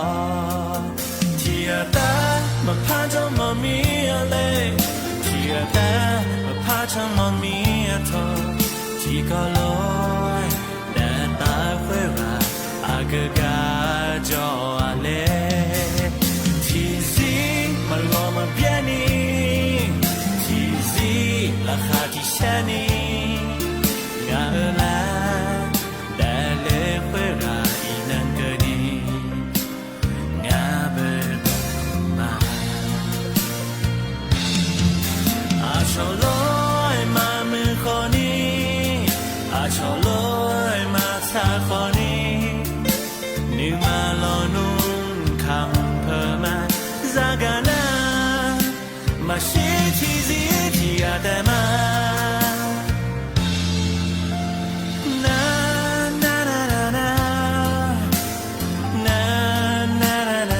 ၤ, ထံအတၢ်မၤဖးကၠီမီၤမံအလဲၣ်, ထံအတၢ်မၤဖးဆၢမီၤမံအထိၣ်, ထံကီၢ်လီၤ နတၢ်ဃဲရၤ အကကၢ်ကၠီအလဲၣ်, ထံစံမၤဂီၤမၤဘျဲၣ်နံၤ, ထံစံလၢဃာ်ထံဆဲနံၤ, ငါအၢလၢ ဒၣ်လဲာ်ဃဲရၤအံၤနၤကန့ၣ် ငါဘၣ်ဒိၣ်မး အဆီၣ်လီၤမၤမုၢ်ဃီနံၤ, အဆီၣ်လီၤမၤဆါဃီနံၤ, နုမၤလီၤနူခၣ်ဖၢမး စၤဂၤနၤ, မၤဆံထံစံထံအတၢ်မၤ နၤ နၤ နၤ နၤ နၤ နၤ နၤ နၤ နၤ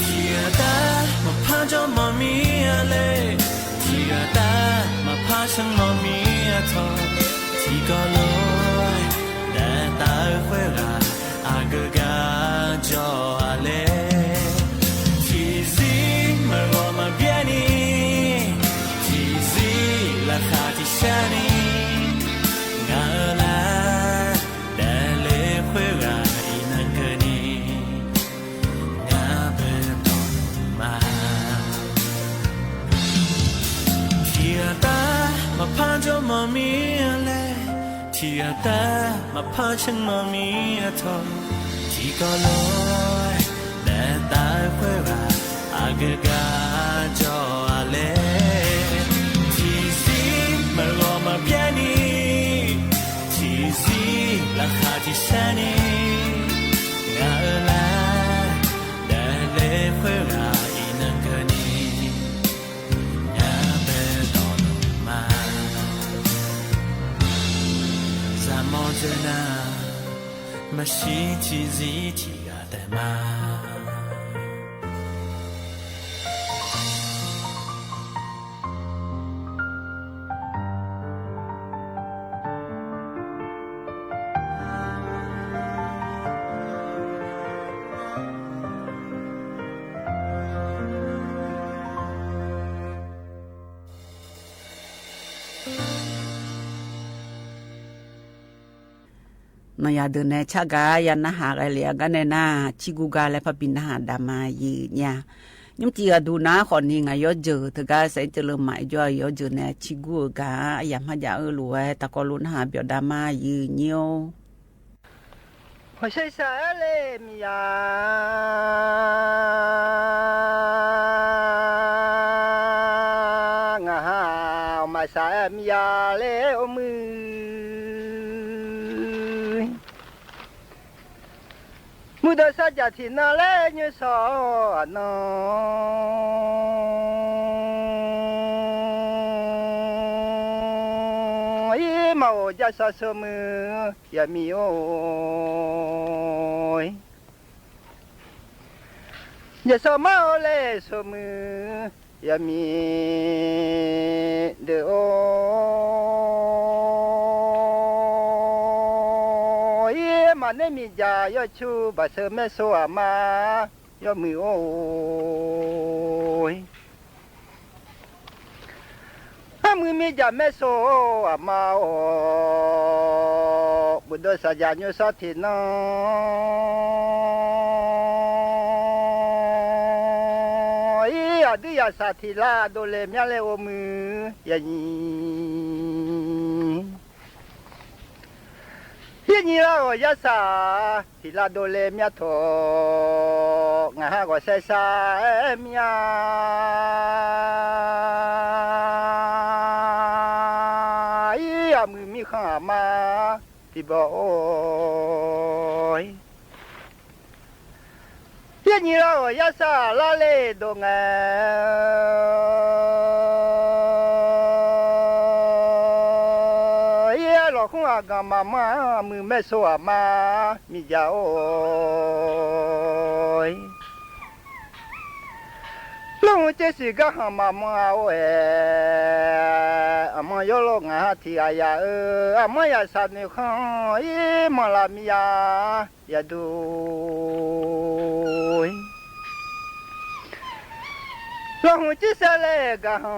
ထံအတၢ်မၤဖးကၠီမီၤမံအလဲၣ်, ထံအတၢ်မၤဖးဆၢမီၤမံအထိၣ်, ထံကီၢ်လီၤ နတၢ်ဃဲရၤ အကကၢ်ကၠီအလဲၣ်, ထံစံမၤဂီၤမၤဘျဲၣ်နံၤ, ထံစံလၢဃာ်ထံဆဲနံၤ, ငါအၢလၢ ဒၣ်လဲာ်ဃဲရၤအံၤနၤကန့ၣ် နဘၣ်ဒိၣ်မး, ထံအတၢ်မၤဖးကၠီမီၤမံအလဲၣ်, ထံအတၢ်မၤဖးဆၢမီၤမံအထိၣ်, ထံကီၢ်လီၤ နတၢ်ဃဲရၤ အကကၢ်ကၠီအလဲၣ်, ထံစံမၤဂီၤမၤဘျဲၣ်နံၤ, ထံစံလၢဃာ်ထံဆဲနံၤ, ငါအၢလၢ ဒၣ်လဲာ်ဃဲရၤအံၤနၤကန့ၣ် နဘၣ်ဒိၣ်မး, စၤမီၣ်ကၠီနၤ မၤဆံထံစံထံအတၢ်မၤ နယၤဒုးနဲၣ်ဆၢဂၤ ယၤနဟးဂဲၤလံ အဂၤနဲၣ်နၤ ဆံဂူဂၤလၢဖးဘံနဟးဒၣ်မးယံာ်ညါ, ညၣ်မုၢ်တံၢ်အဒုးနၤဃီနံၤ ငါယီၤစၢၤတဂၤ စဲးကၠၢလၢမးယီၤ ယီၤစၢၤနဲၣ် ဆံဂူဂၤ ယၤမၤယၤအၢလိာ်ဝဲ တၢ်ကီလိာ်နဟးပျီၣ်ဒၣ်မးယံာ်ညိ မၤစဲးစးလဲၣ်မံယၤ ငါဟး မၤစဲးမံယၤလဲၣ် အိၣ်မုၢ် မုၢ်ဒီးစၢ်ကၠၢ်ထံၣ်နၤလၢညိၣ်စီၤအနီၢ် อี๋ มาโอ ยาสา โสมือ ยามีโอย ยาสา มาโอ แล โสมือ ยามีเดอโอย มาเน่มีจ๋ายอดชูบ่าเสิร์ฟแม่โซ่อามา ยอดมือโอย อามือมีจ๋าแม่โซ่อามาโอ บุตรโดยสัญญาโยสาธิตน้อย อาดื้อยาสาธิลาโดเลเมียเลโอมือยาหญิง ยาหญิงลาโอยาสา ธิลาโดเลเมียโถ งาห้าก็ใส่สาเมีย อี๋ อามือมีข้างอามา ตี้บ่โอย ยาหญิงลาโอยาสา ลาเลโดงแง อี๋ หล่อคุ้งอากังมามา มือแม่โซ่อามา มีจ๋าโอย ลุงเจสิกะหังมามังอาโอเอ อามังยอโลงาตี้อาญาเออ อามังยาสาหนึ่งข้าง อี๋ มังลามียา ยาดู ลุงเจสิเลกะหั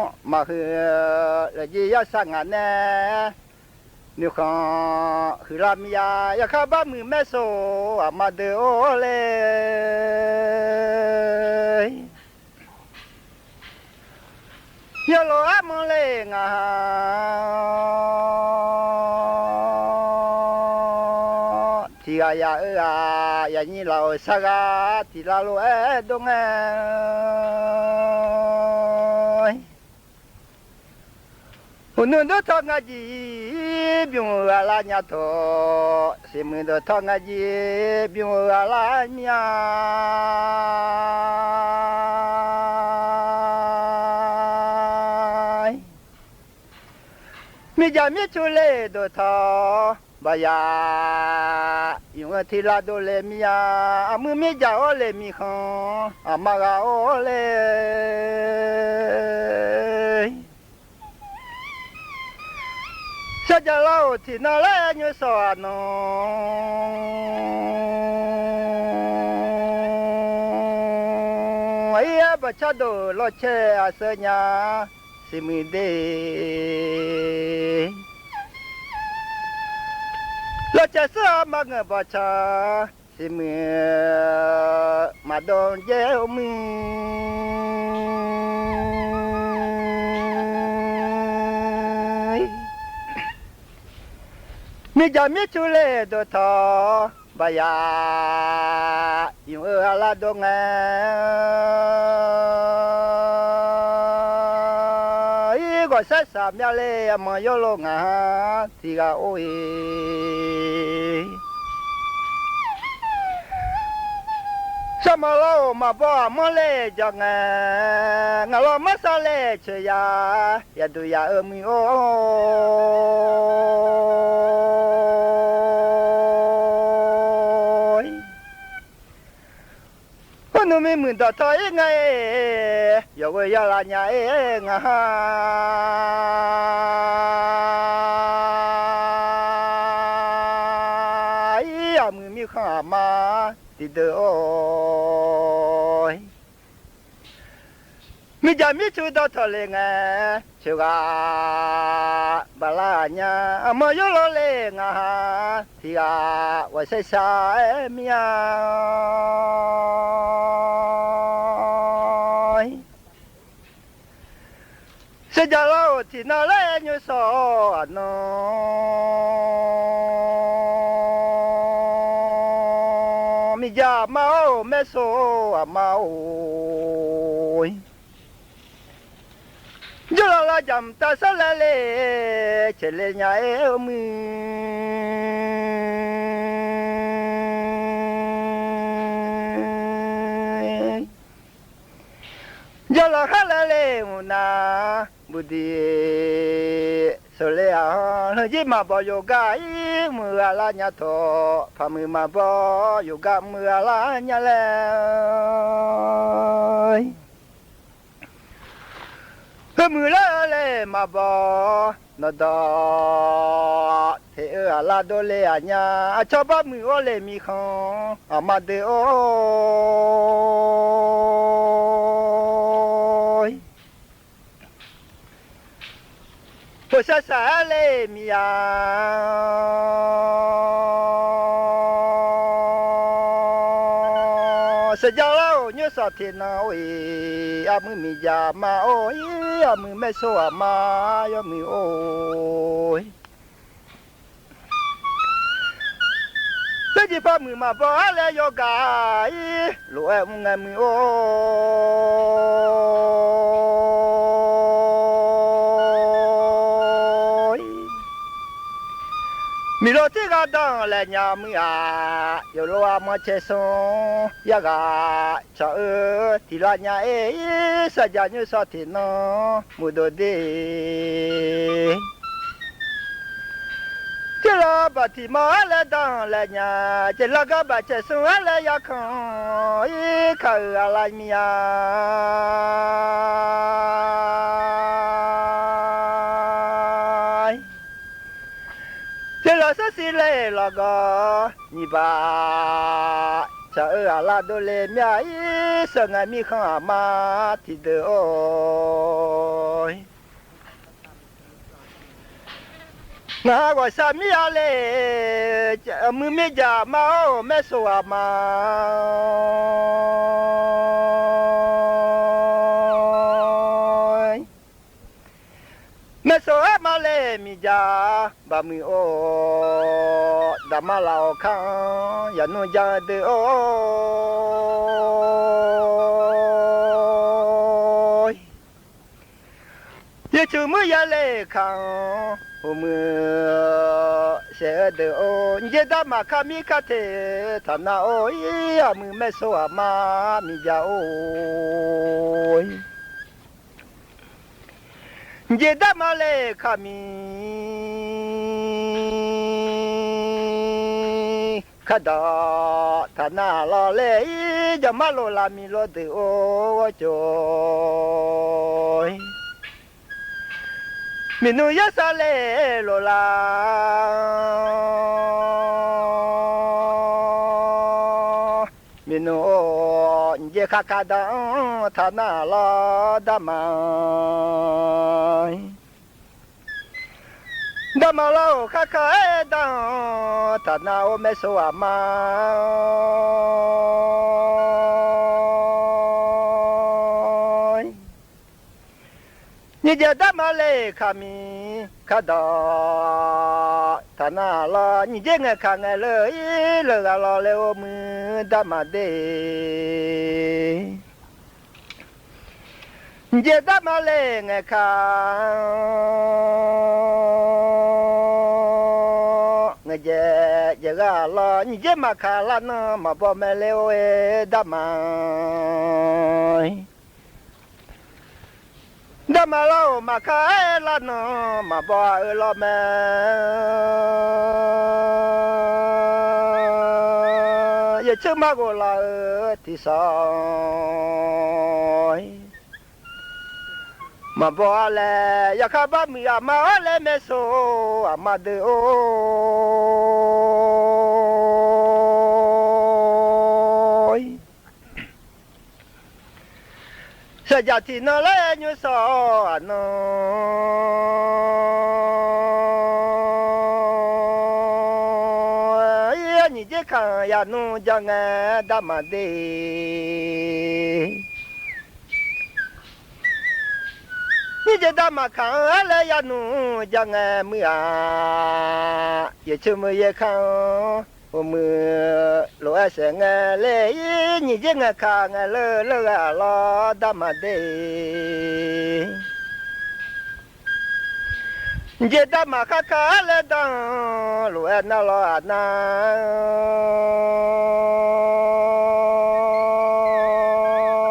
ง มาหื้อ ละยี่ยาสางาแน่ นึ่งข้าง หื้อลามียา ยาข้าบ้ามือแม่โซ่อามาเดอโอเลย ยาโลอามังเลงา ตี้อาญาเอออา ยาหญิงลาโอสากา ตี้ลาโลเอโดงแง อุนุนดูทองอาจีบิวอาลาญาโถ สิมือดูทองอาจีบิวอาลาญา มีจ๋ามีชูเลดูทอง บ่ายา อยู่เออตี้ลาโดเลมียา อามือมีจ๋าโอเลมีข้าง อามาราโอเลย สะจ๋าลาโอตี้นาแลยูสอนอ ไอ้บ่าชาโดลอเชอาเสยญา สิมือเด ลอเชเสอมาเงอบ่าชา สิมือ มาดองเย้วมือ มีจ๋ามีชูเลโดทอ บ่ายา อยู่เอออาลาดงแง อีกว่าใส่สามยาเล อามังยอโลงา ตี้กาโอย สมาลาโอมาบ่ามังเลจ๋าแง งาลอมาสาเลเชยา ยาดูยาเออมือโอย โอ้หนูมีหมื่นต่อทออีกไง อย่าเวยอย่าลาญาเองอะฮะ อี๋ อามือมีข้างมา ตี้เดอโอย มีจ๋ามีชูต่อทอเลงแง เชวา บ่าลาญา อามังยอโลเลงา ตี้กาว่าใส่สายเมีย เสยจ๋าลาโอตี้นาแลยูสอนอ มีจ๋ามาโอ แม่โซ่อามาโอย ยอลาลาจ๋ำตาสะแลเล เชเลญาเอวมือ ยอลาฮะ မူၼႃႇ မူႇတီႇ သူလႄႈဢႃႇ ႁိူဝ်ႈယိင်းမႃးပေႃးယူႇၵႃႈ ဢီး မိူဝ်ႈဢလႃးၺႃးထေႃး ၽႃႈမိုဝ်းမႃးပေႃးယူႇၵႃႈ မိူဝ်ႈဢလႃးၺႃးလႄႈ ႁိူဝ်ႈမိုဝ်းလႄႈလႄႈမႃးပေႃး ၼေႃႈတေႃႈ ထေးဢိူဝ်ႈ ဢလႃးတူဝ်လႄႈဢၺႃး ဢၶျေႃးပႃးမိုဝ်းဢေႃးလႄႈ မီးၶွင်ဢမၢတ်ႈတေႉဢူၺ်း။ ၽူႈသႂ်သႂ်လႄႈ မီးယႃႈ သႃႇၸႃႇလႃႉဢူဝ်း ၺူဝ်းသေႃးထေးၼႃႇဢူၺ်း၊ ဢမုၼ်မီးယႃႈမႃးဢူၺ်း၊ ဢမုၼ်မႄႈသူဝ်းမႃး ယွၼ်းမုၼ်ဢူၺ်း။ ပေႃးၸိုဝ်ႈၽႃႈမိုဝ်းမႃး ပေႃးဢၼ်လႂ်ယွၼ်းၵႃႈ ဢီး လူဝ်ႇဢႅဝ်ႇငႃႈမိုဝ်းဢူၺ်း။ မီးလူႇတီႈၵႃႈတၢင်းလႄႈ ၺႃးမိုဝ်းဢႃႈ ယူႇလူႇဢႃႈ မွၵ်ႈၶျေႇသုင် ယႃႇၵႃႈ ၸဝ်ႈဢိူၺ်း တီႈလႃႈၺႃးဢေး သႃႇၸႃႇၺူဝ်းသေႃးထေးၼေႃႈ မူႇတူဝ်ႈတႄႉ ၸေးလႃးပႃႇတီႇမႃးလႄႈ တၢင်းလႄႈၺႃး ၸေးလႃးၵႃႈပႃႇၶျေႇသုင်လႄႈ ယႃႇၶၢင်ႈ ဢီး ၶႃႈဢိူၺ်း ဢလႃးမီးယႃႈ ၸေးလႃးသႃႇသီႇလႄႈ လႃးၵေႃႈ ၺီႇပႃႇ ၸဝ်ႈဢိူၺ်း ဢလႃးတူဝ်လႄႈ မျႃႉဢီး သႂ်ငၢႆးမီးၶၢင်ႈ ဢမၢတ်ႈတီႈတႄႉဢူၺ်း။ ငႃးၵေႃႈ သႃႇမီးဢလႄႈ ဢမုၼ်မီးယႃႈမႃး ဢူဝ်း မႄႈသူဝ်းမႃး မႄႈသူဝ်းမႃးလႄႈ မီးယႃႈ ပႃႇမိုဝ်းဢူဝ်း တႃႇမႃးလႃႈဢူဝ်းၶႃႈ ယႃႇၼုၸၢင်ႈတႄႉဢူၺ်း။ ယႃႇၸူးမိုဝ်းယႃႈလႄႈၶႃႈ ႁူဝ်မိုဝ်း သႄႇဢိူဝ်ႈတႄႉဢူၺ်း ၼႆႉတႃႇမႃးၶႃႈမီးၶႃႈထႅင်ႈ ထႃႇၼႃႉဢူၺ်း ဢမုၼ်မႄႈသူဝ်းမႃး မီးယႃႈဢူၺ်း။ ၼႆႉတႃႇမႃးလႄႈၶႃႈမီး ၶႃႈတေႃႇ ထႃႇၼႃႉလေႃးလႄႈ ဢီး ၸဝ်ႈမႃးလူဝ်ႇလႃႇ မီးလူဝ်ႇတႄႉဢူၺ်းၸူး မီးၼုယသႃႇလႄႈ လူဝ်ႇလႃႇ မီးၼုဢူၺ်း ၼႆႉၶႃႈၶႃႈတၢင်း ထႃႇၼႃႉလေႃး တႃႇမႃး တႃႇမႃးလေႃး ၶႃႈၶႃႈတၢင်း ထႃႇၼႃႉဢူၺ်း မႄႈသူဝ်းမႃး ၼႆႉၸႃႉတႃႇမႃးလႄႈၶႃႈမီး ၶႃႈတေႃႇ ထႃႇၼႃႉလေႃး ၼႆႉၸႃႉငၢႆးၶႃႈငၢႆးလႄႈ ဢီး လႄႈၵႃႈလေႃးလႄႈ ဢူဝ်း မိုဝ်းတႃႇမႃးတႄႉ ၼႆႉၸႃႉတႃႇမႃးလႄႈငၢႆးၶႃႈ ငၢႆးၸႃႉ ၸႃႉၵႃႈလေႃး ၼႆႉၸႃႉမႃးၶႃႈလႃႈၼေႃႈ မႃးပေႃႈမႄႈလႄႈ ဢူၺ်း တႃႇမႃး တႃႇမႃးလေႃး မႃးၶႃႈလႃႈၼေႃႈ မႃးပေႃႈဢိူဝ်ႈလေႃးမႄႈ ယႃႇၸိုဝ်ႈမႃးၵူဝ်လႃႈဢိူဝ်ႈ တီႈသွင် မႃးပေႃႈလႄႈ ယႃႇၶႃႈပႃးမိုဝ်း ဢမႃးဢေႃႈလႄႈ မႄႈသူဝ်း ဢမႃးတႄႉဢူဝ်း သႃႇၸႃႇတီႈၼေႃႈလႄႈ ၺူဝ်းသေႃးဢၼေႃႈ ဢိူဝ်ႈ ၼႆႉၸႃႉၶႃႈ ယႃႇၼုၸၢင်ႈငၢႆး တႃႇမႃးတႄႉ ၼႆႉၸႃႉတႃႇမႃးၶႃႈလႄႈ ယႃႇၼုၸၢင်ႈငၢႆး မိူဝ်ႈဢႃႈ ယႃႇၸူးမိုဝ်းယႃႈၶႃႈ ဢူဝ်း မိူဝ်ႈလူဝ်ႇဢႅတ်ႉသ်ဢႅတ်ႉသ် ငၢႆးလႄႈ ဢီး ၼႆႉၸႃႉငၢႆးၶႃႈ ငၢႆးလႄႈ လႄႈဢႃႈလေႃး တႃႇမႃးတႄႉ ၼႆႉၸႃႉတႃႇမႃးၶႃႈၶႃႈလႄႈ တၢင်းလူဝ်ႇဢႅတ်ႉသ်ဢႃႈလေႃး ဢႃႈၼ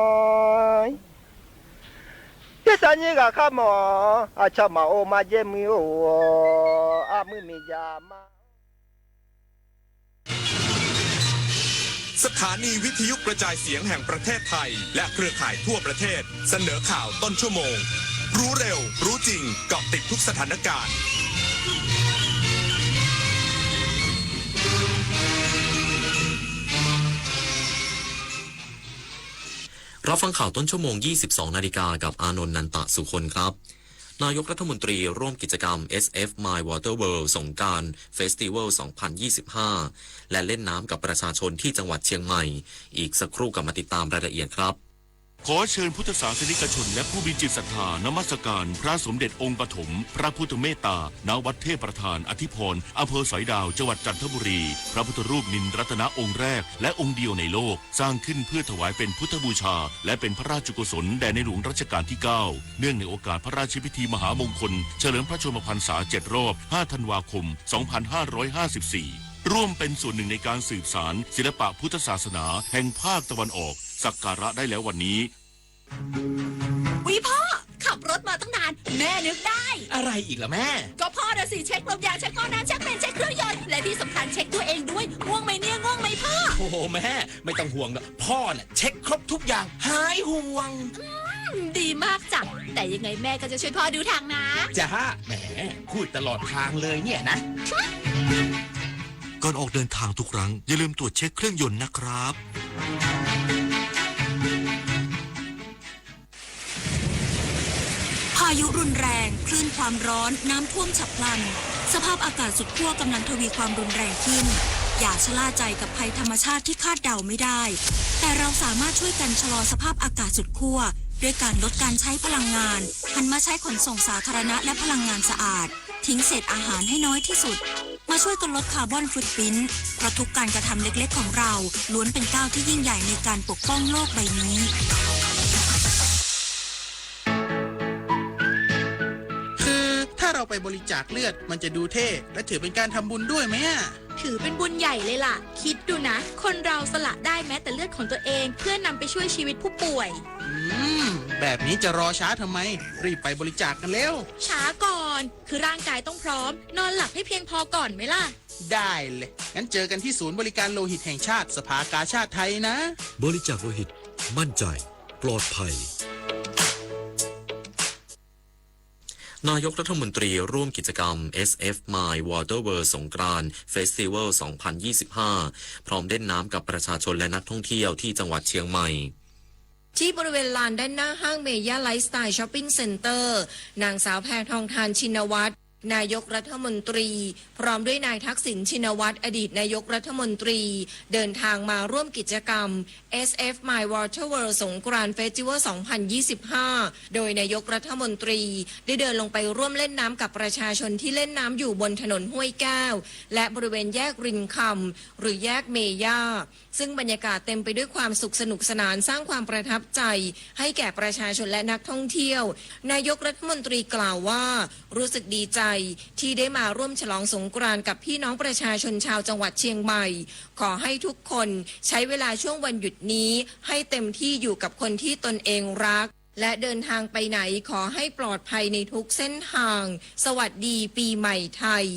ႃႈ ယႃႇ ตอนนี้ก็ข้าหมอ อาชามาโอมาเยมือโอ อามือมียามา สถานีวิทยุกระจายเสียงแห่งประเทศไทย และเครือข่ายทั่วประเทศ เสนอข่าวต้นชั่วโมง รู้เร็ว รู้จริง เกาะติดทุกสถานการณ์ รับฟังข่าวต้นชั่วโมง ยี่สิบสองนาฬิกา กับอานนท์ นันตะสุคนครับ นายกรัฐมนตรีร่วมกิจกรรม เอสเอฟ My Water World สงกรานต์ Festival สองพันยี่สิบห้า และเล่นน้ำกับประชาชนที่จังหวัดเชียงใหม่ อีกสักครู่กลับมาติดตามรายละเอียดครับ ขอเชิญพุทธศาสนิกชนและผู้มีจิตศรัทธานมัสการพระสมเด็จองค์ปฐมพระพุทธเมตตา ณ วัดเทพประธานอธิพร อำเภอสอยดาว จังหวัดจันทบุรี พระพุทธรูปนินรัตนะองค์แรกและองค์เดียวในโลก สร้างขึ้นเพื่อถวายเป็นพุทธบูชา และเป็นพระราชกุศลแด่ในหลวงรัชกาลที่เก้า เนื่องในโอกาสพระราชพิธีมหามงคล เฉลิมพระชนมพรรษาเจ็ดรอบ ห้าธันวาคม สองพันห้าร้อยห้าสิบสี่ ร่วมเป็นส่วนหนึ่งในการสืบสานศิลปะพุทธศาสนาแห่งภาคตะวันออก สักการะได้แล้ววันนี้ อุ๊ยพ่อ ขับรถมาตั้งนาน แม่นึกได้ อะไรอีกล่ะแม่ ก็พ่อน่ะสิ เช็คลมยาง เช็คหม้อน้ำ เช็คเบรก เช็คเครื่องยนต์ และที่สำคัญเช็คตัวเองด้วย ง่วงไหมเนี่ย ง่วงไหมพ่อ โอ้โหแม่ ไม่ต้องห่วงหรอก พ่อน่ะเช็คครบทุกอย่าง หายห่วง อืม ดีมากจ้ะ แต่ยังไงแม่ก็จะช่วยพ่อดูทางนะ จ้ะ แหม พูดตลอดทางเลยเนี่ยนะ ก่อนออกเดินทางทุกครั้ง อย่าลืมตรวจเช็คเครื่องยนต์นะครับ พายุรุนแรง คลื่นความร้อน น้ำท่วมฉับพลัน สภาพอากาศสุดขั้วกำลังทวีความรุนแรงขึ้น อย่าชะล่าใจกับภัยธรรมชาติที่คาดเดาไม่ได้ แต่เราสามารถช่วยกันชะลอสภาพอากาศสุดขั้ว ด้วยการลดการใช้พลังงาน หันมาใช้ขนส่งสาธารณะและพลังงานสะอาด ทิ้งเศษอาหารให้น้อยที่สุด มาช่วยกันลดคาร์บอนฟุตพริ้นท์ เพราะทุกการกระทำเล็กๆของเรา ล้วนเป็นก้าวที่ยิ่งใหญ่ในการปกป้องโลกใบนี้ คือถ้าเราไปบริจาคเลือด มันจะดูเท่ และถือเป็นการทำบุญด้วยไหมอะ ถือเป็นบุญใหญ่เลยล่ะ คิดดูนะ คนเราสละได้แม้แต่เลือดของตัวเอง เพื่อนำไปช่วยชีวิตผู้ป่วย อืม แบบนี้จะรอช้าทำไม รีบไปบริจาคกันเร็ว ช้าก่อน คือร่างกายต้องพร้อม นอนหลับให้เพียงพอก่อนไหมล่ะ ได้เลย งั้นเจอกันที่ศูนย์บริการโลหิตแห่งชาติ สภากาชาดไทยนะ บริจาคโลหิต มั่นใจ ปลอดภัย นายกรัฐมนตรีร่วมกิจกรรม เอสเอฟ My Water World สงกรานต์ Festival สองพันยี่สิบห้า พร้อมเล่นน้ำกับประชาชนและนักท่องเที่ยวที่จังหวัดเชียงใหม่ ที่บริเวณลานด้านหน้าห้างเมย่าไลฟ์สไตล์ช็อปปิ้งเซ็นเตอร์ นางสาวแพทองธาร ชินวัตร นายกรัฐมนตรี พร้อมด้วยนายทักษิณ ชินวัตร อดีตนายกรัฐมนตรี เดินทางมาร่วมกิจกรรม เอสเอฟ My Water World สงกรานต์ Festival สองพันยี่สิบห้า โดยนายกรัฐมนตรีได้เดินลงไปร่วมเล่นน้ำกับประชาชนที่เล่นน้ำอยู่บนถนนห้วยแก้ว และบริเวณแยกรินคำ หรือแยกเมย่า ซึ่งบรรยากาศเต็มไปด้วยความสุขสนุกสนาน สร้างความประทับใจให้แก่ประชาชนและนักท่องเที่ยว นายกรัฐมนตรีกล่าวว่า รู้สึกดีใจที่ได้มาร่วมฉลองสงกรานต์กับพี่น้องประชาชนชาวจังหวัดเชียงใหม่ ขอให้ทุกคนใช้เวลาช่วงวันหยุดนี้ให้เต็มที่อยู่กับคนที่ตนเองรัก และเดินทางไปไหนขอให้ปลอดภัยในทุกเส้นทาง สวัสดีปีใหม่ไทย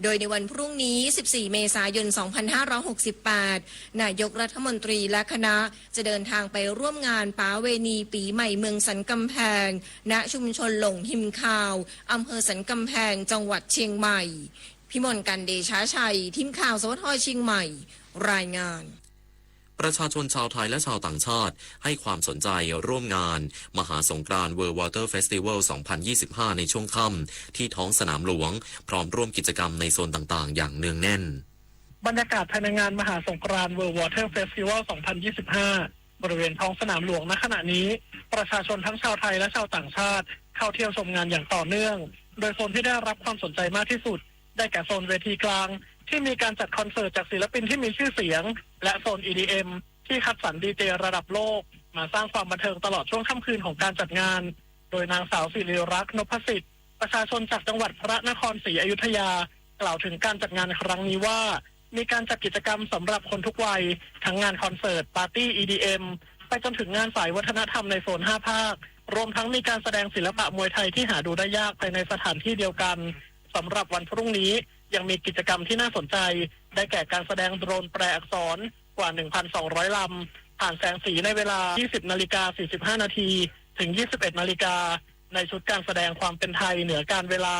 โดยในวันพรุ่งนี้ สิบสี่ เมษายน สองพันห้าร้อยหกสิบแปด นายกรัฐมนตรีและคณะจะเดินทางไปร่วมงานป๋าเวณีปีใหม่เมืองสันกำแพง ณ ชุมชนหลงฮิมคาว อำเภอสันกำแพง จังหวัดเชียงใหม่ พิมลกันต์ เดชาชัย ทีมข่าว สวท เชียงใหม่ รายงาน ประชาชนชาวไทยและชาวต่างชาติให้ความสนใจร่วมงานมหาสงกรานต์ World Water Festival สองพันยี่สิบห้า ในช่วงค่ำที่ท้องสนามหลวง พร้อมร่วมกิจกรรมในโซนต่างๆ อย่างเนืองแน่น บรรยากาศภายในงานมหาสงกรานต์ World Water Festival สองพันยี่สิบห้า บริเวณท้องสนามหลวง ณ ขณะนี้ ประชาชนทั้งชาวไทยและชาวต่างชาติเข้าเที่ยวชมงานอย่างต่อเนื่อง โดยโซนที่ได้รับความสนใจมากที่สุด ได้แก่โซนเวทีกลาง ที่มีการจัดคอนเสิร์ตจากศิลปินที่มีชื่อเสียง และโซน อี ดี เอ็ม ที่คัดสรรดีเจระดับโลก มาสร้างความบันเทิงตลอดช่วงค่ำคืนของการจัดงาน โดยนางสาวศิริรักษ์ นพสิทธิ์ ประชาชนจากจังหวัดพระนครศรีอยุธยา กล่าวถึงการจัดงานครั้งนี้ว่า มีการจัดกิจกรรมสำหรับคนทุกวัย ทั้งงานคอนเสิร์ต ปาร์ตี้ อี ดี เอ็ม ไปจนถึงงานสายวัฒนธรรมในโซนห้าภาค รวมทั้งมีการแสดงศิลปะมวยไทยที่หาดูได้ยากภายในสถานที่เดียวกัน สำหรับวันพรุ่งนี้ยังมีกิจกรรมที่น่าสนใจ ได้แก่การแสดงโดรนแปลอักษรกว่า หนึ่งพันสองร้อย ลำ ผ่านแสงสีในเวลา ยี่สิบนาฬิกาสี่สิบห้านาที ถึง ยี่สิบเอ็ดนาฬิกา ในชุดการแสดงความเป็นไทยเหนือการเวลา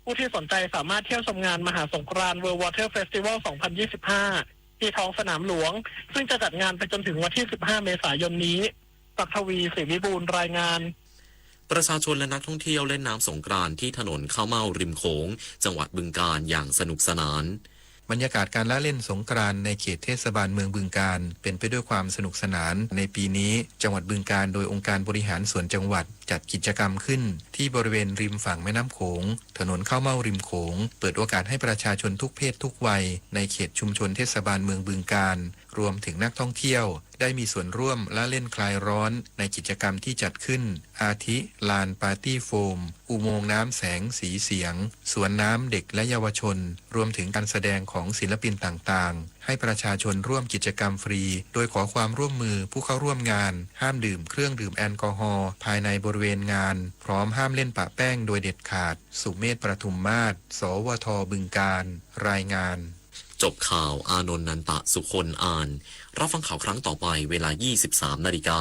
ผู้ที่สนใจสามารถเที่ยวชมงานมหาสงกรานต์ World Water Festival สองพันยี่สิบห้า ที่ท้องสนามหลวง ซึ่งจะจัดงานไปจนถึงวันที่ สิบห้า เมษายนนี้ ศักดิ์ทวี ศรีวิบูลย์ รายงาน ประชาชนและนักท่องเที่ยวเล่นน้ำสงกรานต์ที่ถนนข้าวเม่าริมโขง จังหวัดบึงกาฬอย่างสนุกสนาน บรรยากาศการละเล่นสงกรานต์ในเขตเทศบาลเมืองบึงกาฬเป็นไปด้วยความสนุกสนานในปีนี้ จังหวัดบึงกาฬโดยองค์การบริหารส่วนจังหวัดจัดกิจกรรมขึ้นที่บริเวณริมฝั่งแม่น้ำโขง ถนนข้าวเม่าริมโขง เปิดโอกาสให้ประชาชนทุกเพศทุกวัยในเขตชุมชนเทศบาลเมืองบึงกาฬ รวมถึงนักท่องเที่ยว ได้มีส่วนร่วมละเล่นคลายร้อนในกิจกรรมที่จัดขึ้น อาทิ ลานปาร์ตี้โฟม อุโมงค์น้ำแสงสีเสียง สวนน้ำเด็กและเยาวชน รวมถึงการแสดงของศิลปินต่างๆ ให้ประชาชนร่วมกิจกรรมฟรี โดยขอความร่วมมือผู้เข้าร่วมงาน ห้ามดื่มเครื่องดื่มแอลกอฮอล์ภายในบริเวณงาน พร้อมห้ามเล่นปะแป้งโดยเด็ดขาด สุเมธ ประทุมมาศ สวท บึงกาฬ รายงาน จบข่าว อานนท์ นันตะสุคน อ่าน รับฟังข่าวครั้งต่อไปเวลา ยี่สิบสามนาฬิกา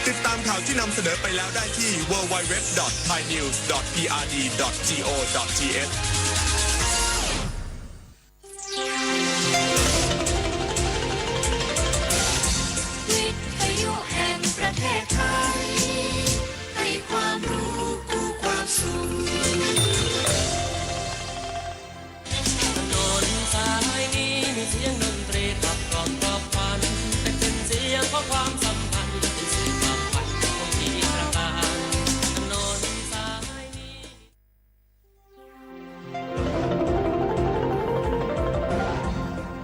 ติดตามข่าวที่นำเสนอไปแล้วได้ที่ ดับเบิลยู ดับเบิลยู ดับเบิลยู ดอท ไทยนิวส์ ดอท พี อาร์ ดี ดอท จี โอ ดอท ที เอช วิทยุแห่งประเทศไทย ให้ความรู้คู่ความสุข ถนนสายนี้มีเสียงดนตรีขับกล่อมขับขวัญ เป็นเสียงของความสัมพันธ์ เป็นเสียงความฝันของพี่ตระการ ถนนสายนี้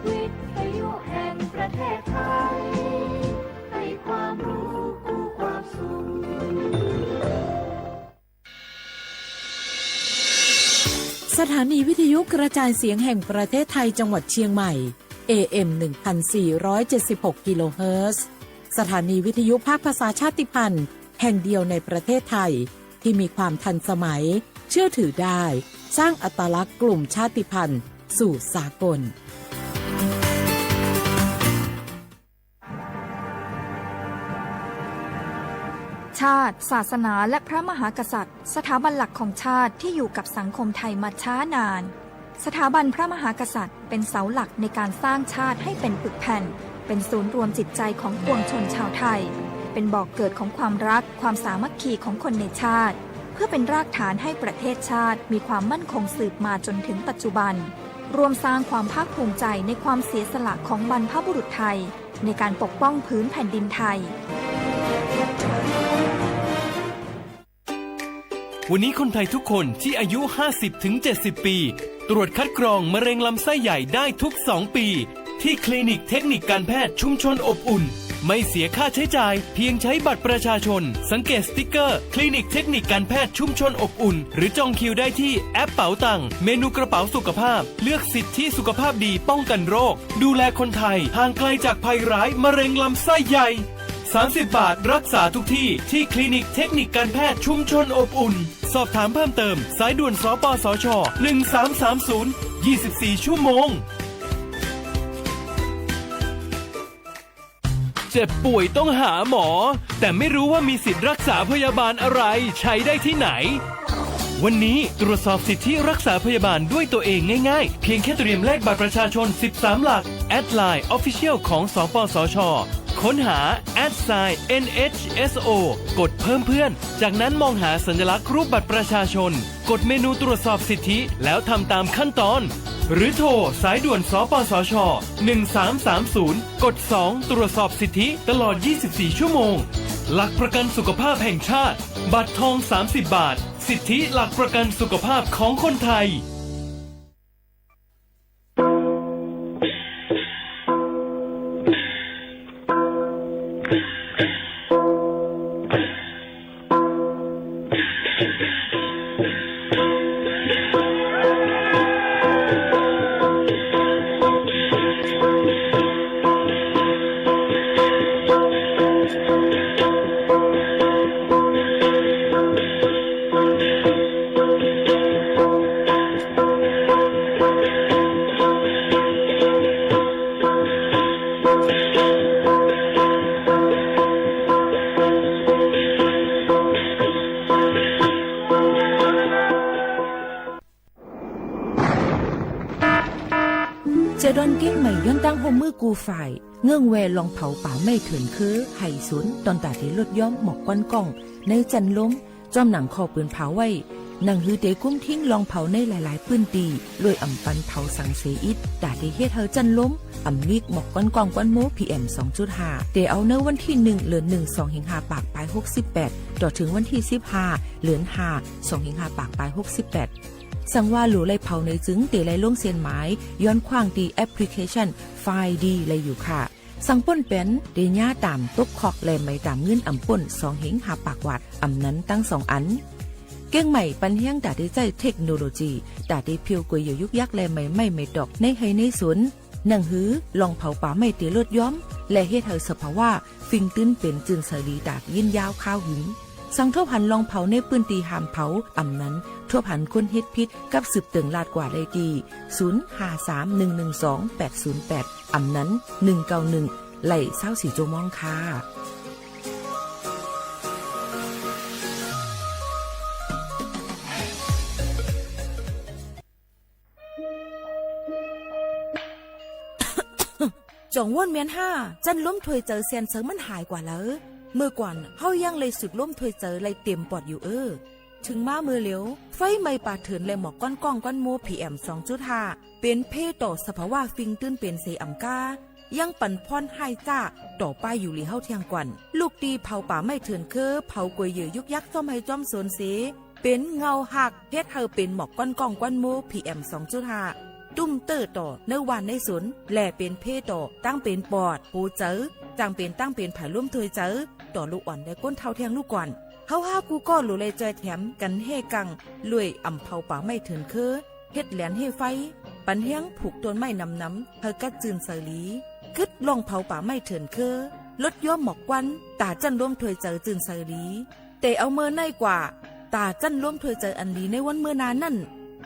วิทยุแห่งประเทศไทย ให้ความรู้คู่ความสุข สถานีวิทยุกระจายเสียงแห่งประเทศไทยจังหวัดเชียงใหม่ เอ เอ็ม หนึ่งพันสี่ร้อยเจ็ดสิบหก กิโลเฮิรตซ์ สถานีวิทยุภาคภาษาชาติพันธุ์แห่งเดียวในประเทศไทย ที่มีความทันสมัย เชื่อถือได้ สร้างอัตลักษณ์กลุ่มชาติพันธุ์สู่สากล ชาติ ศาสนา และพระมหากษัตริย์ สถาบันหลักของชาติที่อยู่กับสังคมไทยมาช้านาน สถาบันพระมหากษัตริย์เป็นเสาหลักในการสร้างชาติให้เป็นปึกแผ่น เป็นศูนย์รวมจิตใจของปวงชนชาวไทย เป็นบ่อเกิดของความรัก ความสามัคคีของคนในชาติ เพื่อเป็นรากฐานให้ประเทศชาติมีความมั่นคงสืบมาจนถึงปัจจุบัน ร่วมสร้างความภาคภูมิใจในความเสียสละของบรรพบุรุษไทย ในการปกป้องผืนแผ่นดินไทย วันนี้คนไทยทุกคนที่อายุ ห้าสิบถึงเจ็ดสิบ ปี ตรวจคัดกรองมะเร็งลำไส้ใหญ่ได้ทุก สอง ปี ที่คลินิกเทคนิคการแพทย์ชุมชนอบอุ่น ไม่เสียค่าใช้จ่าย เพียงใช้บัตรประชาชน สังเกตสติ๊กเกอร์ คลินิกเทคนิคการแพทย์ชุมชนอบอุ่น หรือจองคิวได้ที่แอปเป๋าตัง เมนูกระเป๋าสุขภาพ เลือกสิทธิสุขภาพดีป้องกันโรค ดูแลคนไทยห่างไกลจากภัยร้ายมะเร็งลำไส้ใหญ่ สามสิบบาทรักษาทุกที่ ที่คลินิกเทคนิคการแพทย์ชุมชนอบอุ่น สอบถามเพิ่มเติม สายด่วน สปสช. หนึ่งสามสามศูนย์ ยี่สิบสี่ ชั่วโมง เจ็บป่วยต้องหาหมอ แต่ไม่รู้ว่ามีสิทธิ์รักษาพยาบาลอะไร ใช้ได้ที่ไหน วันนี้ตรวจสอบสิทธิรักษาพยาบาลด้วยตัวเองง่ายๆ เพียงแค่เตรียมเลขบัตรประชาชน สิบสาม หลัก แอดไลน์ Official ของ สปสช. ค้นหา แอท ไซน์ เอ็น เอช เอส โอ กดเพิ่มเพื่อน จากนั้นมองหาสัญลักษณ์รูปบัตรประชาชน กดเมนูตรวจสอบสิทธิ แล้วทำตามขั้นตอน หรือโทรสายด่วน สปสช. หนึ่งสามสามศูนย์ กด สอง ตรวจสอบสิทธิตลอด ยี่สิบสี่ ชั่วโมง หลักประกันสุขภาพแห่งชาติ บัตรทอง สามสิบบาท สิทธิหลักประกันสุขภาพของคนไทย ย้อนตั้งฮ่วมมือกู้ฝ่าย เงื่องแวล่องเผาป่าไม้เถินเคือ ไห่สน ต้อนต๋าเตลดย้อมหมอกควันก้อง ในจั้นลม จ้อมหนังข้อปืนเผาไว้ หนังหื้อเตกุมทิ้งล่องเผาในหลายๆ ปื้นตี้ โดยอ่ำปันเผาสังเสียอิด ต๋าเตเฮ็ดหื้อจั้นลม อ่ำมีหมอกควันก้องควันโม พีเอ็ม สองจุดห้า เต๋เอาเนินวันตี้หนึ่ง เดือนหนึ่ง สองเฮงห้าปากปายหกสิบแปด ต่อเถิงวันตี้สิบห้า เดือนห้า สองเฮงห้าปากปายหกสิบแปด สังว่าหลู่ไล่เผาในจึง เต๋ไล่ลงเส้นหมาย ย้อนขว้างตี้แอปพลิเคชัน ไฟดี ไล่อยู่ค่ะ สังป้นแป๋น เต๋ย้าต๋ามตกคอก และไหมต๋ามเงินอ่ำป้น สองเฮงห้าปากวาท อ่ำนั้นตังสองอัน เก้งใหม่ปันแฮงต๋าเตใจ๊เทคโนโลยี ต๋าเตเผียวก๋วยเหยื่อยุกยัก และไหมไม้ไหมตอก ในไฮ่ในสน หนังหื้อล่องเผาป่าไม้เตลดย้อม และเฮ็ดหื้อสภาวะ ฟิงตื้นเป๋นจื้นใสดีต๋ายินยาวคาวหึง สังทบหันล่องเผาในปื้นตี้ห้ามเผา อ่ำนั้นทบหันคนเฮ็ดผิดกับสืบเติ่งลาดกว่าได้ตี้ ศูนย์ห้าสามหนึ่งหนึ่งสองแปดศูนย์แปด อ่ำนั้นหนึ่งเก้าหนึ่ง ไล่ซาวสี่จั่วโมงค่ะ จ่องว้นเมียนห้า จั้นลมถ้วยเจอแซนเซิงมันหายกว่าแล้ว เมื่อก่อนเฮายังไล่สูดลมถ้วยเจอไล่เต๋มปอดอยู่เอ้อ เถิงมาเมื่อเหลียว ไฟไหม้ป่าเถินและหมอกควันก้องควันโม พีเอ็ม สองจุดห้า เป๋นเภต่อสภาวะฟิงตื้นเป๋นเสียอ่ำก้า ยังปันพ่อนฮ้ายจ้าต่อป้ายอยู่หลีเฮาเที่ยงก่อน ลูกตี้เผาป่าไม้เถินเคือ เผาก๋วยเหยื่อยุกยัก จ้อมไฮ่จ้อมสนเสีย เป๋นเงาหัก เฮ็ดหื้อเป๋นหมอกควันก้องควันโม พีเอ็ม สองจุดห้า ตุ้มเต๊อะต่อในบ้านในสน และเป๋นเภต่อตังเป๋นปอด หัวเจอ จ่างเป๋นตังเป๋นผายลมถ้วยเจอ ต่อลูกอ่อนและคนเฒ่าเที่ยงลูกก่อน เฮาห้ากู้ก็หลู่ไล่จ้อยแถมกั๋นแฮ่กัง รวยอ่ำเผาป่าไม้เถินเคือ เฮ็ดแหลนเฮ่ไฟ ปันแฮงผูกต้นไม้หนำๆ หื้อกัดจื้นใสดี กึ๊ดล่องเผาป่าไม้เถินเคือ ลดย้อมหมอกควัน ต๋าจั้นลมถ้วยเจอจื้นใสดี เต๋เอาเมินในกว่า ต๋าจั้นลมถ้วยเจออันดีในวันเมื่อหน้านั้น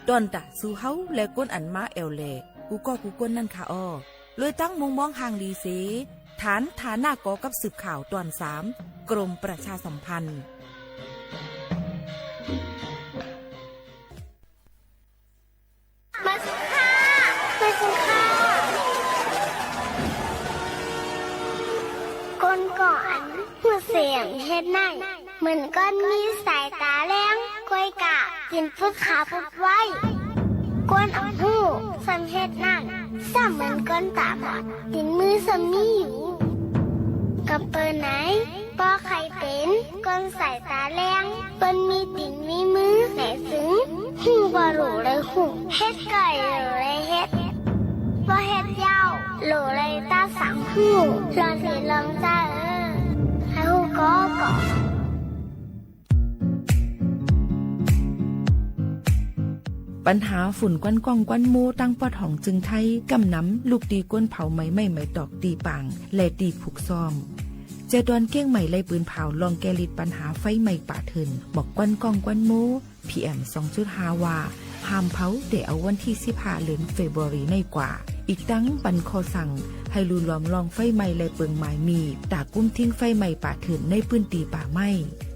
ต้อนต๋าสู่เฮาและคนอันมาแอ่วแหล่ กู้ก็กู้คนนั้นค่ะอ้อ โดยตั้งมุมมองห่างดีเส ฐานฐานะกอกับสืบข่าวต๋อนสาม กรมประชาสัมพันธ์ มาสิค่ะ มาสิค่ะ คนก่ออัน ฮู้เสียงเฮ็ดไหน เหมือนก้อนมีสายต๋าแลง ก้อยกะ กินปุ๊บขาปุ๊บไว ก้นอ่ำฮู้ ซ้ำเฮ็ดนั่น ซ้ำเหมือนก้นต๋าบอด ตี๋นมือซ้ำมีอยู่ กำเปินไหน ป้อใค่เป๋น ก้นสายต๋าแลง ก้นมีตี๋นมีมือ ไหนตึง ฮู้บ่หลู่เลยฮู้ เฮ็ดก่อยหลู่เลยเฮ็ด บ่เฮ็ดเย้า หลู่เลยตาสังฮู้ ลองสิลองจ้าเออ หื้อฮู้ก่อก่อ ปัญหาฝุ่นควันก้องควันโมตังปอดของจึงไทย ก้ำนำลุกตี้คนเผาไหมไม้ไหมตอกตี้ปาง และตี้ผูกซ่อม เจตอนเก้งใหม่ไล่ปืนเผาลองแก้ฤทธิ์ปัญหาไฟไหม้ป่าเถิน หมอกควันก้องควันโม พีเอ็ม สองจุดห้า ว่า ห้ามเผาเต๋เอาวันตี้สิบห้า เดือนเฟบรุรีในกว่า อีกตังปันข้อสั่ง หื้อลู่หลอมล่องไฟไหม้และเปิงหมายหมี่ ต๋ากุ้มทิ้งไฟไหม้ป่าเถินในปื้นตี้ป่าไม้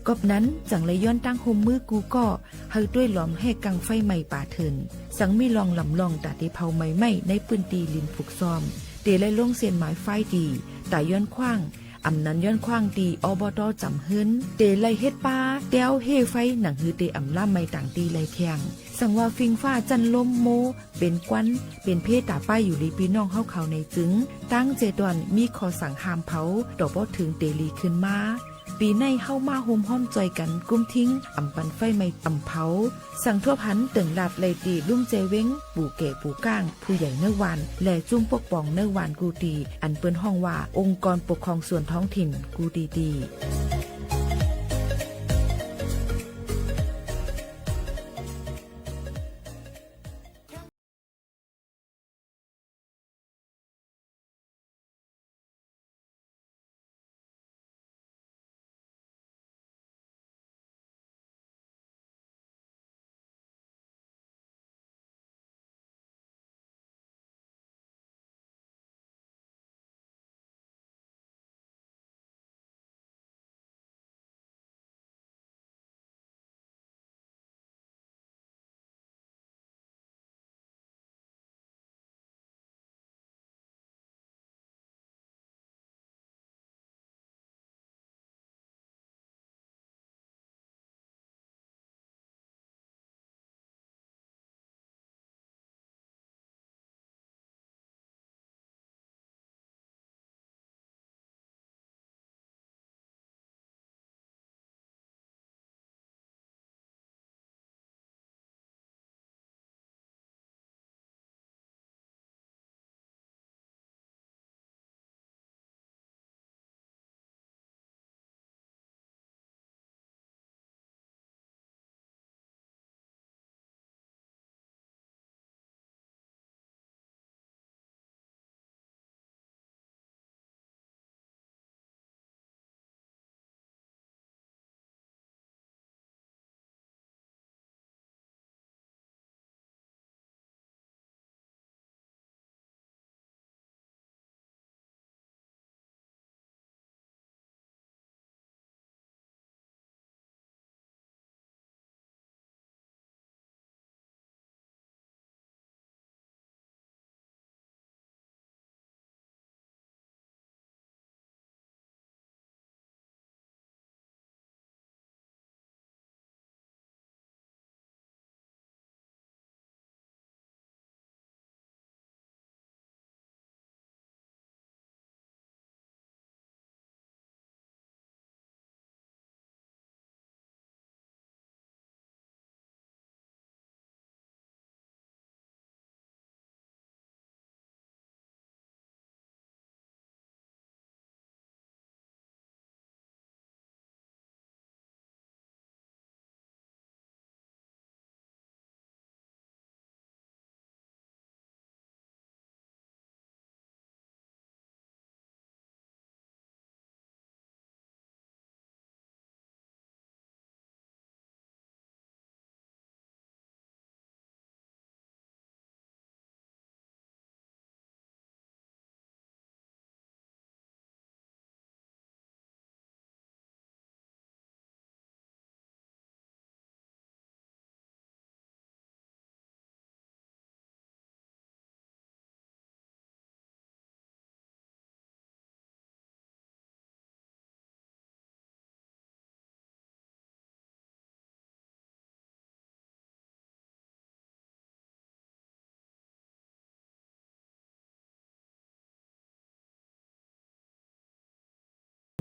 กอบนั้น จั่งไล่ย้อนตั้งฮ่วมมือกู้ก็ หื้อต้วยหลอมแฮ่กังไฟไหม้ป่าเถิน สังมีล่องลำล่องต๋าเตเผาไหมไม้ในปื้นตี้ลินผูกซ่อม เต๋ไล่ลงเส้นหมายไฟตี้ ต๋าย้อนขว้าง อ่ำนั้นย้อนขว้างตี้ อบต.จ๋ำเฮิน เต๋ไล่เฮ็ดป่า แต๊วเฮ่ไฟ หนังหื้อเต๋อ่ำล่าไหม้ต่างตี้ไล่แข่ง สังว่าฟิงฟ้าจั้นลมโม เป๋นควัน เป๋นเภต๋าป้ายอยู่หลีปี้น้องเฮาเขาในจึง ตังเจตอนมีข้อสั่งห้ามเผา ต่อปอดเถิงเต๋หลีขึ้นมา ปี๋ไหนเฮามาฮ่มฮ้อมจ้อยกั๋นกุ้มทิ้ง อ่ำปันไฟไหม้อ่ำเผา สังทบหันเติ่งลาดไล่ตี้ลุ่มแจเว็ง ปู่แก่ปู่ก้าง ผู้ใหญ่เนื้อหว่าน และจุ้มปกป้องเนื้อหว่านกู้ตี้ อันเปิ้นฮ้องว่าองค์กรปกครองส่วนท้องถิ่นกู้ตี้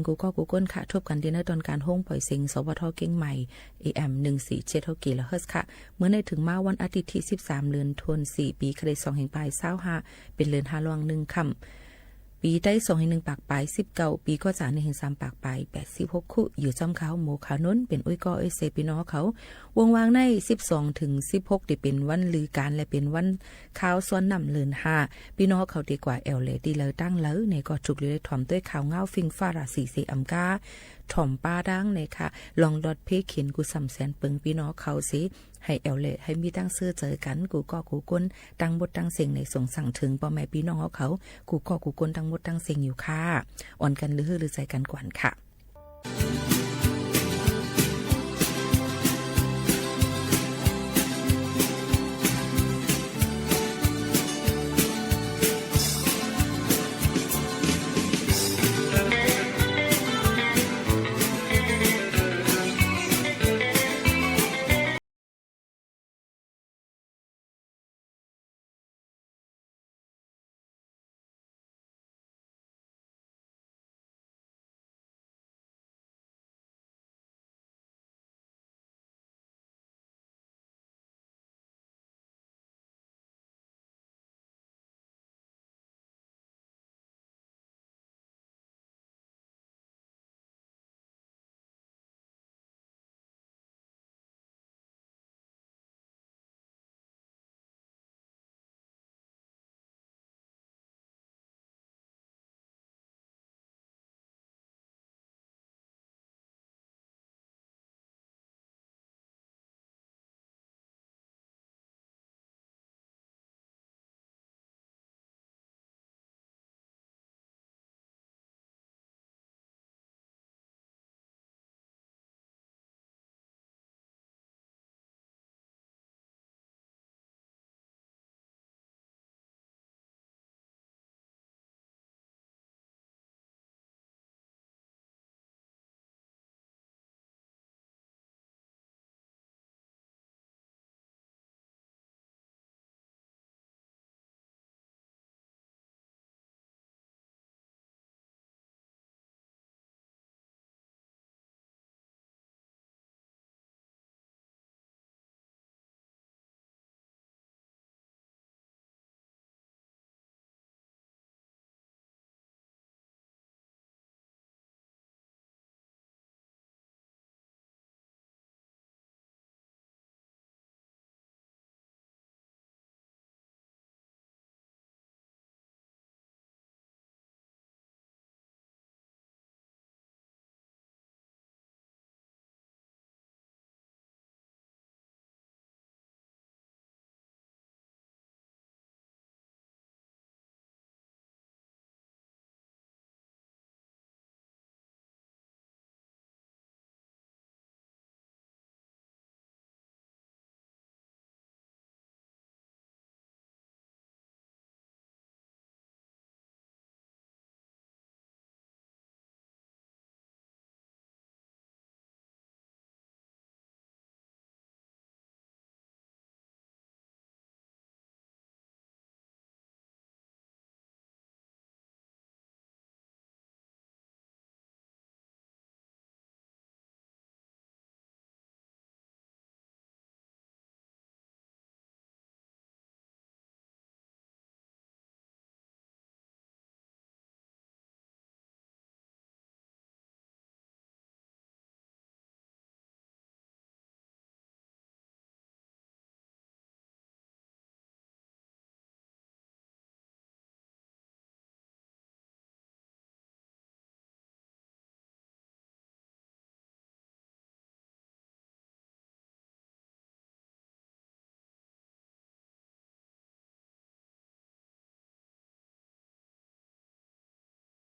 กู่ก้อกู่ก้นค่ะ ทบกั๋นตี้ในตอนกลางห้องปล่อยเสียง สวท เจียงใหม่ เอเอ็ม หนึ่งสี่เจ็ด หกกิโลเฮิรตซ์ค่ะ เมื่อนี้เถิงมาวันอาทิตย์ตี้สิบสาม เดือนธันวา ปีคริสต์สองพันปายซาวห้า เป๋นเดือนห้าล่วงหนึ่งค่ำ ปีไต๊สองพันหนึ่งปากปายสิบเก้า ปีก๋อจ๋าหนึ่งพันสามปากปายแปดสิบหก คู่ อยู่จ้ำข้าหมู่ข่าวนนท์ เป๋นอุ้ยก้ออุ้ยเซพี่น้องเขา วงวางในสิบสองเถิงสิบหก ตี้เป๋นวันฤดูก๋าล และเป๋นวัน คาวส่วนน้ำเดือนห้า พี่น้องเขาตี้กว่าแอ่วแหล่ตี้เลิวตางเลิวเนี่ยก็ถูกเรียกถ่อมตวยข่าวเงาฟิ้งฟ้าราศีเสอำก้า ถ่อมป้าดังเนี่ยค่ะ ลองดอดเพเข็ญกู้ส่ำแสนเปิงพี่น้องเขาเส หื้อแอ่วแหล่หื้อมีตังเสื้อเจอกั๋น กู่ก้อกู่ก้น ตังหมดตังเสียงในส่งสั่งเถิงป้อแม่พี่น้องเขา กู่ก้อกู่ก้นตังหมดตังเสียงอยู่ค่ะ อ่อนกั๋นลือหื้อลือใจ๋กั๋นก่อนค่ะ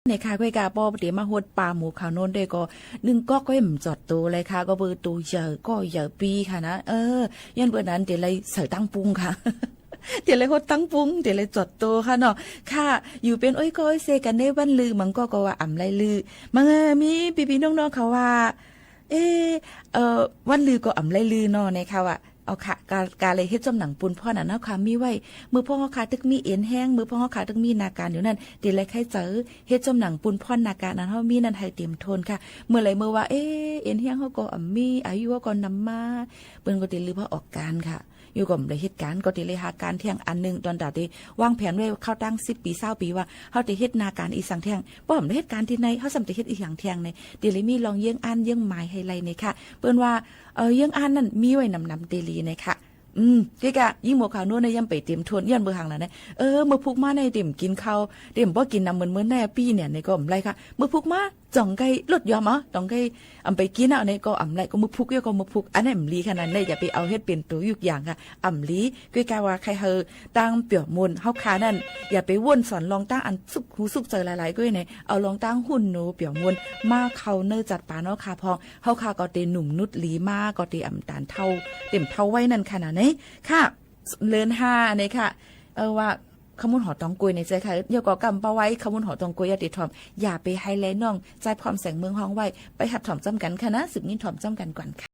เนี่ยค่ะ ก้อยกาป้อเตียวมาฮดปาหมู่ข่าวนนท์ด้วยก็ นึ่งก๊อกก้อยบ่จอดโตเลยค่ะ ก็เบอร์โตใหญ่ก้อใหญ่ปี้ค่ะนะ เออ ย้อนเบอร์นั้นเตียวเลยใส่ตังปุงค่ะ เตียวเลยฮดตังปุง เตียวเลยจอดโตค่ะเนาะ ค่ะ อยู่เป๋นโอ้ยก้อโอ้ยเซกั๋นในวันลือ บางก๊อกก็ว่าอ่ำไรลือ บาง เออ มีปี้ๆน้องๆเขาว่า เอ๊ะ เอ่อ วันลือก็อ่ำไรลือเนาะ เนี่ยค่ะว่า เอาค่ะ กา กาเลยเฮ็ดจ้อมหนังปูนพ่อนอันเฮาค่ะมีไว้ เมื่อพ่องเฮาค่ะตึกมีเอ็นแฮ้ง เมื่อพ่องเฮาค่ะตึกมีนาการอยู่นั้น เต๋เลยใค่เจ๋อเฮ็ดจ้อมหนังปูนพ่อนนาการอันเฮามีนั้นหื้อเต๋มโทนค่ะ เมื่อใดเมื่อว่า เอ๊ะ เอ็นแฮ้งเฮาก็อ่ำมี อายุเฮาก็นำมา เปิ้นก็เต๋ลืมเฮาออกก๋านค่ะ อยู่ก็บ่ได้เฮ็ดก๋าน ก็เต๋เลยหาก๋านเตี้ยงอันนึ่ง ต๋อนต๋าเต๋วางแผนไว้คร่าวตั้งสิบปี ซาวปีว่า เฮาเต๋เฮ็ดนาการอีสังเตี้ยง ป้อบ่ได้เฮ็ดก๋านตี้ไหน เฮาซ้ำเต๋เฮ็ดอีหยังเตี้ยงใน เต๋เลยมีลองเยื่องอ้านเยื่องหมายหื้อไล่นี่ค่ะ เปิ้นว่า เอ่อ เยื่องอ้านนั้นมีไว้หนำๆ เต๋หลีในค่ะ อืม เก้กะ ยิ่งหมวกขาวโน้นเนี่ยยังไปเต๋มโทน ย้อนเบอร์หังล่ะเนี่ย เออ เมื่อพุกมาเนี่ยเต๋มกิ๋นข้าว เต๋มบ่กิ๋นน้ำเหมือนเมื่อแน่ปี้เนี่ย นี่ก็บ่ไล่ค่ะ เมื่อพุกมา จ่องใก้ลดยอมเอา จ่องใก้อ่ำไปกิ๋นเอา นี่ก็อ่ำไล่ ก็เมื่อพุกเยียะก็เมื่อพุก อันนั้นบ่หลีค่ะ อันนั้นเนี่ยอย่าไปเอาเฮ็ดเป๋นตั๋วยุกอย่างค่ะ อ่ำบ่หลี เก้กะว่าใค่หื้อ ตางเปี่ยวมูลเฮาค่ะนั้น อย่าไปว่นสอนลองตางอันสุกหูสุกใจ๋หลายๆ ก้อยใน เอาลองตางฮู้หนัวเปี่ยวมูลมาเข้าเนื้อจัดปานเฮาค่ะพ่อง เฮาค่ะก็เต๋หนุ่มนุดหลีมา ก็เต๋อ่ำตานเฒ่า เต๋มเฒ่าไว้นั้นค่ะนะ นี่ค่ะ เลินห้านี่ค่ะ เออ ว่า ขมูลหอตองกวยในเจ้าค่ะ เยียะก็กำเป้าไว้ ขมูลหอตองกวย อย่าเต๋ถ่อม อย่าไปหื้อแลน้อง ใจ๊พร้อมแสงเมืองฮ้องไว้ ไปหัดถ่อมจ้ำกั๋นค่ะนะ สืบยินถ่อมจ้ำกั๋นก่อนค่ะ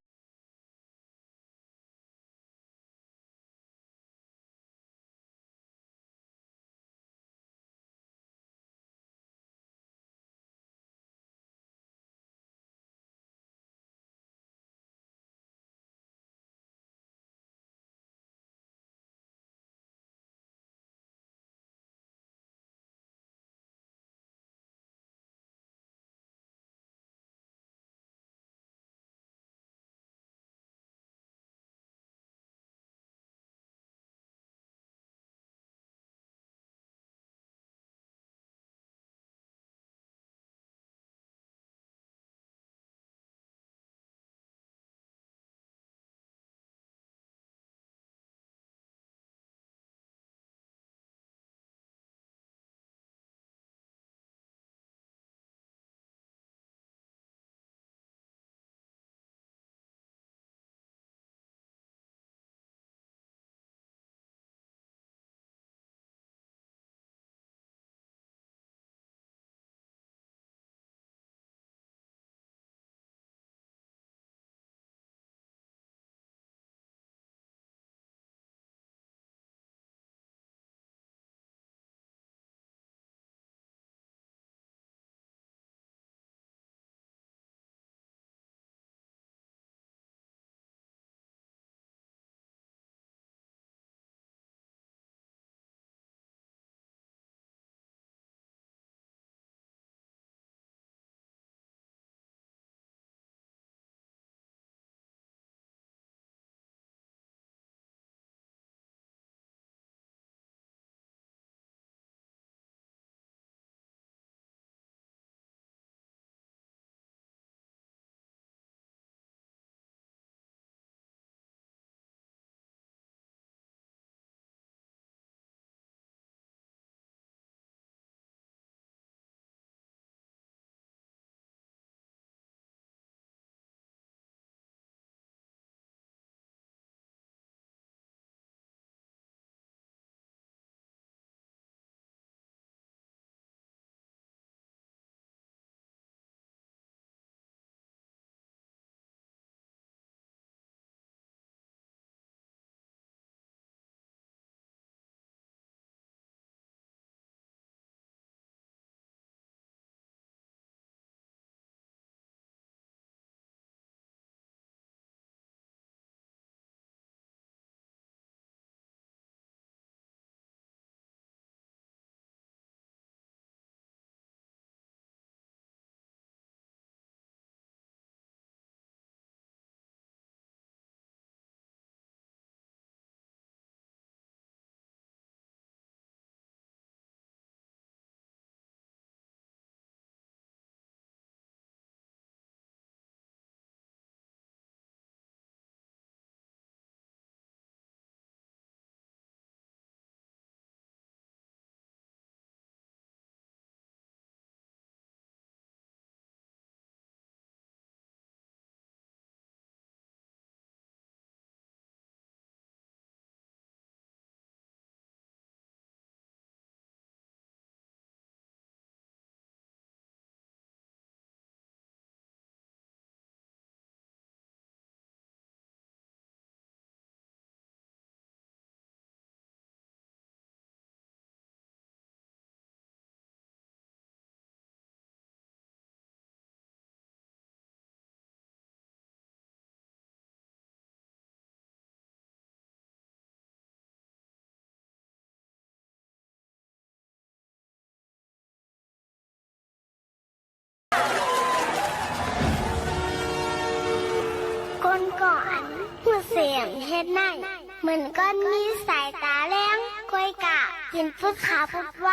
เฮ็ดนั้น เหมือนก้นมีสายต๋าแลง ก้อยก้า กิ๋นปุ๊บขาวปุ๊บไว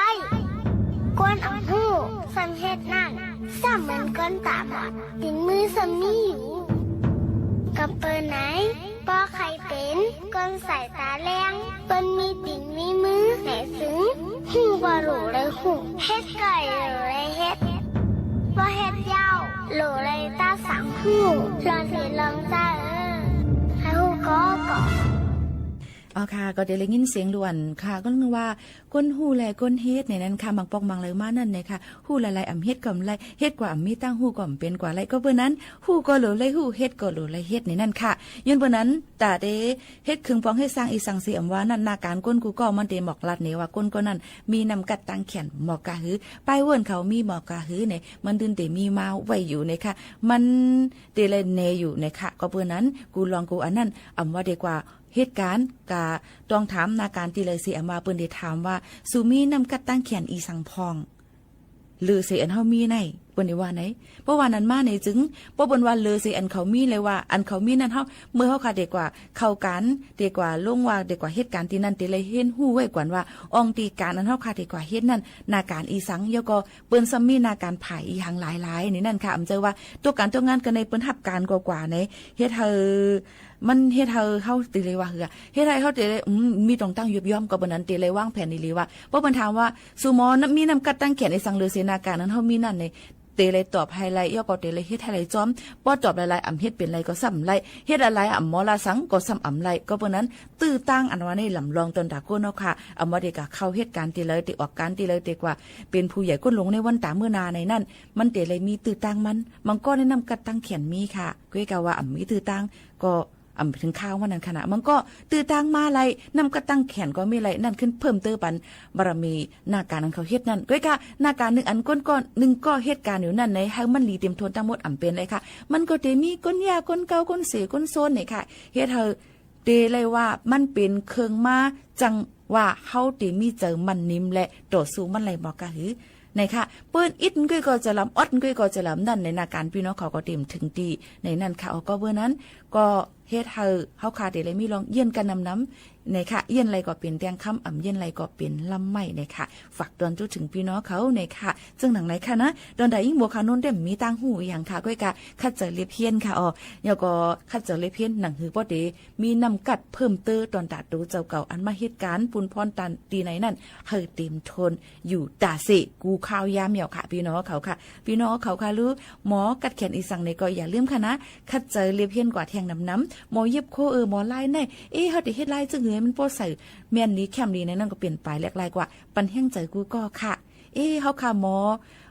ก้นอ่ำฮู้ ส่ำเฮ็ดนั้น ส่ำเหมือนก้นต๋าบอด ตี๋นมือส่ำมีอยู่ ก็เป๋นไหน ป้อใค่เป๋น ก้นสายต๋าแลง ก้นมีตี๋นมีมือ แหมตึง ฮู้บ่หลูเลยฮู้ เฮ็ดก็หลูเลยเฮ็ด บ่เฮ็ดเย้า หลูเลยตาสังฮู้ ลองสิลองเจ้าเออ ใค่ฮู้ก็ก็ อ๋อค่ะ ก็ได้ยินเสียงล้วนค่ะ ก็นึกว่าก้นฮู้และก้นเฮ็ดในนั้นค่ะ บางปอกบางเหล่ามานั้นนะคะ ฮู้หลายๆ อ่ำเฮ็ดก็อ่ำไล่ เฮ็ดกว่าอ่ำมีตังค์ฮู้ก็อ่ำเป๋นกว่าไล่ ก็เปื้อนั้น ฮู้ก็หลูเลยฮู้ เฮ็ดก็หลูเลยเฮ็ดในนั้นค่ะ ย้อนเปื้อนั้น ต๋าเต๊เฮ็ดเคิงปองเฮ็ดซางอีสังเสียอ่ำว่านั้น หน้าก๋านก้นกู้ก็มันเต๊หมอกลัดเนว่าก้นก็นั้น มีน้ำกัดตังแขนหมอกกาหือ ป้ายเวิ้นเขามีหมอกกาหือเน มันตึงเต๊มีมาไว้อยู่เนค่ะ มันเต๊เลยแน่อยู่เนค่ะ ก็เปื้อนั้น กู้ลองกู้อันนั้น อ่ำว่าเต๊กว่า เหตุก๋ารณ์ ก็ต้องถามหน้าก๋านตี้เลยเสียอ่ำว่า เปิ้นเต๊ถามว่า สูมีน้ำกัดตังแขนอีสังพ่อง เหลือเสียอันเฮามีไหน เปิ้นเต๊ว่าไหน เพราะว่านั้นมาในจึง ป้อเปิ้นว่าเหลือเสียอันเขามีเลยว่า อันเขามีนั้นเฮา เมื่อเฮาค่ะเต๊กว่า เข้าก๋าน เต๊กว่าลงว่า เต๊กว่าเหตุก๋ารณ์ตี้นั้น เต๊เลยเฮียนฮู้ไว้ก่อนว่า อ่องตี้ก๋านอันเฮาค่ะเต๊กว่าเฮ็ดนั้น หน้าก๋านอีสัง แล้วก็เปิ้นซ้ำมีหน้าก๋านผายอีหังหลายๆ ในนั้นค่ะ อ่ำเจ้าว่า ตั๋วก๋านตั๋วงานก็ในเปิ้นฮับก๋านกว่าๆ ใน เฮ็ดหื้อ มันเฮ็ดหื้อเฮาเต๊เลยว่าหื้อ เฮ็ดหื้อเฮาเต๊เลย อืม มีตรงตั้งยุบย่อม ก็เปื้อนั้นเต๊เลยวางแผนดีๆ ว่า ป้อเปิ้นถามว่า สูหมอน้ำ มีน้ำกัดตังแขนอีสังเหลือเสียหน้าก๋านอันเฮามีนั้นใน เต๊เลยตอบหื้อไล่ แล้วก็เต๊เลยเฮ็ดหื้อไล่จ้อม ป้อตอบหลายๆ อ่ำเฮ็ดเป๋นไล่ก็ซ้ำไล่ เฮ็ดหลายๆ อ่ำหมอละสังก็ซ้ำอ่ำไล่ ก็เปื้อนั้น ตื้อตังอันว่าในลำลองตนต๋าก้นเนาะค่ะ อ่ำว่าเต๊กะเข้าเหตุก๋ารณ์ตี้เลย เต๊ออกก๋านตี้เลย เต๊กว่าเป๋นผู้ใหญ่ก้นหลวงในวันต๋าเมื่อหน้าในนั้น มันเต๊เลยมีตื้อตังมัน บางก้อนในน้ำกัดตังแขนมีค่ะ ก้อยก้าว่าอ่ำมีตื้อตัง ก็ อ่ำเถิงคาววันนั้นค่ะนะ มันก็ตื้อตังมาไล่ น้ำกัดตังแขนก็มีไล่ นั้นขึ้นเพิ่มเติมปัน บารมีหน้าก๋านอันเขาเฮ็ดนั้น ก้อยก้า หน้าก๋านนึ่งอันก้นก็นึ่งก็เหตุก๋ารณ์อยู่นั้นใน หื้อมันหลีเตรียมทนตังหมดอ่ำเป๋นไล่ค่ะ มันก็เต๊มีก้นยากก้นเก่าก้นเสียก้นโซนในค่ะ เฮ็ดหื้อเต๊เลยว่ามันเป๋นเคิงมา จั่งว่าเฮาเต๊มีใจ๋มั่นนิ่มและต่อสู้มันไล่หมอกกาหือ ในค่ะ เปิ้นอิดก้อยก็จะลำ อดก้อยก็จะลำ นั้นในหน้าก๋านปี้น้องเขาก็เตรียมเถิงตี้ ในนั้นค่ะ อ๋อ ก็เปื้อนั้น ก็ เฮ็ดหื้อเฮาค่ะเต๊เลยมีลองเยียนกั๋นนำๆ ในค่ะ เยียนไล่ก็เป๋นแตงคำ อ่ำเยียนไล่ก็เป๋นลำไม้ในค่ะ ฝากตอนจุ๊เถิงปี้น้องเขาในค่ะ เซิ่งหนังในค่ะนะ ตอนใดยิ่งบัวขาวนุ่นเต๊มมีตังหูอย่างค่ะ ก้อยก้า ขัดใจ๋เล็บเฮียนค่ะ อ๋อ แล้วก็ขัดใจ๋เล็บเฮียน หนังหื้อป้อเต๊มีน้ำกัดเพิ่มเติมตนต๋าตั๋วเจ้าเก่า อันมาเหตุก๋ารณ์ปูนพ่อนตันตี้ในนั้น หื้อเตรียมทน อยู่ต๋าเส กู้ข้าวยามเหย้าค่ะ ปี้น้องเขาค่ะ ปี้น้องเขาค่ะ หรือหมอกัดแขนอีสังในก็อย่าลืมค่ะนะ ขัดใจ๋เล็บเฮียนกว่าแทงนำๆ หมอเย็บโค้เออ หมอลายใน เอ๊ะ เฮาเต๊เฮ็ดลายจึ่งหื้อหื้อมันป้อใส่แม่นดีแค่มดีในนั้นก็เป๋นป๋ายแหลกลายกว่า ปันแฮงใจ๋กู้ก็ค่ะ เอ๊ะ เฮาค่ะหมอ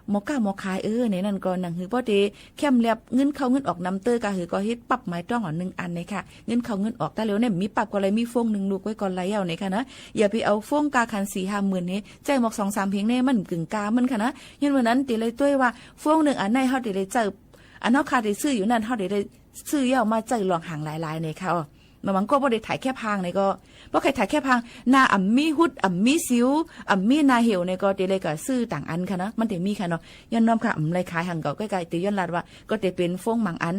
หมอก้าหมอขายเออ ในนั้นก็หนังหื้อป้อเต๊แค่มแลบ เงินเข้าเงินออกนำเต๊อะ กาหื้อก็เฮ็ดปั๊บหมายต้องเอานึ่งอันในค่ะ เงินเข้าเงินออก ต๋าเหลียวเนี่ยมีปั๊บก็ไล่ มีโฟงนึ่งลูกไว้ก่อนไล่เอาในค่ะนะ อย่าไปเอาโฟงกาขันสี่ห้าหมื่นเฮ ใจ๊หมอกสองสามเพลงเนี่ยมันกึ่งกามันค่ะนะ ย้อนเปื้อนั้นเต๊เลยตวยว่า โฟงนึ่งอันในเฮาเต๊เลยใจ๊ อันเฮาค่ะเต๊ซื้ออยู่นั้น เฮาเต๊เลยซื้อเย้ามาใจ๊ลองหางหลายๆ ในค่ะ อ๋อ บางก็บ่ได้ถ่ายแค่พางในก็ บ่ใค่ถ่ายแค่พาง หน้าอ่ำมีหุด อ่ำมีสิว อ่ำมีหน้าเหี่ยวในก็เต๊เลยก็ซื้อต่างอันค่ะนะ มันเต๊มีค่ะเนาะ ย้อนน้อมค่ะ อ่ำไล่ขายหางเก่า ก้อยก้าเต๊ย้อนลัดว่า ก็เต๊เป๋นโฟงบางอัน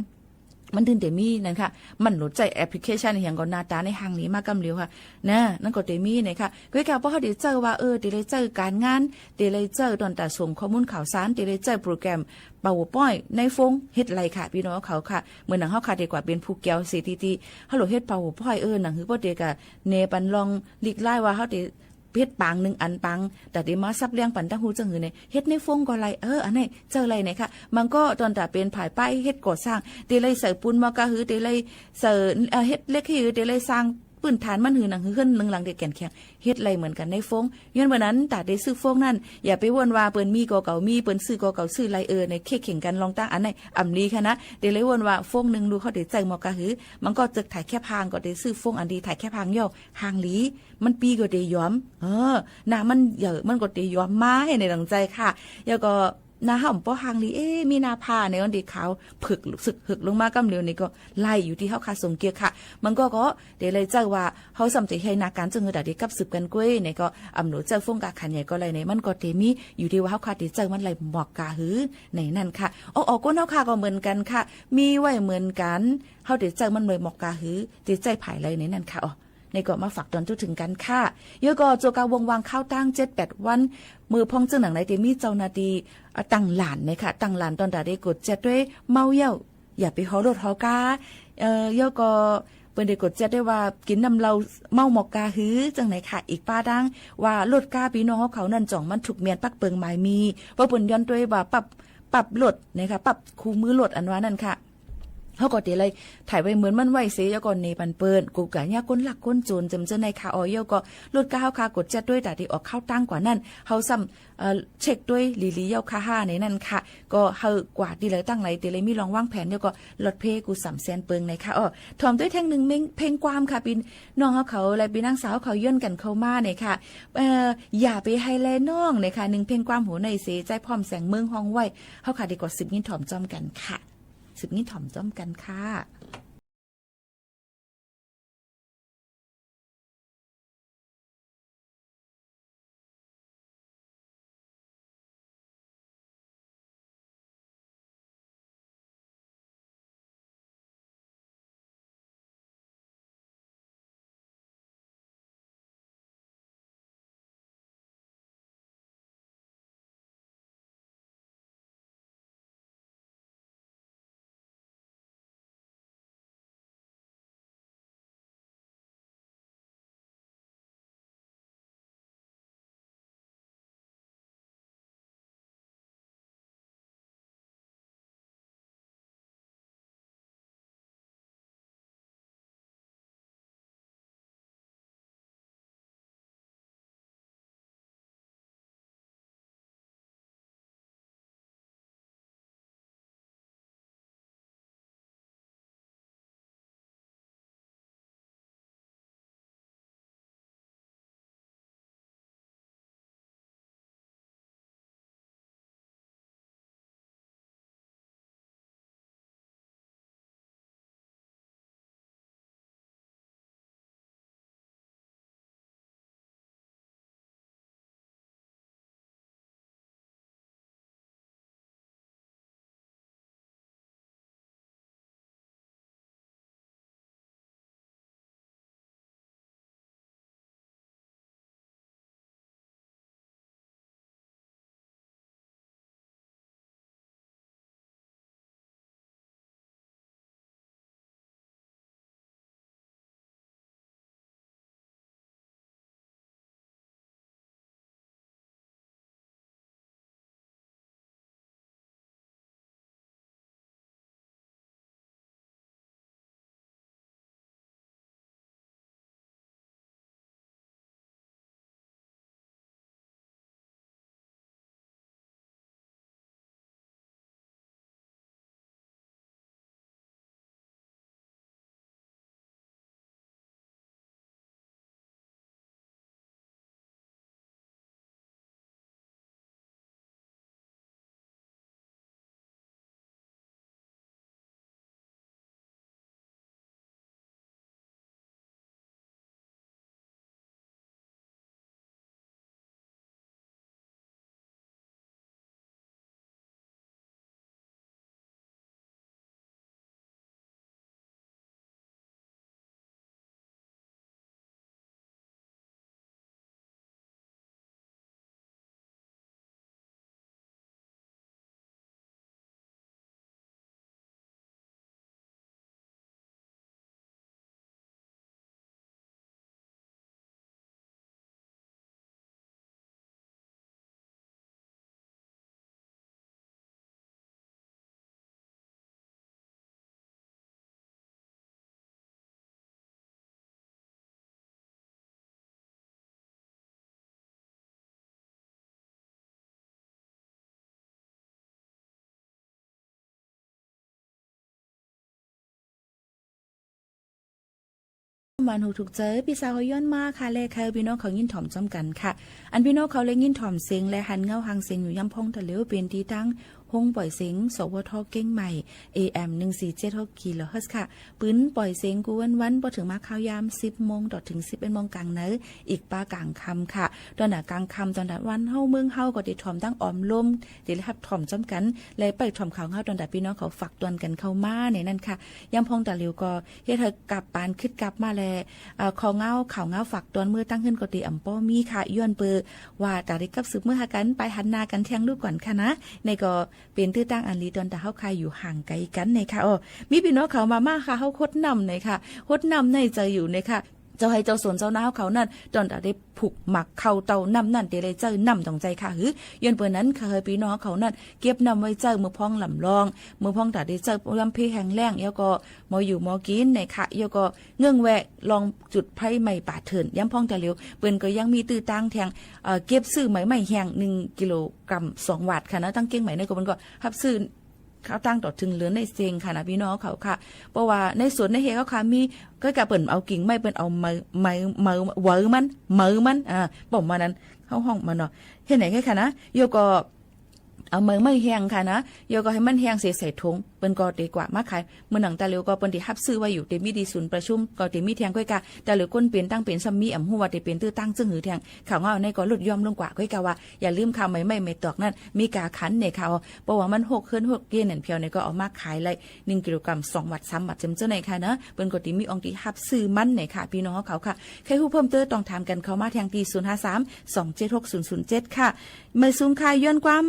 มันตึงเต๊มีนั้นค่ะ มันโหลดใจ๊แอปพลิเคชันอะหยังก็หน้าต๋าในหางหลีมากำเดียวค่ะ นะ นั้นก็เต๊มีในค่ะ ก้อยก้าป้อเฮาเต๊ใจ๊ว่า เออ เต๊เลยใจ๊ก๋านงาน เต๊เลยใจ๊ตนต๋าส่งข้อมูลข่าวสาร เต๊เลยใจ๊โปรแกรม พาวเวอร์พอยต์ ในโฟง เฮ็ดไล่ค่ะ ปี้น้องเขาค่ะ เหมือนหนังเฮาค่ะเต๊กว่าเป๋นผู้แก๋วเสถิติ เฮาโหลดเฮ็ดพาวเวอร์พอยต์ เออ หนังหื้อป้อเต๊ก็แนะปันลองลีกไล่ว่าเฮาเต๊ เฮ็ดปางนึ่งอันปาง ต๋าเต๊มาสับเลี้ยงปันตังหูจั่งหื้อใน เฮ็ดในโฟงก็ไล่ เออ อันนั้นใจ๊ไล่ในค่ะ บางก็ตนต๋าเป๋นผายป้ายเฮ็ดก่อสร้าง เต๊เลยใส่ปูนหมอกกาหื้อ เต๊เลยใส่ เอ่อ เฮ็ดเหล็กหื้อ เต๊เลยสร้างปื้นฐานมันหื้อ หนังหื้อเฮือนนึ่งหลังเต๊แก่นแข็ง เฮ็ดไล่เหมือนกั๋นในโฟง ย้อนเปื้อนั้นต๋าเต๊ซื้อโฟงนั้น อย่าไปว่นว่าเปิ้นมีก็เก่ามี เปิ้นซื้อก็เก่าซื้อไล่ เออ ในเค่เข่งกั๋นลองตั้งอันนั้น อ่ำลีค่ะนะ เต๊เลยว่นว่าโฟงนึ่งลูกเฮาเต๊ใจ๊หมอกกาหื้อ บางก็เจิกถ่ายแค่พางก็เต๊ซื้อโฟงอันดีถ่ายแค่พางเย้า หางหลี มันปี้ก็เต๊ยอม เออ หน้ามันเยอะ มันก็เต๊ยอมมาหื้อในหลังใจ๋ค่ะ แล้วก็ หน้าเฮาบ่ห่างลี เอ๊ะ มีหน้าผ้าในอันตี้ขาวผึก สึกหึกลงมาก้ำเดียวนี่ก็ไล่ อยู่ตี้เฮาข้าสงเกียกค่ะ มันก็ ก็เต๋เลยเจ้าว่า เฮาซ้ำจะใฮ้หน้าก๋านเจ้าหื้อต๋าเต๋ยกับสืบกั๋นก้วย ในก็อำหนวยเจ้าฟงกาขันใหญ่ก็ไล่ ในมันก็เต๋มี อยู่ตี้ว่าเฮาข้าเต๋เจ้ามันไล่หมอกกาหื้อ ในนั้นค่ะ ออก ออก ก้นเฮาข้าก็เหมือนกั๋นค่ะ มีไว้เหมือนกั๋น เฮาเต๋เจ้ามันไล่หมอกกาหื้อ เต๋ใจ๊ผายไล่ในนั้นค่ะ อ๋อ ในก็มาฝากตอนทั่วเถิงกั๋นค่ะ เยียะก็จัวกาวงวางข้าวตั้งเจ็ดแปดวัน เมื่อพ่องเจิ่งหนังในเต๋มีเจ้าหน้าตี้ อ่ะ ตั้งหลานในค่ะ ตั้งหลานต๋อนต๋าเต๋กดแจ๊ดตวย เมาเย้า อย่าไปฮอรถฮอกา เอ่อ เยียะก็เปิ้นเต๋กดแจ๊ดตวยว่า กิ๋นน้ำเหล้าเมาหมอกกาหื้อ จั่งในค่ะ อีกป้าดังว่ารถกาปี้น้องเฮาเขานั้นจ่องมันถูกเมียนปักเปิงหมายมี เพราะเปิ้นย้อนตวยว่าปรับ ปรับรถในค่ะ ปรับคู่มือรถอันว่านั้นค่ะ เฮาก็เต๋เลยถ่ายไว้เหมือนมันไว้เส เยียะก็เนปันเปิ้น กูกะเยียะก้นลักก้นโจรเจิมเจ้าในค่ะ อ๋อ เยียะก็รถกาเฮาข้ากดแจ๊ดตวยต๋าเต๋ออกข้าวตั้งกว่านั้น เฮาซ้ำ เอ่อ เช็คตวยหลีๆ เย้าค่ะห้าในนั้นค่ะ ก็เฮากว่าตี้ไหลตั้งไหล เต๋เลยมีลองวางแผน เยียะก็ลดเพกู้สามแสนเปิงในค่ะ อ๋อ ถ่อมตวยแท่งนึ่งเม้ง เพลงความค่ะ ปี้น้องเฮาเขาและปี้นางสาวเขาย้อนกั๋นเข้ามาในค่ะ เอ่อ อย่าไปไฮแลน้องในค่ะ นึ่งเพลงความหัวในเส ใจ๊พร้อมแสงเมืองฮ้องไว้ เฮาข้าเต๋ก็สืบยินถ่อมจ้อมกั๋นค่ะ สืบยินถ่อมจ้อมกั๋นค่ะ มันหูถูกใจ๋ ปี้สาวเฮาย้อนมาค่ะ และใค่หื้อปี้น้องเขายินถ่อมจ้อมกั๋นค่ะ อันปี้น้องเขาแลยินถ่อมเสียง และหันเงาหางเสียงอยู่ยามพ่องตะเหลียว เป๋นตี้ตั้งโฮงป่อยเสียง สวท เกียงใหม่ เอเอ็ม หนึ่งสี่เจ็ดหก กิโลเฮิรตซ์ค่ะ ปืนป่อยเสียงกู้วันๆ ปอเถิงมาข่าวยาม สิบโมง ต่อเถิง สิบเอ็ดโมงก๋างใน อีกป้ากลางค่ำค่ะ ตอนน่ะกลางค่ำ ตอนน่ะวันเฮาเมืองเฮาก็เตรียมถ่อมตั้งออมลม เตรียมฮับถ่อมจ้อมกั๋น และไปถ่อมข่าวเฮาตอนน่ะปี้น้องเขาฝากตวนกั๋นเข้ามาในนั้นค่ะ ยามพ่องตะเหลียวก็เฮ็ดหื้อกับปานกึ๊ดกับมาแล เอ่อ ข่าวเงา ข่าวเงาฝากตวนเมื่อตั้งหื้นก็เตรียมอ่ำป้อมีค่ะ ย้อนเปื้อว่าต๋าได้กับสืบเมื่อหากั๋น ไปหันหน้ากั๋นเตียงลูกก่อนค่ะนะ ในก็เป๋นตื้อตั้งอันดีตอนต๋าเฮาค่ะอยู่ห่างไก๋กั๋นในค่ะ อ้อ มีปี้น้องเขามา มาค่ะ เฮาฮดน้ำในค่ะ ฮดน้ำในใจ๋อยู่ในค่ะ เจ้าไฮ่เจ้าสวนเจ้านาเฮาเขานั้น ตอนต๋าได้ผูกหมากเข้าเต้าน้ำนั้น เต๋ได้ใจ๊น้ำต๋องใจ๋ค่ะ หื้อ ย้อนเปื้อนั้นค่ะ หื้อปี้น้องเขานั้น เก็บน้ำไว้ใจ๊เมื่อพ่องลำรอง เมื่อพ่องต๋าได้ใจ๊ยามเพแห้งแล้ง แล้วก็หมออยู่หมอกิ๋นในค่ะ แล้วก็เงื่องแวะลองจุดไฟไหม้ป่าเถิน ยามพ่องตะเหลียว เปิ้นก็ยังมีตื้อตั้งแทง เอ่อ เก็บซื้อไม้ไม้แห้ง หนึ่งกิโลกรัม สองวาทค่ะนะ ตั้งเกียงใหม่ในก็เปิ้นก็ฮับซื้อ ข้าวตั้งต่อเถิงเรือนในเซ็งค่ะนะปี้น้องเขาค่ะ เพราะว่าในสวนในเฮาค่ะ มี ก็กะเปิ้นเอากิ่งไม้ เปิ้นเอาไม้ ไม้ ไม้ เวอมัน เวอมัน อ่า ป้อมว่านั้น เฮาฮ้องมันเนาะ เฮ็ดไหนไงค่ะนะ แล้วก็เอาไม้ ไม้แห้งค่ะนะ แล้วก็หื้อมันแห้งเสียใส่ถุง เปิ้นก็เตรียมกวาดมาขาย เมื่อหนังตะเหลียวก็เปิ้นเตรียมฮับซื้อไว้อยู่ เตรียมมีตี้ศูนย์ประชุม ก็เตรียมมีแทงก้อยกา ตะเหลียวคนเป๋นตั้งเป๋นซ้ำมี อ่ำฮู้ว่าเตรียมเป๋นตื้อตั้งจึ่งหื้อแทง ข่าวเงาในก็ลดย่อมลงกว่า ก้อยกาว่า อย่าลืมค่ะ ไม้ไม้ไม้ตอกนั้น มีกาขันในค่ะ เพราะว่ามันหกเฮิรนหกเก้นนั่น เพียวในก็เอามาขายไล่ หนึ่งกิโลกรัม สองวาท สามวาท เจิมเจ้าในค่ะเนาะ เปิ้นก็เตรียมมีอ่องตี้ฮับซื้อมันในค่ะ ปี้น้องเขาค่ะ ใค่ฮู้เพิ่มเติมต้องถามกั๋นเข้ามาแทงตี้ ศูนย์ห้าสาม สองเจ็ดหก ศูนย์ศูนย์เจ็ด ค่ะ เมื่อสูงค่ะ ย้อนความ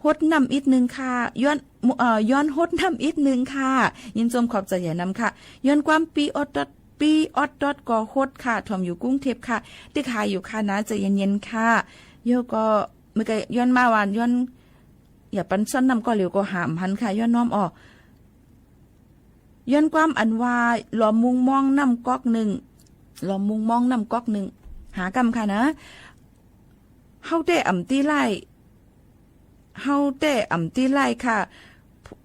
ฮดน้ำอิดนึ่งค่ะ ย้อน เอ่อ ย้อนฮดน้ำอิดนึ่งค่ะ ยินจมขอบใจ๋ใหญ่นำค่ะ ย้อนความปี้ออดดอด ปี้ออดดอดก็ฮดค่ะ ถ่อมอยู่กรุงเทพฯค่ะ ติ๊กหาอยู่ค่ะนะ ใจ๋เย็นๆ ค่ะ แล้วก็ เมื่อกี้ย้อนมาว่าย้อน อย่าปันซ่อนน้ำก็เหลียวก็หามหันค่ะ ย้อนน้อมออก ย้อนความอันว่า ลอมมุงมองน้ำก๊อกนึ่ง ลอมมุงมองน้ำก๊อกนึ่ง หากำค่ะนะ เฮาแต๊อ่ำตี้ไล่ เฮาแต๊อ่ำตี้ไล่ค่ะ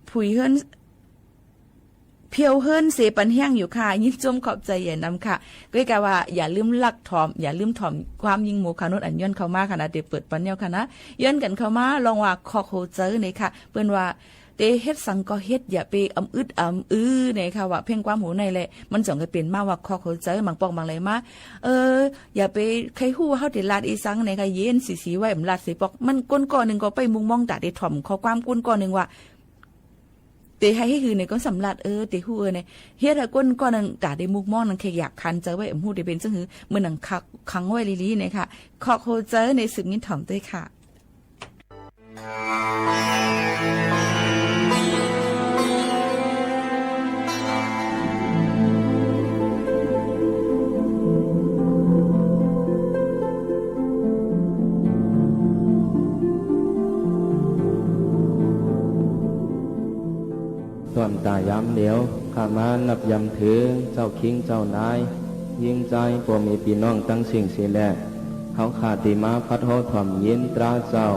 ผุยเฮิรน เพียวเฮิรนเสปันแห้งอยู่ค่ะ ยินจมขอบใจ๋ใหญ่นำค่ะ ก้อยกาว่า อย่าลืมลักถ่อม อย่าลืมถ่อมความยิงหมู่ขาวนุชอันย้อนเข้ามาค่ะนะ เต๋เปิดปันแนวค่ะนะ ย้อนกั๋นเข้ามา ลองว่าคอกโหเจ๋อในค่ะ เปิ้นว่า เต๋เฮ็ดสังก็เฮ็ด อย่าไปอ่ำอึดอ่ำอือในค่ะ ว่าเพ่งความโหในแหละ มันจ๋องกลายเป๋นมาว่าคอกโหเจ๋อ บางปอกบางไหลมา เออ อย่าไปใค่ฮู้ว่าเฮาเต๋ลาดอีสังในค่ะ เย็นสีๆ ไว้ บ่ลาดเสปอก มันก้นก้อนึ่งก็ไปมุงมองต๋าเต๋ถ่อมข้อความก้นก้อนึ่งว่า เต๋ใค่หื้อในก็สำลัด เออ เต๋ฮู้ เออ ใน เฮ็ดหื้อก้นก้อนึ่งต๋าได้มุกมองนั้น แค่อยากขันใจ๋ไว้ อ่ำฮู้เต๋เป๋นจั่งหื้อ เมื่อหนังขัง ขังไว้ลีๆ ในค่ะ คอกโหเจ๋อในสืบยินถ่อมด้วยค่ะ ต้อมตายามเหลียว ข้ามานับยามถือ เจ้าคิงเจ้านาย ญิงจาย ป้อแม่ปี้น้องตังสิ้นเสียแล เฮาข้าตี้มาพัดฮ้อถ่อมยินตราเจ้า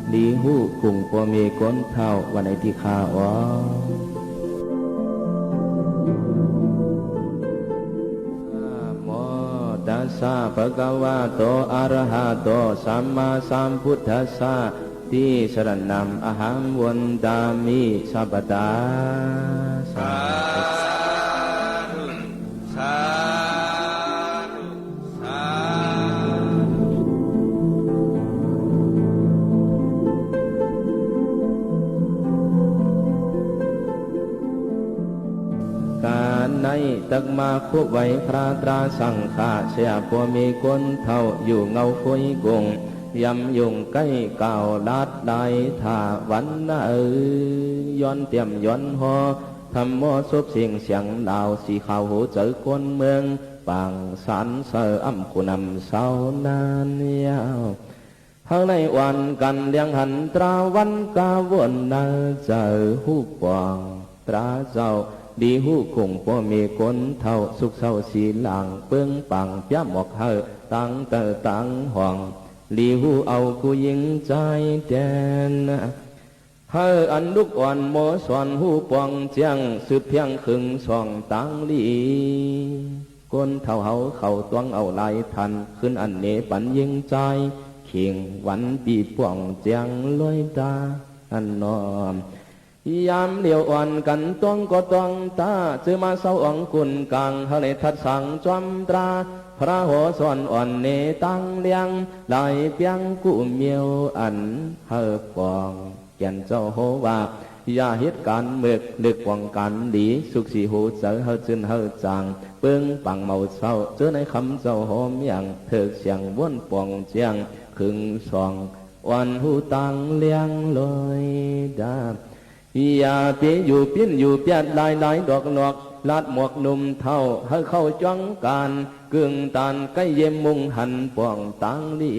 หลีฮู้กุ้งป้อแม่ก้นเฒ่า ว่าในตี้ข้าอ๋อ นะโมตัสสะ ภะคะวะโต อะระหะโต สัมมาสัมพุทธัสสะ ติสะระณัง อะหัง วันตามิ สัพพะทา สาธุ สาธุ สาธุ ก๋านในตักมาคุไหว้พระตราสังฆะ เสียป้อแม่ก้นเฒ่า อยู่เงาฝอยกุง ยำยงใก้กล่าวลาดลายถาวันนาเอ๋ย ย้อนเตรียมย้อนฮ้อ ธรรมโม ศพเสียงเสียงลาว สีขาวหัวใจ๋คนเมือง ปางสารเสริมผู้นำเศร้านั้นยาว เฮาในวันกั๋นเลี้ยงหันตราวันกาวนนา เจ๋อฮู้ปองตราเจ้า หลีฮู้กุ้งป้อแม่ก้นเฒ่า สุขเศร้าสีหลาง เปิ้งปังเปียะหมอกเฮา ตางเต้อตางห้อง หลีฮู้เอากู้ญิงจายแต๊น เฮาอันลุกอ่อนโมสอนฮู้ปองแจ้ง สืบเพียงเคิงส่องตางหลี คนเฒ่าเฮาเขาตวงเอาหลายท่าน ขึ้นอันเนปันญิงจาย เข่งวันปี้ป้องแจ้งลอยต๋า อันน้อม ยามเหลียวอ่อนกั๋นตวงก็ตวงต๋า จื้อมาเซาอ๋องกุ่นก๋าง หื้อได้ทัดสังจอมตรา พระหอสอนอ่อนเนตางเลียง หลายเปียงกู้เมียวอันหื้อปอง แก่นเจ้าโฮว่า อย่าเฮ็ดก๋านเมิก เลิกป้องก๋านดี สุขสีหูเจิ๋ยหื้อจื้นหื้อจ่าง เปิงปังเมาเศร้า เจื้อในคำเจ้าโฮเมียง เถิกเสียงว้นป้องแจ้ง ขึงส่อง อ่อนหูตางเลียงลอยต๋า อย่าไปอยู่ปิ้นอยู่เปียดหลายๆ ดอกหลอก ลาดหมวกหนุ่มเฒ่า หื้อเข้าจ้องก๋าน กึ่งตานใก้เยี่ยมมุ่งหันป้องตางดี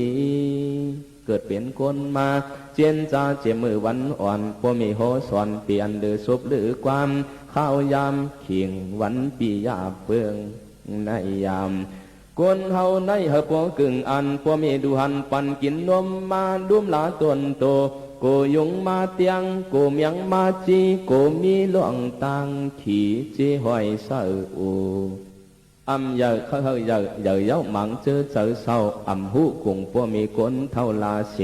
เกิดเป๋นคนมา เจียนจาเจียมมือวันอ่อน ป้อเมย์โฮสอน เป๋นอันลือศพลือความ ข้าวยามเข่งวันปี้ย่าเปิง ในยาม คนเฮาในหื้อปอกึ่งอัน ป้อเมย์ดูหันปันกิ๋นนมมา ดุมหลาต๋นโต โกยุงมาเตียง โกเมียงมาจี้ โกมีล่องตาง ขี่เจ๊ห้อยเสิร์ฟอู อ่ำเยิน เขาหื้อเยิน เยินเย้าหมางเจอเจิ๋ยเศร้า อ่ำฮู้กุ่งป้อเมย์คนเฒ่าลาเส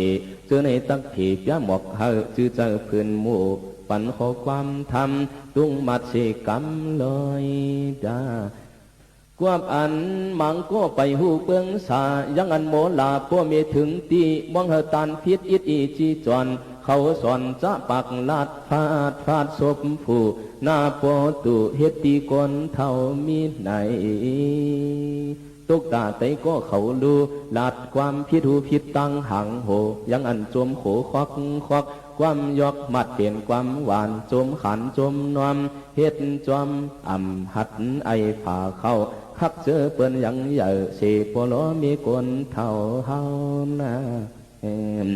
เจอในตักเผยเปียหมวกหื้อ จื้อเจิ๋ยพื้นหมู่ ปันข้อความธรรม ตุ้งมัดเสก๋ำลอยต๋า กวบอันหมางก็ไปฮู้เปิงสา ยังอันโมลาป้อเมย์เถิงตี้ มองหื้อตานผิดอิดอีจีจวน เขาสอนจะปากลาดฟาด ฟาดศพผู้ หน้าป้อตู่เฮ็ดตี้คนเฒ่ามีไหน ตกต๋าไตก็เขาฮู้ ลาดความผิดหูผิดตางหางโห ยังอันจมโขคอกคอก ความยอกมัดเป๋นความหวาน จมขานจมนวม เฮ็ดจอมอ่ำหัดไอฝาเข้า คักเจอเปิ้นยังเยิน เสป้อลอเมย์คนเฒ่าเฮานา เอิ่ม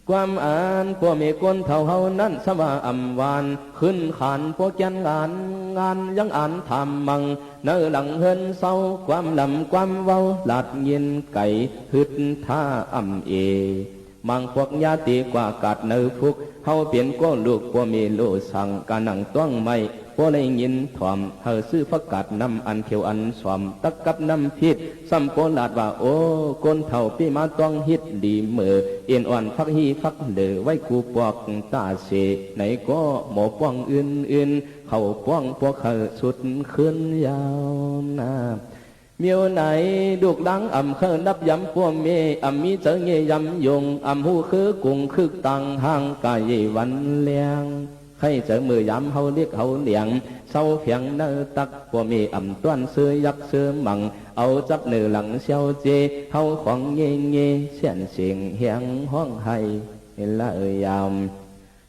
ความอันป้อเมย์คนเฒ่าเฮานั้น สะว่าอ่ำหวาน ขึ้นขานป้อแก้นงาน งานยังอันถามมั่ง ในหลังเฮือนเซา ความลำความเว้า ลาดยินไก๋ ฮึดท่าอ่ำเอ หมางปวกยาเต๋กว่ากัดในพุก เฮาเป๋นก็ลูกป้อเมย์โลสัง ก๋านั่งตวงไม้ ป้อได้ยินถ่อม หื้อซื้อฟักกัดนำอันเขียวอันสอม ตักกับน้ำพริก ซ้ำป้อลาดว่า โอ้ คนเฒ่าปี้มาตวงฮิตดีเหมอ เอ็นอ่อนฟักฮี่ฟักเหลือ ไว้กูปอกต๋าเส ไหนก็หมอป้องอื่นๆ เขาป้องป้อหื้อสุดขึ้นยาวนา เมียวไหนลูกหลางอ่ำหื้อนับยำป้อเมย์ อ่ำมีเจิ๋ยเย่ยำยง อ่ำฮู้คือกุ่งคึกตางห่างก๋าเย่วันแลง ใค่เจิ๋ยเมื่อยามเฮาเล็กเฮาเหลียง เซาเผียงในตัก ป้อเมย์อ่ำต้วนเสื้อยักษ์เสื้อมัง เอาจับเนื้อหลังเซี่ยวเจ เฮาของเง่เง่ เสี้ยนเสียงแหงฮ้องไห้ละเอ่ยยาม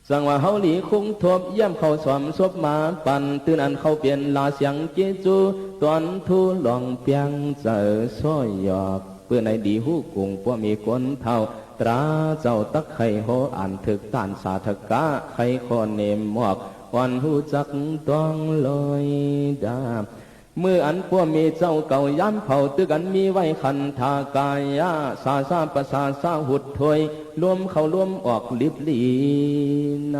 จังว่าเฮาหลีคุ้งทบ เยี่ยมเข้าสอมศพมาปัน ตื่นอันเข้าเป๋นลาเสียงเกจู ตอนทูลองเปียงเจิ๋ยซ้อยหยอก เปื้อในดีฮู้กุ่งป้อเมย์คนเฒ่า ตราเจ้าตักใค่โฮอ่านเถิกต้านสาธกะ ใค่ข้อเนมมอก อ่อนฮู้จักตวงลอยต๋า เมื่ออันป้อเมย์เจ้าเก่ายามเผา ตึกอันมีไว้ขันธากายะ สาสะปะสาสะหุดถ้วย ลมเข้าลมออกลิบหลีใน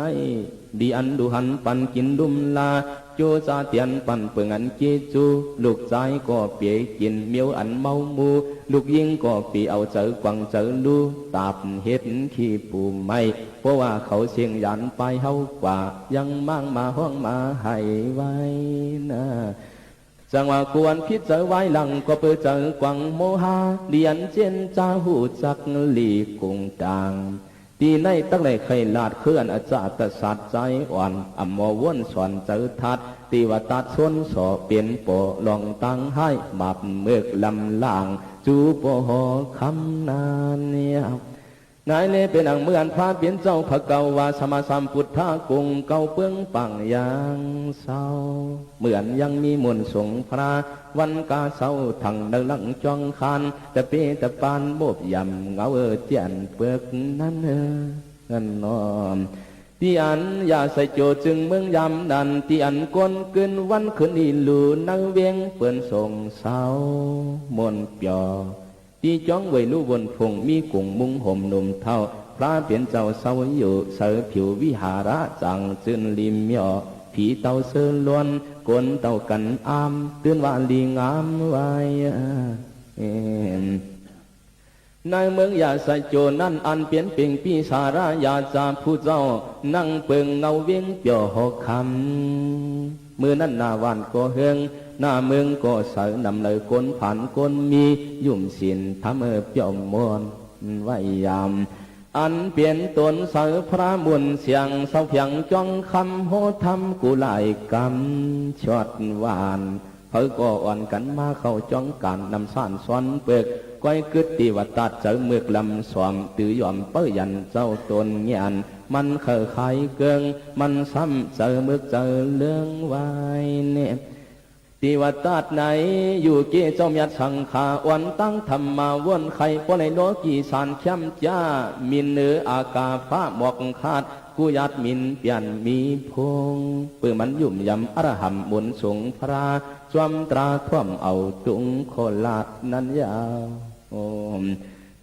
ดีอันดูหันปันกิ๋นลุ่มลา โจจาเตียนปันเปิงอันเกจู ลูกจายก็เป๋กิ๋นเมียวอันเมามู ลูกญิงก็เป๋เอาเจิ๋ยกวางเจิ๋ยลู่ ตาบเห็ดขี้ปูไม้ เพราะว่าเขาเสี้ยงหยานปายเฮากว่า ยังม้างมาฮ้องมาไห้ไว้นา จังว่าควรผิดเจิ๋ยวายหลัง ก็เปื้อเจิ๋ยกวางโมหะ เตียนเจียนจาฮู้จักหลีกกุ่งตาง ตี้ในตักได้ใค่ลาดเคลื่อนอาจาตศาสตร์จายอ่อน อ่ำหมอว้นสอนเจิ๋ยทัด ตี้ว่าตัดส้นส่อเป๋นป้อลองตางฮ้าย บาปเมิกลำล่าง จูป้อหอคำนานเนี่ย นายเลเป๋นอังเหมือนพระเป๋นเจ้าภะคะวาสัมมาสัมพุทธะกุ่งเก่าเปื้องปังยางเศร้า เหมือนยังมีมนต์สงฆ์พระวันกาเศร้า ทั้งในหลังจ้องคาน ตะเปตะปานโบบยำเหงาเอ่อเจียนเปือกนั้นเอ่อ เงินน้อม ตี้อันอย่าใส่โจจึงเมืองยามนั้น ตี้อันก้นกึ้นวันคืนอีหลู ในเวียงเปิ้นสงเศร้ามนต์เปียว ตี้จ้องเวยลู่วนพง มีกุ่งมุงห่มหนุ่มเฒ่า พระเป๋นเจ้าเศร้าอยู่ ใส่ผิววิหาระจางจื้นลิมเหยาะ ผีเต้าเสื้อล้วน คนเต้ากั๋นอ้าม ตื่นว่าหลีงามไว้ ในเมืองยาสะโจนั้น อันเป๋นเป่งปี้สาระยาจาผู้เจ้า นั่งเปิงเงาเว็งเปี่ยวหอกคำ มื้อนั้นหน้าบ้านก็เฮือง หน้าเมืองก็ใส นำไหลคนผ่านคนมี ยุ่มศีลธรรมเอ่อเปี่ยวมนต์ไว้ยาม อันเป๋นต๋นใสพระมนต์เสียง เซาเผียงจ้องคำ โหธรรมกู้หลายกำ ชอดหวาน เผาก็อ่อนกั๋นมาเข้าจ้องก๋าน นำสานซ้อนเปิก ก้อยกึ๊ดติวตาด ใจ๋เมือกลำสวม ตือยอมเป้อยันเจ้าต๋นเงียน มันเขยขายเกิง มันซ้ำใจ๋เมือกใจ๋เลิงไว้เน่ ติวตาดไหน อยู่เก้เจ้าเมียดสังขา อ่อนตั้งธรรมาวนไข ป้อไหลโลกีสารแค้มจ้า หมิ่นเหนืออากาฟ้าหมอกคาด กู้หยาดหมิ่นเปลี่ยนมีพง เปื้อมันยุ่มยำอรหัมมนต์สงฆ์พระ จวมตราท่วมเอาตุงโคราชนั้นยาว โอ้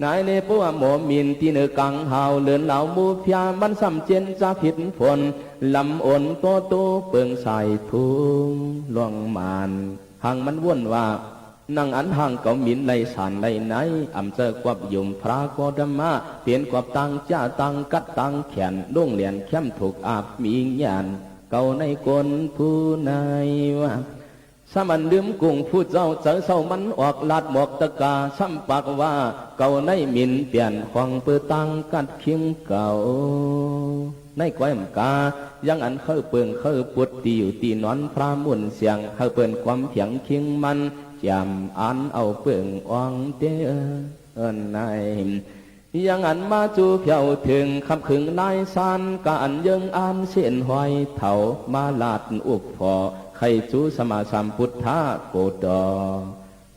นายเลปัวหมอหมิ่นตี้เหนือกังหาว เลินเหลาหมู่เพีย มันซ้ำเจนจะผิดฝน ลำโอนโตโตเปิงสายทุง ล่วงมาน หังมันว่นว่า นังอันหังเก๋าหมิ่นไหลสารไหลไหน อ่ำเจ้ากวบยุ่มพระโกฏมะ เป๋นกวบตางจ้าตางกัดตางแขน ล่วงแหลนแค้มถูกอาบมีญาณ เก๋าในคนผู้ในว่า ซ้ำอันลืมกุ้งผู้เจ้า เจอเศร้ามันออกลาดหมอกตะกา ซ้ำปากว่า เก๋าในหมิ่นเปลี่ยนของเปื้อตางกัดคิงเก๋า ในก้อยมกา ยังอันเขยเปิงเขยปุด ตี้อยู่ตี้นอนพระมนต์เสียง เขยเปิ้นความเผียงคิงมัน แจ่มอันเอาเปิงอ่องเตื้อ เอิ้นใน ยังอันมาจู้เผียวเถิง ขับขึงนายซาน กะอันเยิ่งอ่านเส้นห้อยเถา มาลาดอุบฝ่อ ไขจู้สมมาสัมพุทธะโกฏอ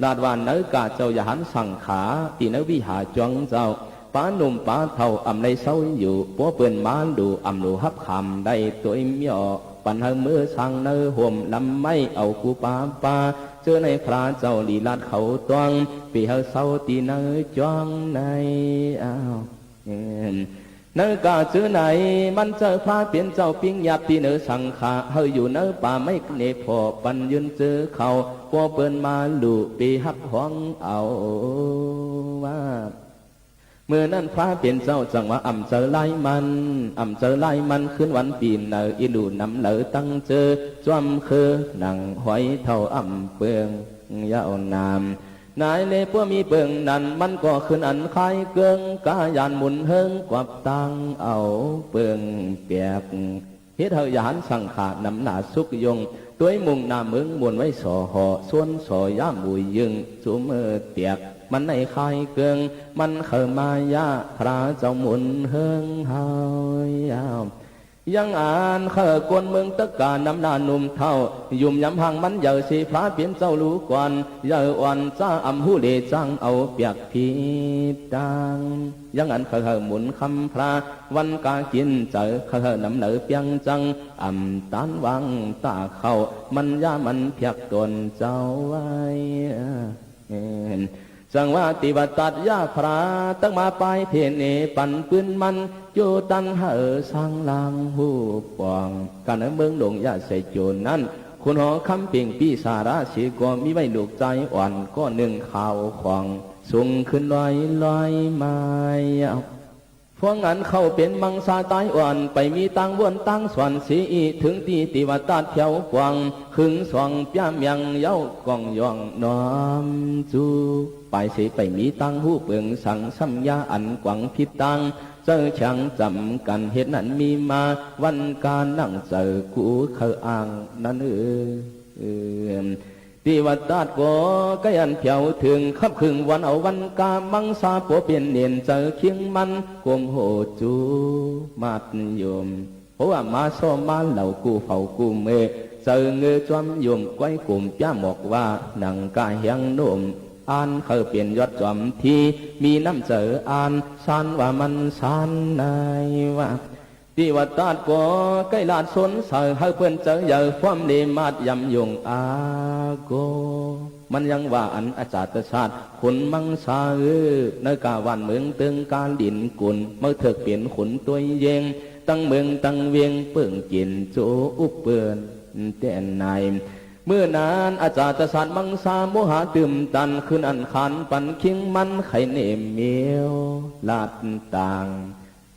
ลาดว่าเนอะ ก้าเจ้าอย่าหันสังขา ตี้เนอะวิหารจวงเจ้า ป๋าหนุ่มป๋าเฒ่าอ่ำได้เซาอยู่ ปัวเปิ้นมาดูอ่ำหลูฮับขามได้ตวยเมียว ปันเฮาเมือสร้างเนอะห่มลำไม้ เอากูปาปา เจอในพระเจ้าลีลาดเขาตวง ปี้เฮาเซาตี้เนอะจวงใน อ้าว เอิ้น เนอะก้าจื้อไหน มันเจอพระเป๋นเจ้าปิ้งหยาบตี้เนอะสังขา เฮาอยู่เนอะป่าไม้เนพอ ปันยืนเจอเขา ปัวเปิ้นมาลู่ปี้ฮับฮ้องเอาว่า เมื่อนั้นพระเป๋นเจ้าจังว่าอ่ำเจอลายมัน อ่ำเจอลายมัน คืนวันปี๋เนอะ อีหลู่นำเหลอตั้งเจอ จวมคือหนังหอยเฒ่าอ่ำเปิงยาวนาม นายเลปัวมีเปิงนั้น มันก็ขึ้นอันคายเกิง กาหยานหมุนเฮิงกวับตังเอาเปิงแปบ เฮ็ดเฮาอย่าหันสังขานำหน้าสุกยง ตวยมุ่งหน้าเมืองมวลไว้ส่อห่อ ส่วนส่อย่ามหมู่ยึง จุมเอ่อแตก มันในคายเกิง มันเขยมายา พระเจ้าหมุนเฮิงเฮายาว ยังอันเขยกวนเมืองตะกานำหน้าหนุ่มเฒ่า ยุ่มยำหังมันเยาว์สีพระเป๋นเจ้าหลู่ก่อน เยาว์อ่อนจ้าอ่ำฮู้เหล่จ้างเอาเปียกผิดตาง ยังอันเขยเฮาหมุนคำพระ วันกากิ๋นเจอ เขยเฮานำเหลอเปียงจัง อ่ำตานวางตาเข้า มันยามันเปียกต๋นเจ้าไว้ เอิ้น จังว่าติวตาดยาพระ ตักมาปายเพเน ปันปืนมัน อยู่ตันเฮาสร้างลางฮู้ปอง กาในเมืองหลวงยาไสโจนั้น ขุนหอคำเป่งปี้สาระสีก็มีไว้ลูกจายอ่อนก็นึ่งขาวของ สูงขึ้นลอยลอยมา พวกอันเข้าเป๋นมังสาตายอ่อน ไปมีตางว่นตางสอนสีอี เถิงตี้ติวตาดแถวกว้าง ขึงสองเปียแมงเย้าก่องย่องน้อมจู ปายเสไปมีตางฮู้เปิงสังสัมยาอันกว้างผิดตาง เจ้าฉังจ๋ำกั๋นเหตุนั้นมีมา วันกานั่งเจอกูเขยอ้างนั้นเอ่อ เอิ้น ติวตาดก็ใก้อันแถวเถิง ขับขึงวันเอาวันกามังสาปัวเป๋นเณรเจอคิงมัน กลมโหจูมาดยม เพราะว่ามาซ้อมมาเหล่ากู้เฝ้ากู้เมือ เจอเงือจวมยมก้อยกุมเปียหมอกว่า หนังกาแหงโน้ม อ่านเขยเป๋นยอดจอมที มีน้ำเจออ่าน สานว่ามันสานในว่า ติวตาดก็ใก้ลาดสนเสย เฮาเปิ้นเจอเยาว์ฟ้อมเลมาดยำยงอาโก มันยังว่าอันอจาตศาสตร์ ขุนมังสาเอ่อ ในกาหว่านเมืองเติงกาลินกุล เมื่อเถิกเป๋นขุนตวยเยง ตังเมืองตังเวียงเปิงกิ๋นโจอุบเปิ้น แต๊ใน เมื่อนั้นอาจาตสาดมังสาโมหะตื่มตัน คืนอังคารปันคิงมันไขเนมเมียวลาดต่าง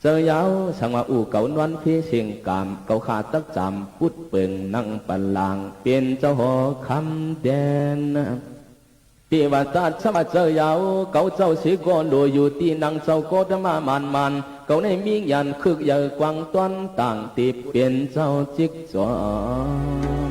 เจ้าเยาว์สังว่า อู้เก๋านวลพีเสียงกาม เก๋าข้าตักจำปุดเปิงนั่งปัลลังก์ เป๋นเจ้าหอคำแต๊น ติว่าตัดสมาเจ้าเยาว์ เก๋าเจ้าสีโกโลอยู่ตี้นั่งเจ้าโกตมะมานมาน เก๋าในมีญาณคึกใหญ่กว้างต้นต่าง ติเป๋นเจ้าจิกจอม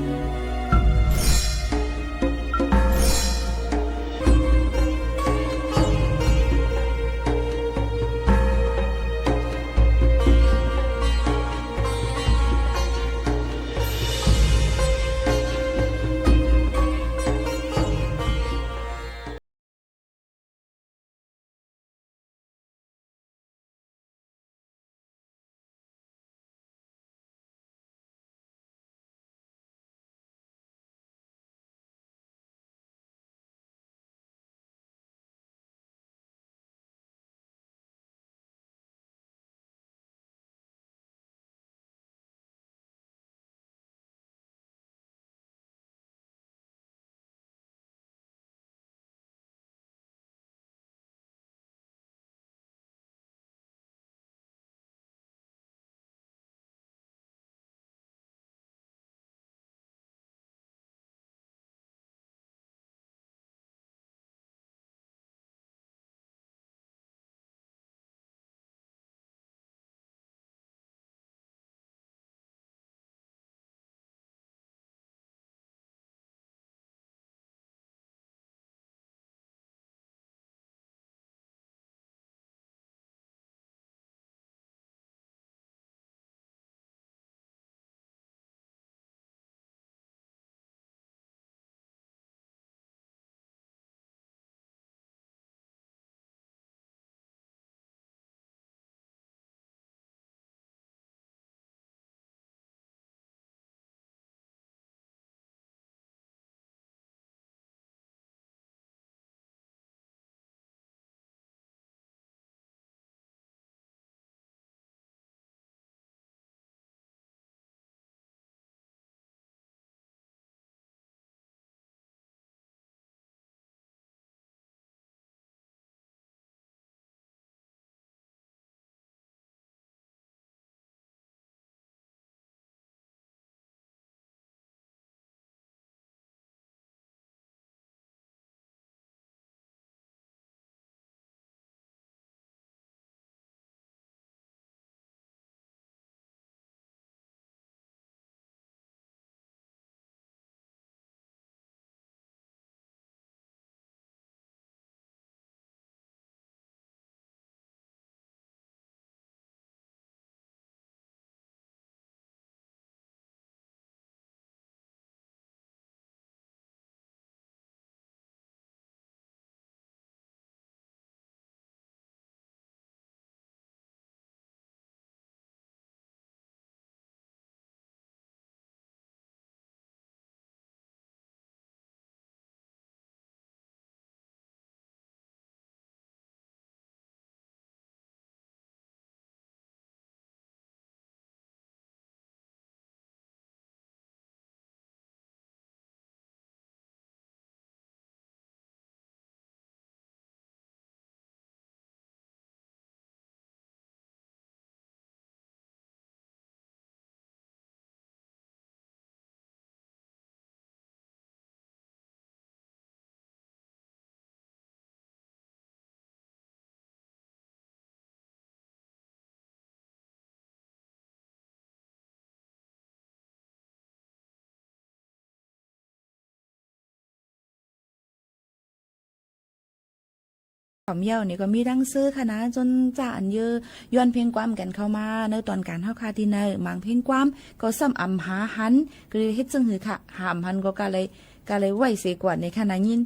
กำเย้านี่ก็มีดังซื่อค่ะนะ จนจ้าอันเยอะ ย้อนเพลงความกั๋นเข้ามาในตอนก๋านเฮาค่ะ ตี้เน่อ หมางเพลงความก็ซ้ำอ่ำหาหัน ก็เลยเฮ็ดจึงหื้อค่ะ หาอ่ำหันก็กาเลย กาเลยไหว้เสียก่อนในขณะยิน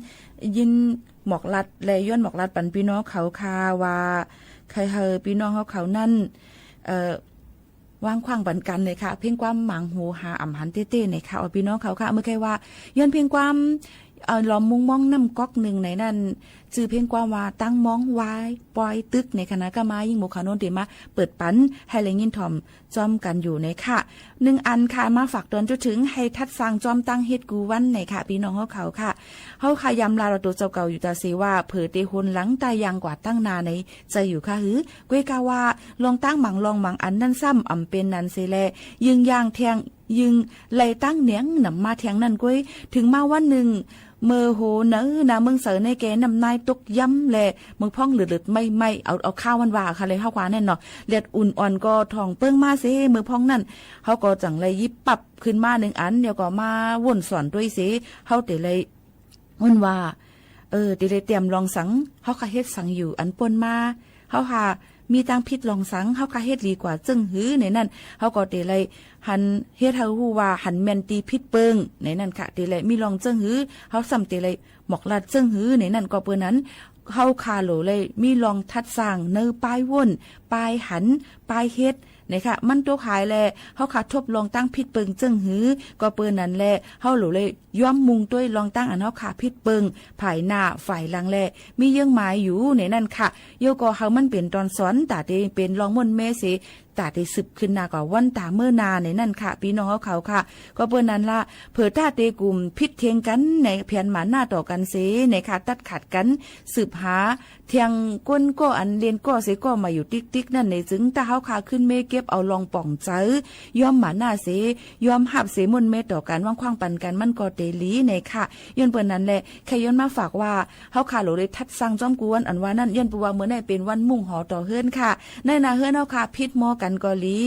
ยินหมอกลัดและย้อนหมอกลัดปันปี้น้องเขาค่ะ ว่าใค่หื้อปี้น้องเฮาเขานั้น เอ่อ วางขว้างปันกั๋นเลยค่ะ เพลงความหมางหูหาอ่ำหันเต๊ๆ เนี่ยค่ะ เอาปี้น้องเขาค่ะ เมื่อกี้ว่า ย้อนเพลงความ เอ่อ ลอมมุงมองน้ำก๊อกนึ่งในนั้น จื้อเพลงกว้างว่า ตังมองวายปอยตึก ในขณะก้ามายิ่งหมู่เขาโน้นตี้มาเปิดปันหื้อได้ยินถ่อมจ้อมกั๋นอยู่ในค่ะ นึ่งอันค่ะ มาฝากเตื๋อนจุดถึง หื้อตัดสร้างจ้อมตังเฮ็ดกู้วันในค่ะ ปี้น้องเฮาเขาค่ะ เฮาค่ะยำลาว่าตั๋วเจ้าเก่าอยู่ตาเสว่า เผลอเต๋ยหนหลังต๋ายอย่างกว่าตังหน้าในใจ๋อยู่ค่ะหื้อ ก้วยกาว่า ลองตังหมางลองหมางอันนั้นซ้ำ อ่ำเป๋นนั้นเสแล ยึงอย่างแทง ยึงไล่ตังแหนงหนำมาแทงนั้นก้วย เถิงมาวันนึ่ง เมื่อโหเนอหน้าเมืองเสอในแก่น้ำนายตกย้ำแล เมือพ่องเหลือดๆ ไหม้ๆ เอา เอาข้าวมันว่าค่ะเลย เฮากว่าแน่นเนาะ แดดอุ่นอ่อนก็ถ่องเปิ้งมาเส เมื่อพ่องนั้น เฮาก็จั่งไล่หยิบปั๊บขึ้นมานึ่งอัน แล้วก็มาว่นส่อนตวยเส เฮาเต๋ยไล่ ว่นว่า เออ เต๋ยไล่เตรียมลองสัง เฮาค่ะเฮ็ดสังอยู่อันป้นมา เฮาค่ะมีตังผิดลองสัง เฮาค่ะเฮ็ดหลีกว่าเจิ่งหื้อ ในนั้น เฮาก็เต๋ยไล่หันเฮ็ดหื้อฮู้ว่าหันแม่นตี้ผิดเปิ้ง ในนั้นค่ะ เต๋ยไล่มีลองเจิ่งหื้อ เฮาซ้ำเต๋ยไล่หมอกลัดเจิ่งหื้อ ในนั้น ก็เปื้อนั้น เฮาค่ะโหลเลยมีลองตัดสร้างเนอป้ายว่น ป้ายหัน ป้ายเฮ็ด ในค่ะ มันตกหายแล เฮาค่ะทบลองตังผิดเปิ้งเจิ่งหื้อ ก็เปื้อนั้นแล เฮาโหลเลยย้อมมุ่งตวยลองตังอันเฮาค่ะผิดเปิ้ง ภายหน้า ภายหลังแล มีเยื่องหมายอยู่ในนั้นค่ะ เยียวก็หื้อมันเป๋นต๋อนสอน ต๋าเต๋ยเป๋นลองม่วนแม่เส ต๋าเต๋ยสืบขึ้นหน้ากว่าวันต๋าเมื่อหน้าในนั้นค่ะ ปี้น้องเฮาเขาค่ะ ก็เปื้อนั้นละ เผลอต๋าเต๋ยกุ่มผิดเถียงกั๋นในแผนหมายหน้าต่อกั๋นเส ในค่ะ ตัดขาดกั๋น สืบหา เถียงก้นก้ออันเลียนก้อเสก้อมาอยู่ติ๊กๆ นั้นใน จึงต๋าเฮาค่ะขึ้นเมเก็บเอาลองป่องใจ๋ ย้อมหมายหน้าเส ย้อมฮับเสม่วนแม่ต่อกั๋น วางขว้างปันกั๋น มันก็เต๋ยหลีในค่ะ ย้อนเปื้อนั้นแล แค่ย้อนมาฝากว่า เฮาค่ะโหลเลยตัดสร้างจ้อมกู้วันอันว่านั้น ย้อนเปื้อว่าเมื่อนั้นเป๋นวันมุ่งหอต่อเฮือนค่ะ ในหน้าเฮือนเฮาค่ะผิดมอกั๋นก็หลี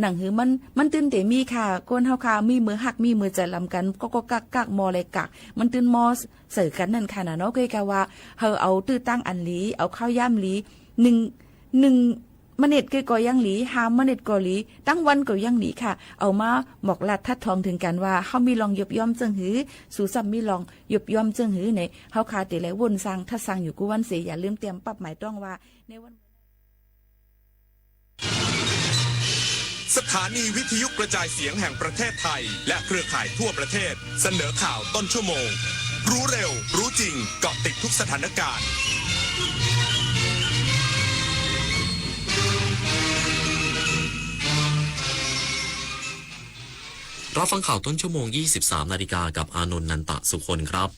หนังหื้อมัน มันตึงเต๋ยมีค่ะ คนเฮาค่ะมีเมื่อฮักมีเมื่อใจ๋ลำกั๋น ก็ก็กักกักมอเลยกัก มันตึงมอ ใส่กั๋นนั่นค่ะนะเนาะ ก้วยกาว่า หื้อเอาตื้อตังอันหลี เอาข้าวยามหลี นึ่ง นึ่งเมล็ดก้วยก็ยังหลี ห้าเมล็ดก็หลี ตังวันก็ยังหลีค่ะ เอามาหมอกลัดตัดถ่องเถิงกั๋นว่า เฮามีลองยบย่อมเจิ่งหื้อ สูซ้ำมีลองยบย่อมเจิ่งหื้อใน เฮาค่ะเต๋ยไล่ว่นสร้างตัดสร้างอยู่กู้วันเส อย่าลืมเตรียมปั๊บหมายต้องว่า ในวัน สถานีวิทยุกระจายเสียงแห่งประเทศไทย และเครือข่ายทั่วประเทศ เสนอข่าวต้นชั่วโมง รู้เร็ว รู้จริง เกาะติดทุกสถานการณ์ รับฟังข่าวต้นชั่วโมง ยี่สิบสามนาฬิกา กับอานนท์ นันตะสุคนครับ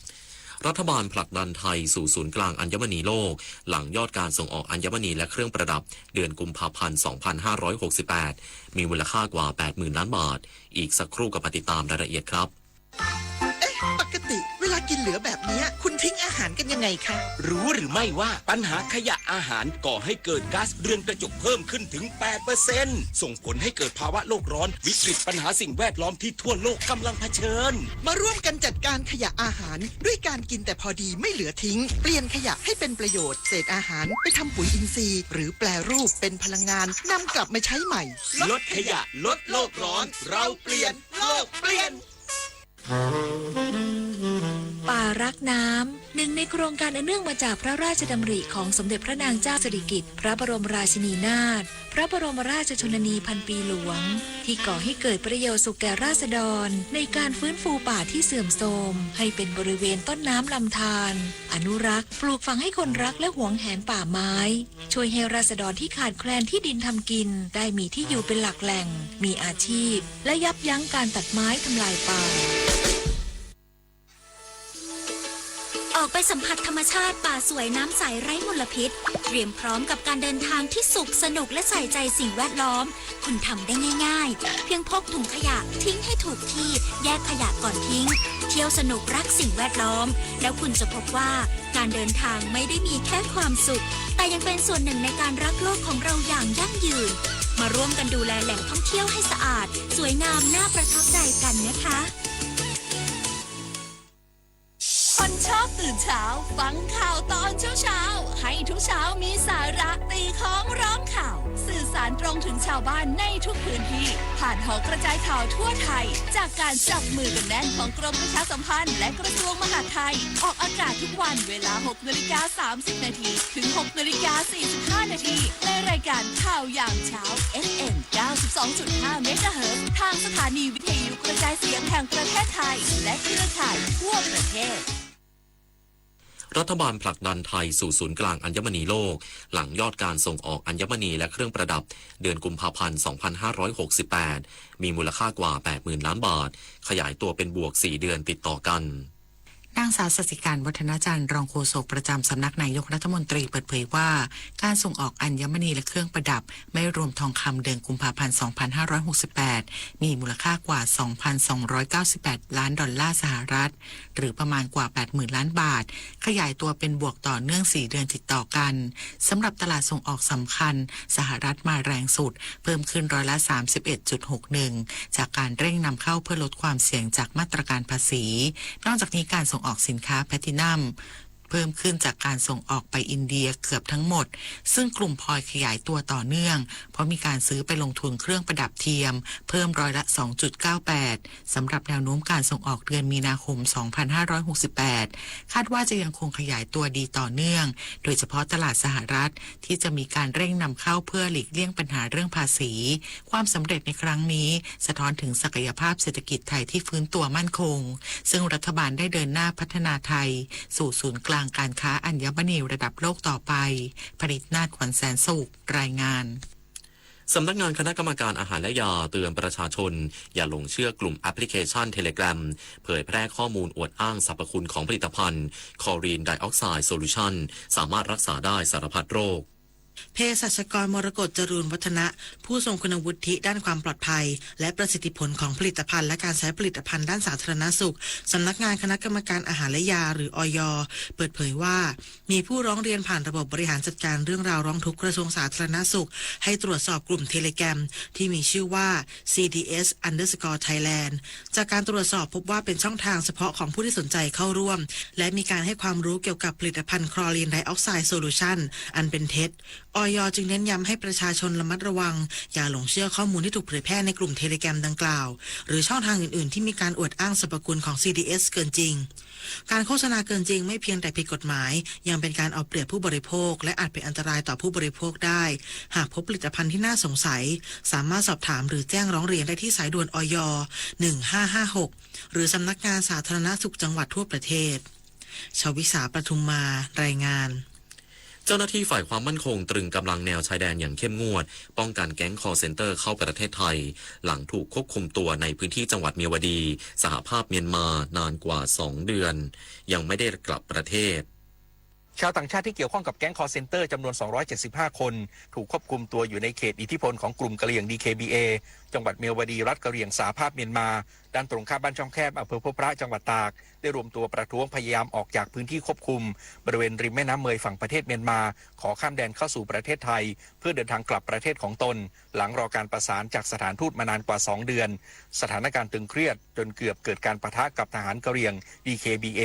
รัฐบาลผลักดันไทยสู่ศูนย์กลางอัญมณีโลก หลังยอดการส่งออกอัญมณีและเครื่องประดับ เดือนกุมภาพันธ์ สองพันห้าร้อยหกสิบแปด มีมูลค่ากว่า แปดหมื่นล้านบาท อีกสักครู่กลับมาติดตามรายละเอียดครับ เอ๊ะ ปกติเวลากินเหลือแบบเนี้ย คุณทิ้งอาหารกันยังไงคะ รู้หรือไม่ว่าปัญหาขยะอาหารก่อให้เกิดก๊าซเรือนกระจกเพิ่มขึ้นถึง แปดเปอร์เซ็นต์ ส่งผลให้เกิดภาวะโลกร้อน วิกฤตปัญหาสิ่งแวดล้อมที่ทั่วโลกกำลังเผชิญ มาร่วมกันจัดการขยะอาหาร ด้วยการกินแต่พอดีไม่เหลือทิ้ง เปลี่ยนขยะให้เป็นประโยชน์ เศษอาหารไปทำปุ๋ยอินทรีย์ หรือแปรรูปเป็นพลังงาน นำกลับมาใช้ใหม่ ลดขยะ ลดโลกร้อน เราเปลี่ยน โลกเปลี่ยน ป่ารักน้ำ หนึ่งในโครงการอันเนื่องมาจากพระราชดำริของสมเด็จพระนางเจ้าสิริกิติ์ พระบรมราชินีนาถ พระบรมราชชนนีพันปีหลวง ที่ก่อให้เกิดประโยชน์สุขแก่ราษฎร ในการฟื้นฟูป่าที่เสื่อมโทรม ให้เป็นบริเวณต้นน้ำลำธาร อนุรักษ์ ปลูกฝังให้คนรักและหวงแหนป่าไม้ ช่วยให้ราษฎรที่ขาดแคลนที่ดินทำกิน ได้มีที่อยู่เป็นหลักแหล่ง มีอาชีพ และยับยั้งการตัดไม้ทำลายป่า ออกไปสัมผัสธรรมชาติป่าสวยน้ำใสไร้มลพิษ เตรียมพร้อมกับการเดินทางที่สุขสนุกและใส่ใจสิ่งแวดล้อม คุณทำได้ง่ายๆ เพียงพกถุงขยะทิ้งให้ถูกที่ แยกขยะก่อนทิ้ง เที่ยวสนุกรักสิ่งแวดล้อม แล้วคุณจะพบว่าการเดินทางไม่ได้มีแค่ความสุข แต่ยังเป็นส่วนหนึ่งในการรักโลกของเราอย่างยั่งยืน มาร่วมกันดูแลแหล่งท่องเที่ยวให้สะอาด สวยงามน่าประทับใจกันนะคะ คนชอบตื่นเช้า ฟังข่าวตอนเช้าๆ ให้ทุกเช้ามีสาระ ตีค้องร้องข่าว สื่อสารตรงถึงชาวบ้านในทุกพื้นที่ ผ่านหอกระจายข่าวทั่วไทย จากการจับมือกันแน่นของกรมประชาสัมพันธ์ และกระทรวงมหาดไทย ออกอากาศทุกวันเวลา หกนาฬิกาสามสิบนาที ถึง หกนาฬิกาสี่สิบห้านาที ในรายการข่าวยามเช้า เอฟเอ็ม เก้าสิบสองจุดห้าเมกะเฮิรตซ์ ทางสถานีวิทยุกระจายเสียงแห่งประเทศไทย และเครือข่ายทั่วประเทศ รัฐบาลผลักดันไทยสู่ศูนย์กลางอัญมณีโลก หลังยอดการส่งออกอัญมณีและเครื่องประดับ เดือนกุมภาพันธ์ สองพันห้าร้อยหกสิบแปด มีมูลค่ากว่า แปดหมื่นล้านบาท ขยายตัวเป็นบวกสี่เดือนติดต่อกัน นางสาวสัสสิการ วัฒนจันทร์ รองโฆษกประจำสำนักนายกรัฐมนตรีเปิดเผยว่า การส่งออกอัญมณีและเครื่องประดับ ไม่รวมทองคำ เดือนกุมภาพันธ์ สองพันห้าร้อยหกสิบแปด มีมูลค่ากว่า สองพันสองร้อยเก้าสิบแปดล้านดอลลาร์สหรัฐ หรือประมาณกว่า แปดหมื่นล้านบาท ขยายตัวเป็นบวกต่อเนื่องสี่เดือนติดต่อกัน สำหรับตลาดส่งออกสำคัญ สหรัฐมาแรงสุด เพิ่มขึ้นร้อยละสามสิบเอ็ดจุดหกหนึ่ง จากการเร่งนำเข้าเพื่อลดความเสี่ยงจากมาตรการภาษี นอกจากนี้การส่งออกสินค้าแพลตตินัม เพิ่มขึ้นจากการส่งออกไปอินเดียเกือบทั้งหมด ซึ่งกลุ่มพลอยขยายตัวต่อเนื่อง เพราะมีการซื้อไปลงทุนเครื่องประดับเทียม เพิ่มร้อยละสองจุดเก้าแปด สำหรับแนวโน้มการส่งออกเดือนมีนาคม สองพันห้าร้อยหกสิบแปด คาดว่าจะยังคงขยายตัวดีต่อเนื่อง โดยเฉพาะตลาดสหรัฐ ที่จะมีการเร่งนำเข้าเพื่อหลีกเลี่ยงปัญหาเรื่องภาษี ความสำเร็จในครั้งนี้ สะท้อนถึงศักยภาพเศรษฐกิจไทยที่ฟื้นตัวมั่นคง ซึ่งรัฐบาลได้เดินหน้าพัฒนาไทย สู่ศูนย์กลางการค้าอัญมณีระดับโลกต่อไป ผลิตนาถ ขวัญแสนสุข รายงาน สำนักงานคณะกรรมการอาหารและยาเตือนประชาชน อย่าหลงเชื่อกลุ่มแอปพลิเคชัน Telegram เผยแพร่ข้อมูลอวดอ้างสรรพคุณของผลิตภัณฑ์ Chlorine Dioxide Solution สามารถรักษาได้สารพัดโรค เภสัชกร มรกต จรูญวัฒนะ ผู้ทรงคุณวุฒิด้านความปลอดภัย และประสิทธิผลของผลิตภัณฑ์ และการใช้ผลิตภัณฑ์ด้านสาธารณสุข สำนักงานคณะกรรมการอาหารและยา หรือ อย เปิดเผยว่า มีผู้ร้องเรียนผ่านระบบบริหารจัดการเรื่องราวร้องทุกข์กระทรวงสาธารณสุข ให้ตรวจสอบกลุ่ม Telegram ที่มีชื่อว่า CDS underscore Thailand จากการตรวจสอบพบว่าเป็นช่องทางเฉพาะของผู้ที่สนใจเข้าร่วม และมีการให้ความรู้เกี่ยวกับผลิตภัณฑ์ Chlorine Dioxide Solution อันเป็นเท็จ อย จึงเน้นย้ำให้ประชาชนระมัดระวัง อย่าหลงเชื่อข้อมูลที่ถูกเผยแพร่ในกลุ่ม Telegram ดังกล่าว หรือช่องทางอื่นๆ ที่มีการอวดอ้างสรรพคุณของ CDS เกินจริง การโฆษณาเกินจริงไม่เพียงแต่ผิดกฎหมาย ยังเป็นการเอาเปรียบผู้บริโภค และอาจเป็นอันตรายต่อผู้บริโภคได้ หากพบผลิตภัณฑ์ที่น่าสงสัย สามารถสอบถามหรือแจ้งร้องเรียนได้ที่สายด่วน อย หนึ่งห้าห้าหก หรือสำนักงานสาธารณสุขจังหวัดทั่วประเทศ ชวิสา ประทุมมา รายงาน เจ้าหน้าที่ฝ่ายความมั่นคงตรึงกำลังแนวชายแดนอย่างเข้มงวด ป้องกันแก๊ง call center เข้าประเทศไทย หลังถูกควบคุมตัวในพื้นที่จังหวัดเมียวดี สหภาพเมียนมา นานกว่าสองเดือน ยังไม่ได้กลับประเทศ ชาวต่างชาติที่เกี่ยวข้องกับแก๊ง call center จำนวน สองร้อยเจ็ดสิบห้า คน ถูกควบคุมตัวอยู่ในเขตอิทธิพลของกลุ่มกะเหรี่ยง ดีเคบีเอ จังหวัดเมียวดี รัฐกะเหรี่ยง สหภาพเมียนมา ด้านตรงข้ามบ้านช่องแคบ อำเภอพบพระ จังหวัดตาก ได้รวมตัวประท้วงพยายามออกจากพื้นที่ควบคุม บริเวณริมแม่น้ำเมยฝั่งประเทศเมียนมา ขอข้ามแดนเข้าสู่ประเทศไทย เพื่อเดินทางกลับประเทศของตน หลังรอการประสานจากสถานทูตมานานกว่าสองเดือน สถานการณ์ตึงเครียดจนเกือบเกิดการปะทะกับทหารกะเหรี่ยง ดีเคบีเอ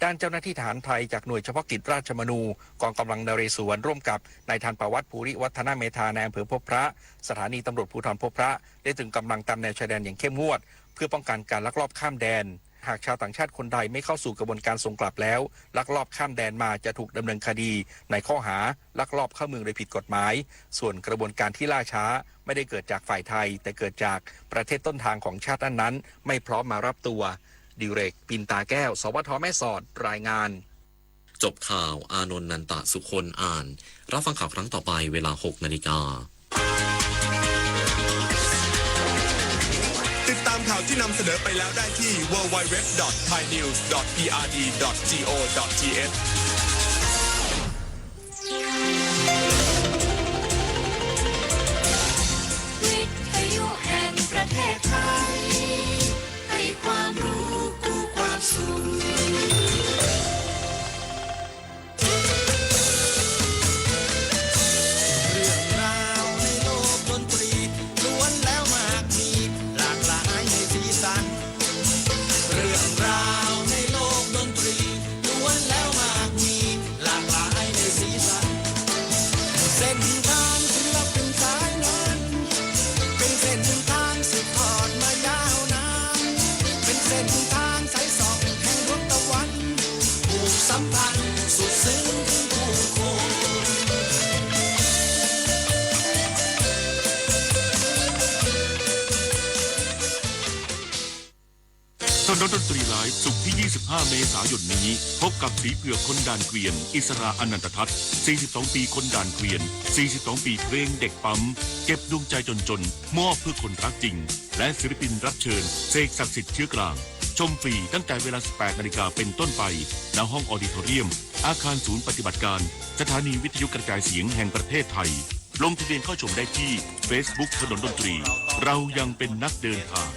ด้านเจ้าหน้าที่ทหารไทยจากหน่วยเฉพาะกิจราชมนู กองกำลังนเรศวร ร่วมกับนายทันประวัติ ภูริวัฒนเมธา นายอำเภอพบพระ สถานีตำรวจภูธรพบพระ ได้ตรึงกำลังตามแนวชายแดนอย่างเข้มงวด เพื่อป้องกันการลักลอบข้ามแดน หากชาวต่างชาติคนใดไม่เข้าสู่กระบวนการส่งกลับแล้ว ลักลอบข้ามแดนมาจะถูกดำเนินคดีในข้อหาลักลอบเข้าเมืองโดยผิดกฎหมาย ส่วนกระบวนการที่ล่าช้าไม่ได้เกิดจากฝ่ายไทย แต่เกิดจากประเทศต้นทางของชาตินั้นๆ ไม่พร้อมมารับตัว ดิเรก ปินตาแก้ว สวท แม่สอด รายงาน จบข่าว อานนท์ นันตะสุคน อ่าน รับฟังข่าวครั้งต่อไปเวลา หกนาฬิกา ติดตามข่าวที่นำเสนอไปแล้วได้ที่ ดับเบิลยู ดับเบิลยู ดับเบิลยู ดอท ไทยนิวส์ ดอท อี อาร์ ดี ดอท จี โอ ดอท ที เอช วิทยุแห่งประเทศไทย ให้ความรู้คู่ความสุข เรื่องราวในโลกดนตรี ล้วนแล้วมากมี หลากหลายในสีสัน เรื่องราวในโลกดนตรี ล้วนแล้วมากมี ถนนดนตรีไลฟ์ ศุกร์ที่ ยี่สิบห้า เมษายนนี้ พบกับสีเผือกคนด่านเกวียน อิสรา อนันตทัศน์ สี่สิบสอง ปีคนด่านเกวียน สี่สิบสอง ปีเพลงเด็กปั๊ม เก็บดวงใจจนๆ มอบเพื่อคนรักจริง และศิลปินรับเชิญ เสกศักดิ์สิทธิ์เชื้อกลาง ชมฟรีตั้งแต่เวลา สิบแปด นาฬิกาเป็นต้นไป ณ ห้องออดิทอเรียม อาคารศูนย์ปฏิบัติการ สถานีวิทยุกระจายเสียงแห่งประเทศไทย ลงทะเบียนเข้าชมได้ที่เฟซบุ๊กถนนดนตรี เรายังเป็นนักเดินทาง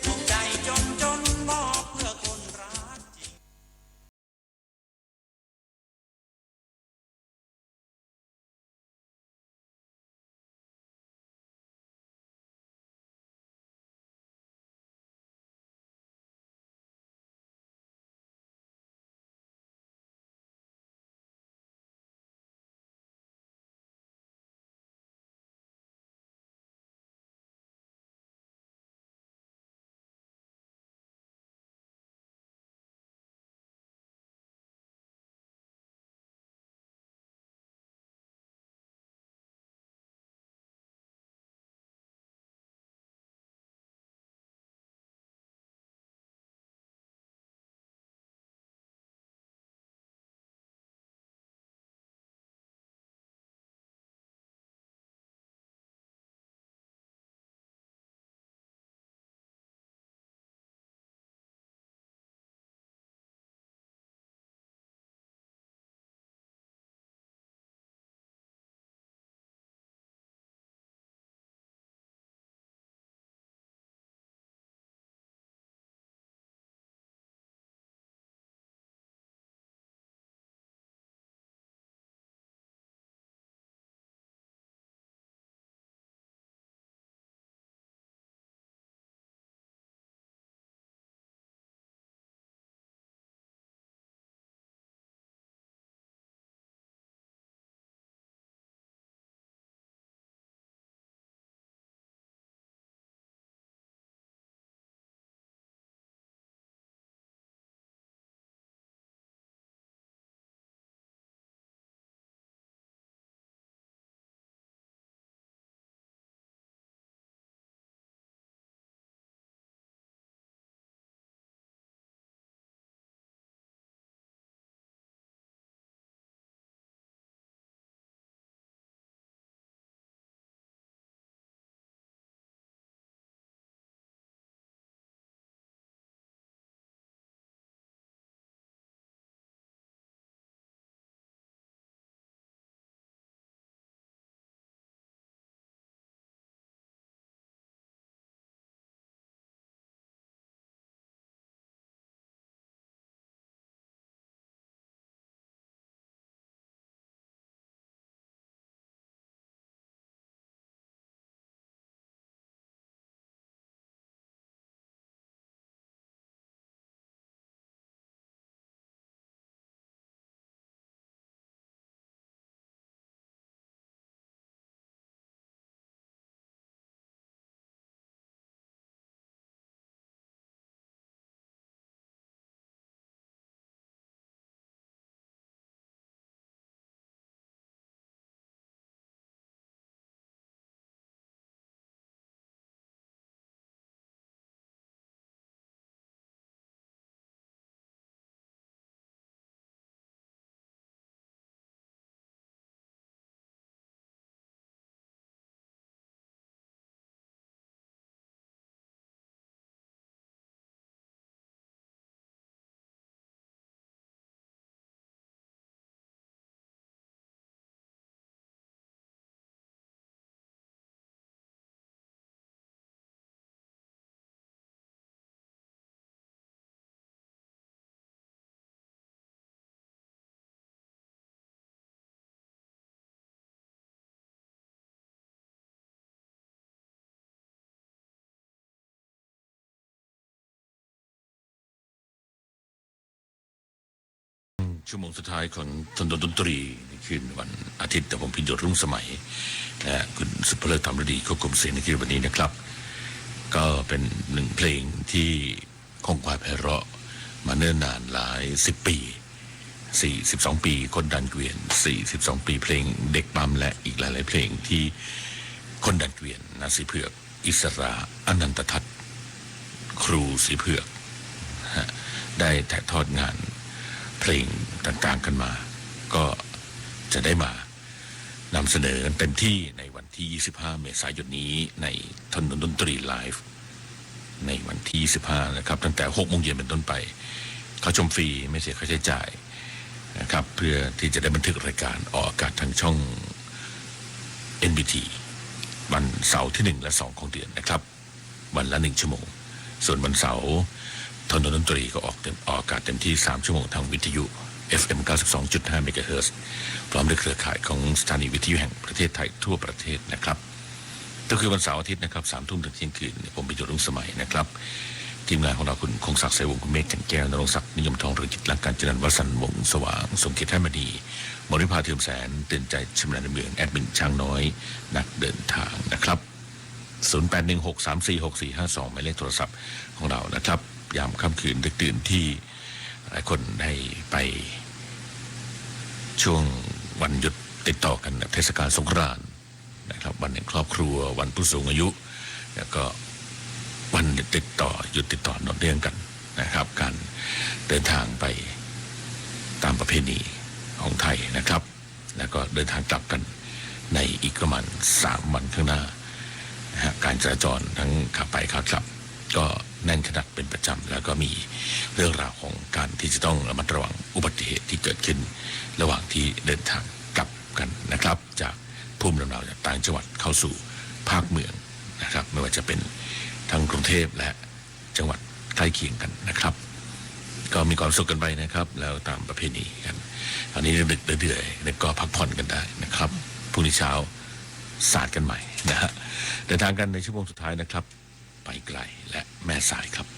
ชั่วโมงสุดท้ายของถนนดนตรีในคืนวันอาทิตย์ กับผม พินโย รุ่งสมัย และคุณสุภเลิก ธรรมฤดี ควบคุมเสียงในคืนวันนี้นะครับ ก็เป็นหนึ่งเพลงที่ คงความไพเราะมาเนิ่นนานหลายสิบปี สี่สิบสอง ปีคนด่านเกวียน สี่สิบสอง ปีเพลงเด็กปั๊ม และอีกหลายๆ เพลงที่คนด่านเกวียน นะ สีเผือก อิสรา อนันตทัศน์ ครูสีเผือก ฮะ ได้ถ่ายทอดงานเพลงต่างๆ กันมา ก็จะได้มานำเสนอเต็มที่ในวันที่ ยี่สิบห้า เมษายนนี้ ในถนนดนตรีไลฟ์ ในวันที่ ยี่สิบห้า นะครับ ตั้งแต่ หกโมงเย็นเป็นต้นไป เข้าชมฟรี ไม่เสียค่าใช้จ่ายนะครับ เพื่อที่จะได้บันทึกรายการออกอากาศทางช่อง เอ็น บี ที วันเสาร์ที่ หนึ่ง และ สอง ของเดือนนะครับ วันละ หนึ่ง ชั่วโมง ส่วนวันเสาร์ ถนนดนตรีก็ออกเต็ม ออกอากาศเต็มที่ สาม ชั่วโมง ทางวิทยุ เอฟ เอ็ม เก้าสิบสองจุดห้า เมกะเฮิรตซ์ พร้อมด้วยเครือข่ายของสถานีวิทยุแห่งประเทศไทยทั่วประเทศนะครับ ก็คือวันเสาร์อาทิตย์นะครับ สามทุ่มถึงเที่ยงคืน ผมปิยะ รุ่งสมัยนะครับ ทีมงานของเรา คุณคงศักดิ์ ไสวงศ์ คุณเมฆ จันทร์แก้ว ณรงค์ศักดิ์ นิยมทอง เรืองจิต รักกาญจนันท์ วสันต์ วงศ์สว่าง สมเกียรติ แท่นมณี มริภา เทือมแสน เตือนใจชำนาญเมือง แอดมินช้างน้อย นักเดินทางนะครับ ศูนย์แปดหนึ่งหกสามสี่หกสี่ห้าสอง หมายเลขโทรศัพท์ของเรานะครับ ยามค่ำคืนดึกดื่นที่หลายคนได้ไปช่วงวันหยุดติดต่อกัน เทศกาลสงกรานต์นะครับ วันแห่งครอบครัว วันผู้สูงอายุ แล้วก็วันติดต่อ หยุดติดต่อเนื่องกันนะครับ การเดินทางไปตามประเพณีของไทยนะครับ แล้วก็เดินทางกลับกันในอีกประมาณ สาม วันข้างหน้านะฮะ การจราจรทั้งขาไปขากลับ ก็แน่นขนาดเป็นประจำ แล้วก็มีเรื่องราวของการที่จะต้องระมัดระวังอุบัติเหตุที่เกิดขึ้นระหว่างที่เดินทางกลับกันนะครับ จากภูมิลำเนาจากต่างจังหวัดเข้าสู่ภาคเมืองนะครับ ไม่ว่าจะเป็นทั้งกรุงเทพและจังหวัดใกล้เคียงกันนะครับ ก็มีความสุขกันไปนะครับ แล้วตามประเพณีกัน อันนี้ดึกๆเดือยๆเนี่ยก็พักผ่อนกันได้นะครับ พรุ่งนี้เช้าสาดกันใหม่นะฮะ เดินทางกันในชั่วโมงสุดท้ายนะครับ ไปไกลและแม่สายครับ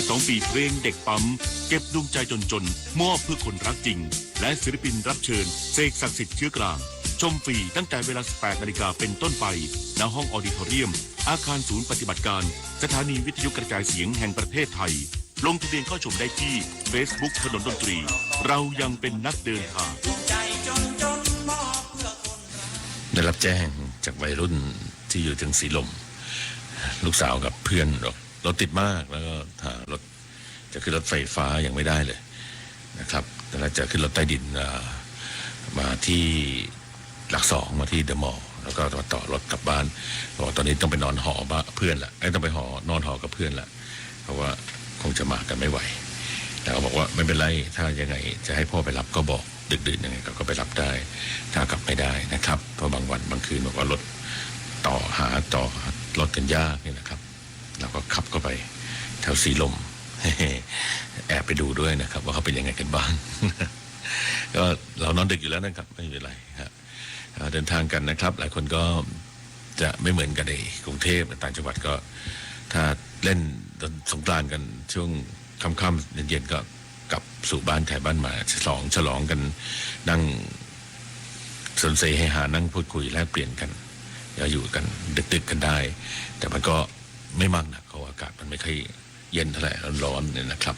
สองปีเพลงเด็กปั๊ม เก็บดวงใจจนๆ มอบเพื่อคนรักจริง และศิลปินรับเชิญ เสกศักดิ์สิทธิ์เชื้อกลาง ชมฟรีตั้งแต่เวลา สิบแปดนาฬิกาเป็นต้นไป ณ ห้องออดิทอเรียม อาคารศูนย์ปฏิบัติการ สถานีวิทยุกระจายเสียงแห่งประเทศไทย ลงทะเบียนเข้าชมได้ที่ Facebook ถนนดนตรี เรายังเป็นนักเดินทาง ได้รับแจ้งจากวัยรุ่นที่อยู่เชียงสีลม ลูกสาวกับเพื่อนบอกรถติดมาก แล้วก็หารถ จะขึ้นรถไฟฟ้ายังไม่ได้เลยนะครับ แล้วจะขึ้นรถใต้ดิน อ่า มาที่หลักสอง มาที่เดอะมอลล์ แล้วก็มาต่อรถกลับบ้าน บอกว่าตอนนี้ต้องไปนอนหอบ้านเพื่อนละ เอ้ย ต้องไปหอ นอนหอกับเพื่อนละ เพราะว่าคงจะมากันไม่ไหว แล้วก็บอกว่าไม่เป็นไร ถ้ายังไงจะให้พ่อไปรับก็บอก ดึกดื่นยังไงก็ ก็ไปรับได้ ถ้ากลับไม่ได้นะครับ เพราะบางวันบางคืนบอกว่ารถต่อ หาต่อรถกันยากเนี่ยนะครับ เราก็ขับเข้าไปแถวสีลม แอบไปดูด้วยนะครับ ว่าเขาเป็นยังไงกันบ้าง ก็เรานอนดึกอยู่แล้วนะครับ ไม่เป็นไรฮะ เอ่อ เดินทางกันนะครับ หลายคนก็จะไม่เหมือนกันในกรุงเทพฯ ต่างจังหวัดก็ ถ้าเล่นสงกรานต์กันช่วงค่ำๆ เย็นๆ ก็กลับสู่บ้านใครบ้านมัน ฉลอง ฉลองกัน นั่งสนเสเฮฮา นั่งพูดคุยแลกเปลี่ยนกัน แล้วอยู่กันดึกๆ กันได้ แต่มันก็ไม่มากนัก เพราะว่าอากาศมันไม่ค่อย เย็นเท่าไหร่ ร้อนๆ เนี่ยนะครับ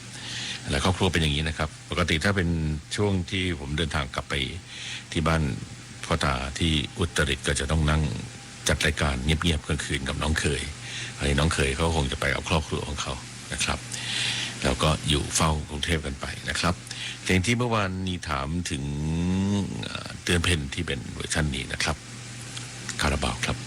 หลายครอบครัวเป็นอย่างนี้นะครับ ปกติถ้าเป็นช่วงที่ผมเดินทางกลับไปที่บ้านพ่อตาที่อุตรดิตถ์ ก็จะต้องนั่งจัดรายการเงียบๆ กลางคืนกับน้องเขย อันนี้น้องเขยเขาคงจะไปกับครอบครัวของเขานะครับ แล้วก็อยู่เฝ้ากรุงเทพฯ กันไปนะครับ เพลงที่เมื่อวานนี้ถามถึง เอ่อ เดือนเพ็ญที่เป็นเวอร์ชันนี้นะครับ คาราบาวครับ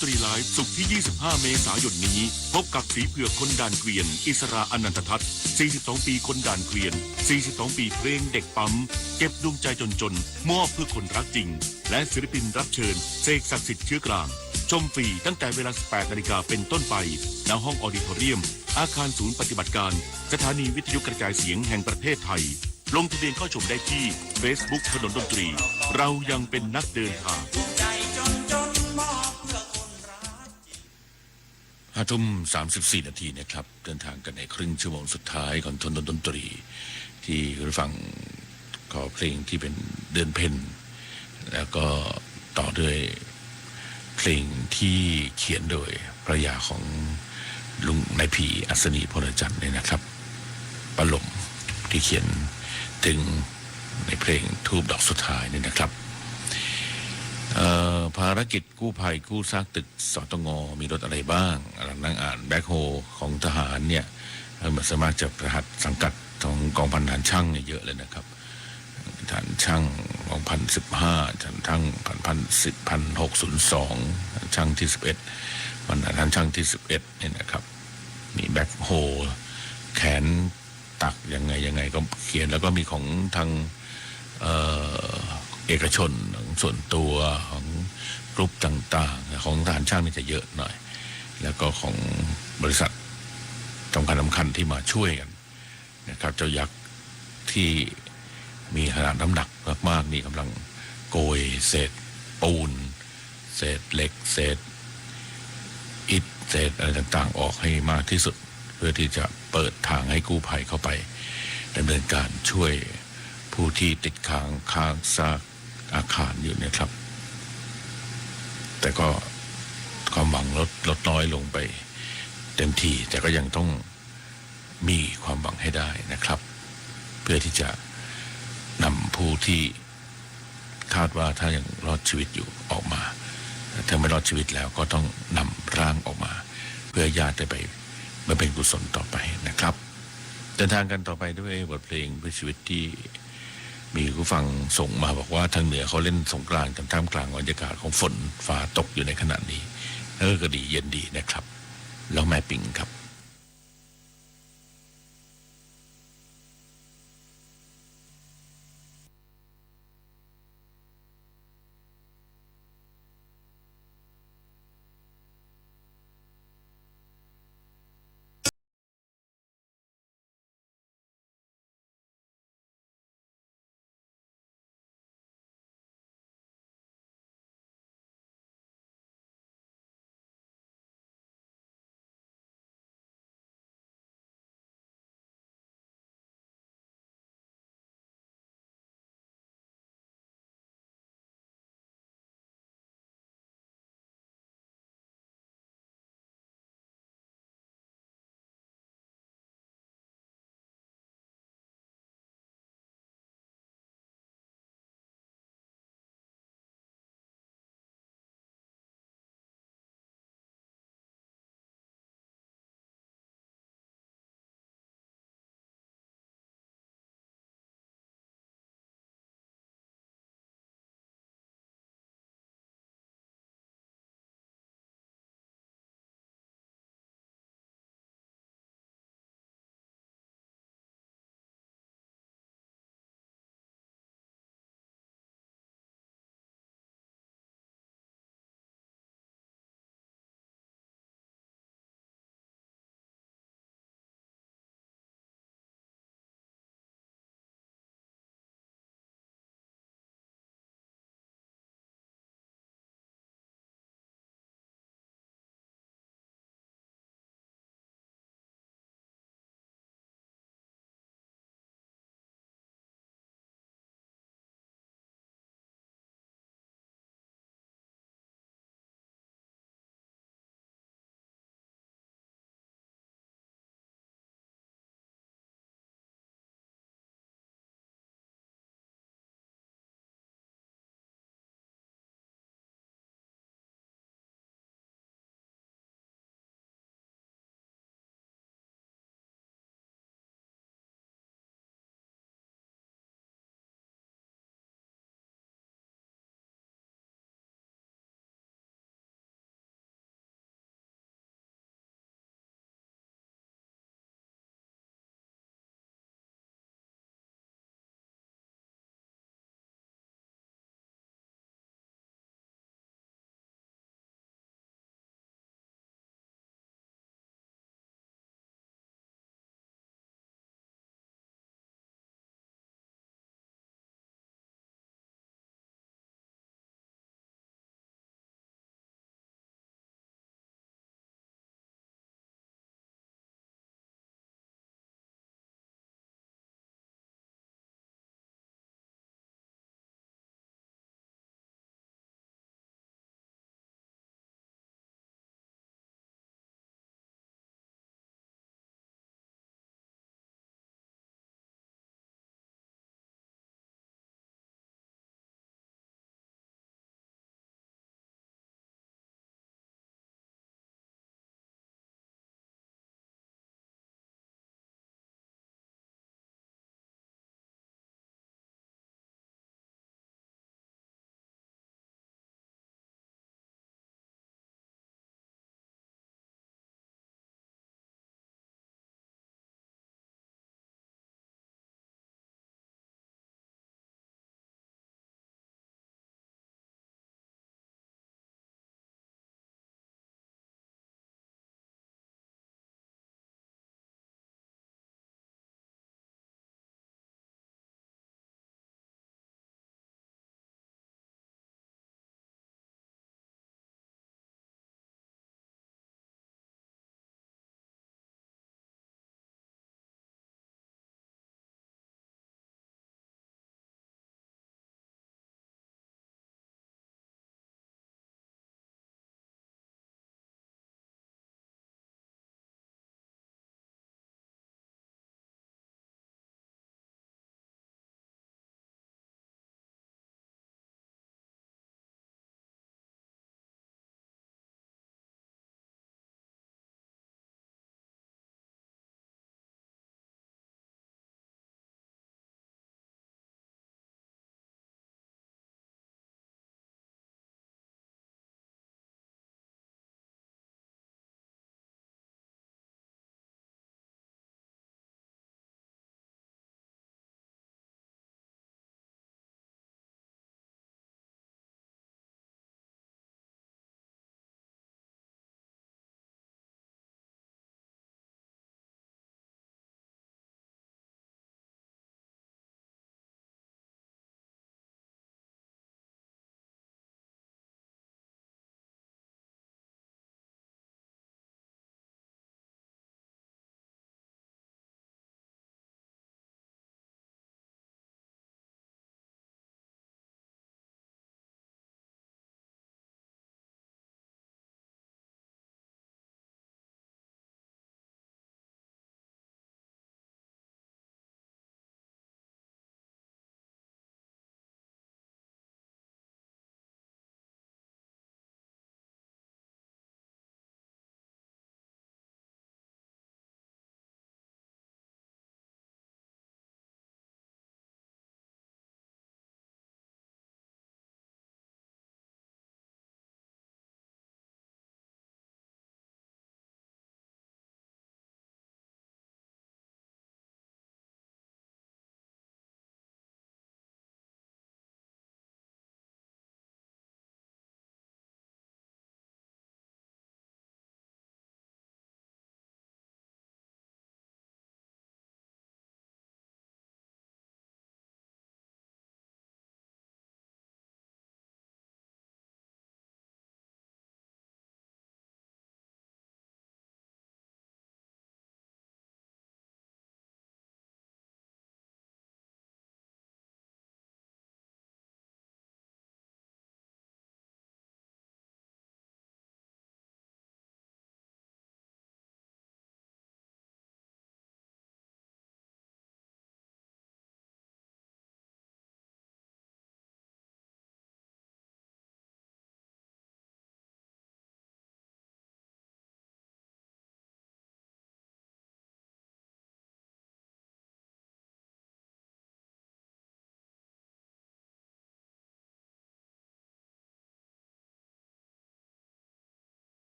ตรีไลฟ์ ศุกร์ที่ ยี่สิบห้า เมษายนนี้ พบกับสีเผือกคนด่านเกวียน อิสรา อนันตทัศน์ สี่สิบสอง ปีคนด่านเกวียน สี่สิบสอง ปีเพลงเด็กปั๊ม เก็บดวงใจจนๆ มอบเพื่อคนรักจริง และศิลปินรับเชิญ เสกศักดิ์สิทธิ์ เชื้อกลาง ชมฟรีตั้งแต่เวลา สิบแปด นาฬิกาเป็นต้นไป ณ ห้องออดิทอเรียม อาคารศูนย์ปฏิบัติการ สถานีวิทยุกระจายเสียงแห่งประเทศไทย ลงทะเบียนเข้าชมได้ที่ Facebook ถนนดนตรี เรายังเป็นนักเดินทาง ห้าทุ่มสามสิบสี่นาทีนะครับ เดินทางกันในครึ่งชั่วโมงสุดท้ายของถนนดนตรี ที่คุณผู้ฟังขอเพลงที่เป็นเดือนเพ็ญ แล้วก็ต่อด้วยเพลงที่เขียนโดยภรรยาของลุงนายผี อัศนี พลจันทร์เนี่ยนะครับ ป้าหล่ม ที่เขียนถึงในเพลงธูปดอกสุดท้ายนี่นะครับ เอ่อ ภารกิจกู้ภัยกู้ซากตึก สตง มีรถอะไรบ้าง กำลังนั่งอ่าน แบ็คโฮของทหารเนี่ย มันส่วนมากจะรหัสสังกัดของกองพันทหารช่างเนี่ยเยอะเลยนะครับ ทหารช่าง สองพันสิบห้า ทหารช่าง พัน พันสิบ พันหกศูนย์สอง ทหารช่างที่ สิบเอ็ด พันทหารช่างที่ สิบเอ็ด เนี่ยนะครับ มีแบ็คโฮ แขนตักยังไงยังไงก็เขียน แล้วก็มีของทาง เอ่อ เอกชน ของส่วนตัว ของกลุ่มต่างๆ ของทหารช่างนี่จะเยอะหน่อย แล้วก็ของบริษัทสำคัญๆ ที่มาช่วยกันนะครับ เจ้ายักษ์ที่มีขนาดน้ำหนักมากๆ นี่กำลังโกยเศษปูน เศษเหล็ก เศษอิฐ เศษอะไรต่างๆ ออกให้มากที่สุด เพื่อที่จะเปิดทางให้กู้ภัยเข้าไปดำเนินการช่วยผู้ที่ติดค้างซากอาคารอยู่เนี่ยครับ แต่ก็ความหวังลด ลดน้อยลงไปเต็มที แต่ก็ยังต้องมีความหวังให้ได้นะครับ เพื่อที่จะนำผู้ที่ คาดว่าถ้ายังรอดชีวิตอยู่ออกมา ถ้าไม่รอดชีวิตแล้วก็ต้องนำร่างออกมา เพื่อญาติได้ไปบำเพ็ญกุศลต่อไปนะครับ เดินทางกันต่อไปด้วยบทเพลงเพื่อชีวิตที่มีผู้ฟังส่งมาบอกว่าทางเหนือเขาเล่นสงกรานต์กันท่ามกลางบรรยากาศของฝนฟ้าตกอยู่ในขณะนี้ เออ ก็ดี เย็นดีนะครับ แล้วแม่ปิงครับ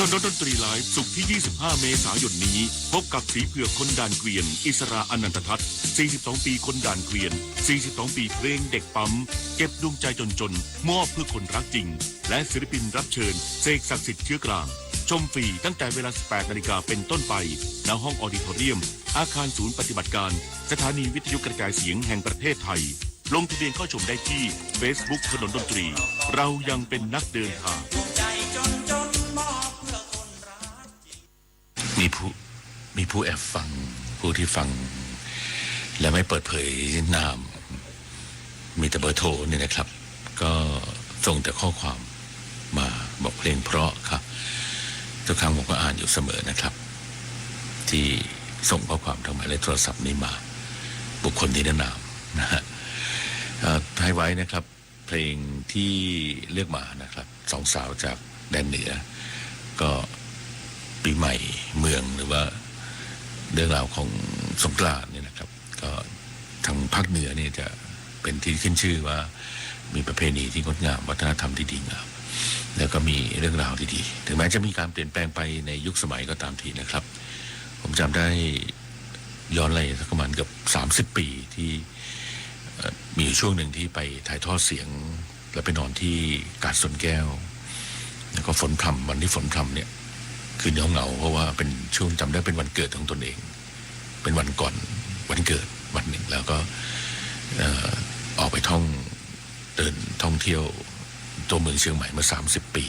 ทนดนตรีไลฟ์ ศุกร์ที่ ยี่สิบห้า เมษายนนี้ พบกับสีเผือกคนด่านเกวียน อิสรา อนันตทัศน์ สี่สิบสอง ปีคนด่านเกวียน สี่สิบสอง ปีเพลงเด็กปั๊ม เก็บดวงใจจนๆ มอบเพื่อคนรักจริง และศิลปินรับเชิญ เสกศักดิ์สิทธิ์เชื้อกลาง ชมฟรีตั้งแต่เวลา สิบแปด นาฬิกาเป็นต้นไป ณ ห้องออดิทอเรียม อาคารศูนย์ปฏิบัติการ สถานีวิทยุกระจายเสียงแห่งประเทศไทย ลงทะเบียนเข้าชมได้ที่เฟซบุ๊ก ถนนดนตรี เรายังเป็นนักเดินทาง มีผู้ มีผู้แอบฟัง ผู้ที่ฟัง และไม่เปิดเผยนาม มีแต่เบอร์โทรเนี่ยนะครับ ก็ส่งแต่ข้อความมาบอกเพลงเพราะค่ะ ทุกครั้งผมก็อ่านอยู่เสมอนะครับ ที่ส่งข้อความทางหมายเลขโทรศัพท์นี้มา บุคคลนิรนามนะฮะ เอ่อ ไฮไวท์นะครับ เพลงที่เลือกมานะครับ สองสาวจากแดนเหนือ ก็ปีใหม่เมือง หรือว่าเรื่องราวของสงกรานต์เนี่ยนะครับ ก็ทางภาคเหนือเนี่ยจะเป็นที่ขึ้นชื่อว่ามีประเพณีที่งดงาม วัฒนธรรมที่ดีงาม แล้วก็มีเรื่องราวดีๆ ถึงแม้จะมีการเปลี่ยนแปลงไปในยุคสมัยก็ตามทีนะครับ ผมจำได้ย้อนไปสักประมาณเกือบ สามสิบ ปีที่ เอ่อ มีอยู่ช่วงหนึ่งที่ไปถ่ายทอดเสียง แล้วไปนอนที่กาดสวนแก้ว แล้วก็ฝนพรำ วันที่ฝนพรำเนี่ย คือเหงาๆ เพราะว่าเป็นช่วง จำได้เป็นวันเกิดของตนเอง เป็นวันก่อนวันเกิดวันหนึ่ง แล้วก็ เอ่อ ออกไปท่อง เดินท่องเที่ยวตัวเมืองเชียงใหม่เมื่อ สามสิบ ปี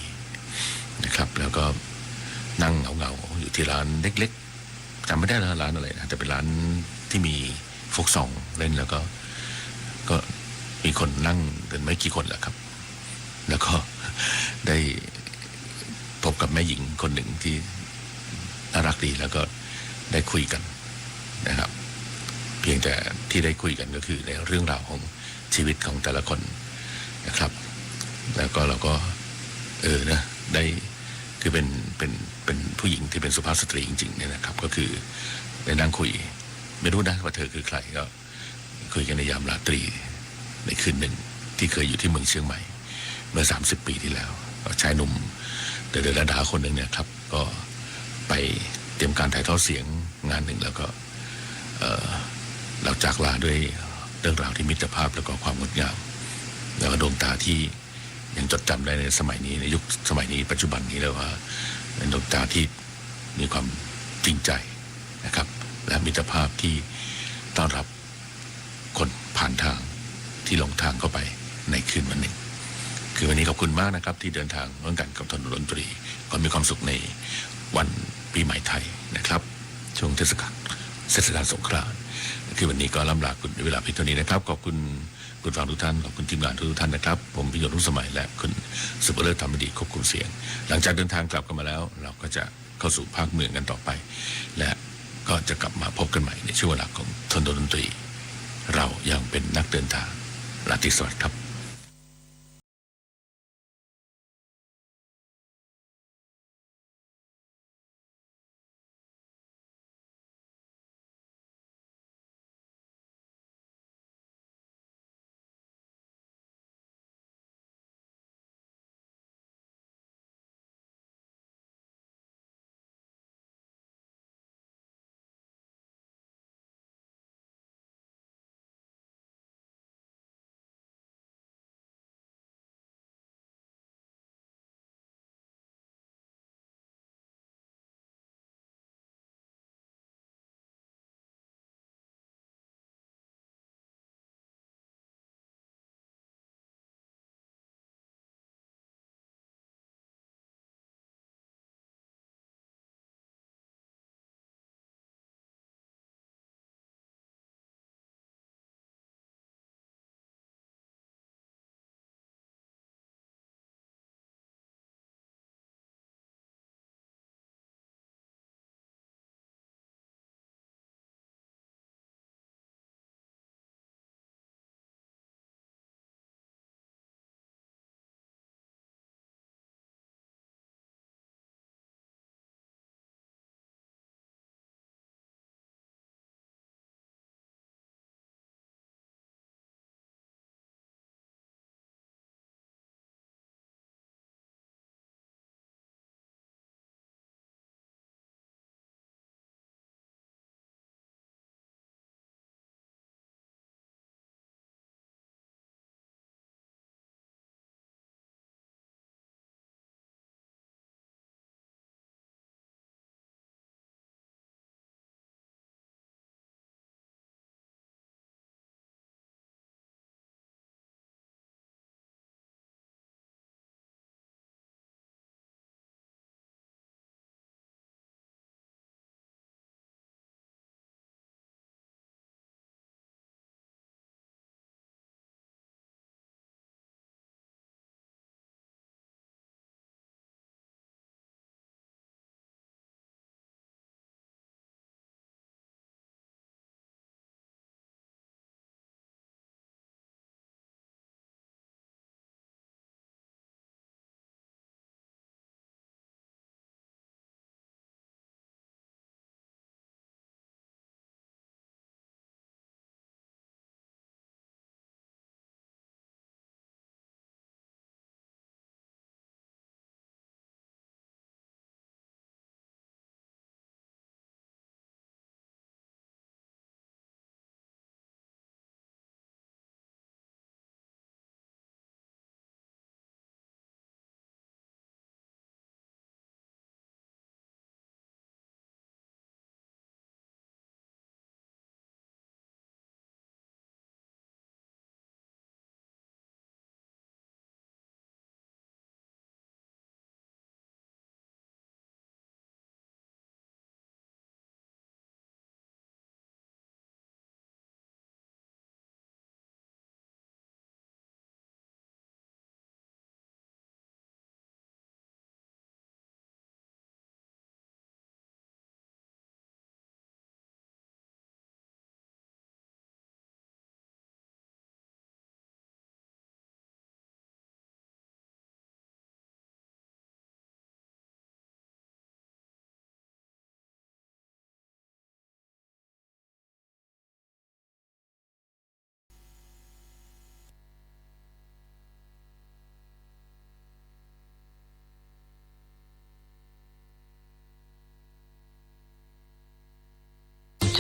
นะครับ แล้วก็นั่งเหงาๆ อยู่ที่ร้านเล็กๆ จำไม่ได้แล้วร้านอะไรนะ แต่เป็นร้านที่มีโฟล์กซองเล่น แล้วก็ ก็มีคนนั่งกันไม่กี่คนแหละครับ แล้วก็ได้พบกับแม่หญิงคนหนึ่งที่น่ารักดี แล้วก็ได้คุยกันนะครับ เพียงแต่ที่ได้คุยกันก็คือในเรื่องราวของชีวิตของแต่ละคนนะครับ แล้วก็เราก็ เออนะ ได้ คือเป็น เป็น เป็นผู้หญิงที่เป็นสุภาพสตรีจริงๆ เนี่ยนะครับ ก็คือได้นั่งคุย ไม่รู้นะว่าเธอคือใคร ก็คุยกันในยามราตรี ในคืนหนึ่งที่เคยอยู่ที่เมืองเชียงใหม่ เมื่อ สามสิบ ปีที่แล้ว ก็ชายหนุ่มเดินๆดาๆ คนหนึ่งเนี่ยครับ ก็ไปเตรียมการถ่ายทอดเสียงงานหนึ่ง แล้วก็ เอ่อ เราจากลาด้วยเรื่องราวที่มิตรภาพแล้วก็ความงดงาม แล้วก็ดวงตาที่ยังจดจำได้ในสมัยนี้ ในยุคสมัยนี้ ปัจจุบันนี้เลยว่า เป็นดวงตาที่มีความจริงใจนะครับ และมิตรภาพที่ต้อนรับคนผ่านทางที่หลงทางเข้าไปในคืนวันหนึ่ง คือวันนี้ขอบคุณมากนะครับ ที่เดินทางร่วมกันกับถนนดนตรี ขอมีความสุขในวันปีใหม่ไทยนะครับ ช่วงเทศกาล เทศกาลสงกรานต์ คือวันนี้ก็ร่ำลาคุณด้วยเวลาเพียงเท่านี้นะครับ ขอบคุณคุณฟังทุกท่าน ขอบคุณทีมงานทุกท่านนะครับ ผมพิยศ รุ่งสมัย และคุณสุภเลิศ ธรรมดี ควบคุมเสียง หลังจากเดินทางกลับกันมาแล้ว เราก็จะเข้าสู่ภาคเมืองกันต่อไป และก็จะกลับมาพบกันใหม่ในช่วงเวลาของถนนดนตรี เรายังเป็นนักเดินทาง ราตรีสวัสดิ์ครับ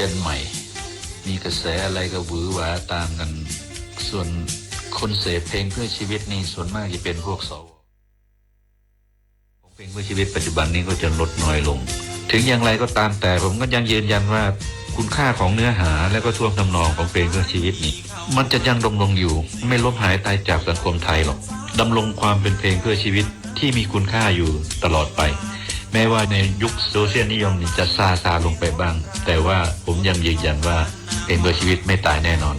เจนใหม่ มีกระแสอะไรก็หวือหวาตามกัน ส่วนคนเสพเพลงเพื่อชีวิตนี่ส่วนมากจะเป็นพวก สว ของเพลงเพื่อชีวิตปัจจุบันนี้ก็จะลดน้อยลง ถึงอย่างไรก็ตามแต่ผมก็ยังยืนยันว่าคุณค่าของเนื้อหาและก็ท่วงทำนองของเพลงเพื่อชีวิตนี่ มันจะยังดำรงอยู่ ไม่ลบหายตายจากสังคมไทยหรอก ดำรงความเป็นเพลงเพื่อชีวิตที่มีคุณค่าอยู่ตลอดไป แม้ว่าในยุคโซเชียลนิยมนี่จะซาซาลงไปบ้าง แต่ว่าผมยังยืนยันว่าเพลงเพื่อชีวิตไม่ตายแน่นอน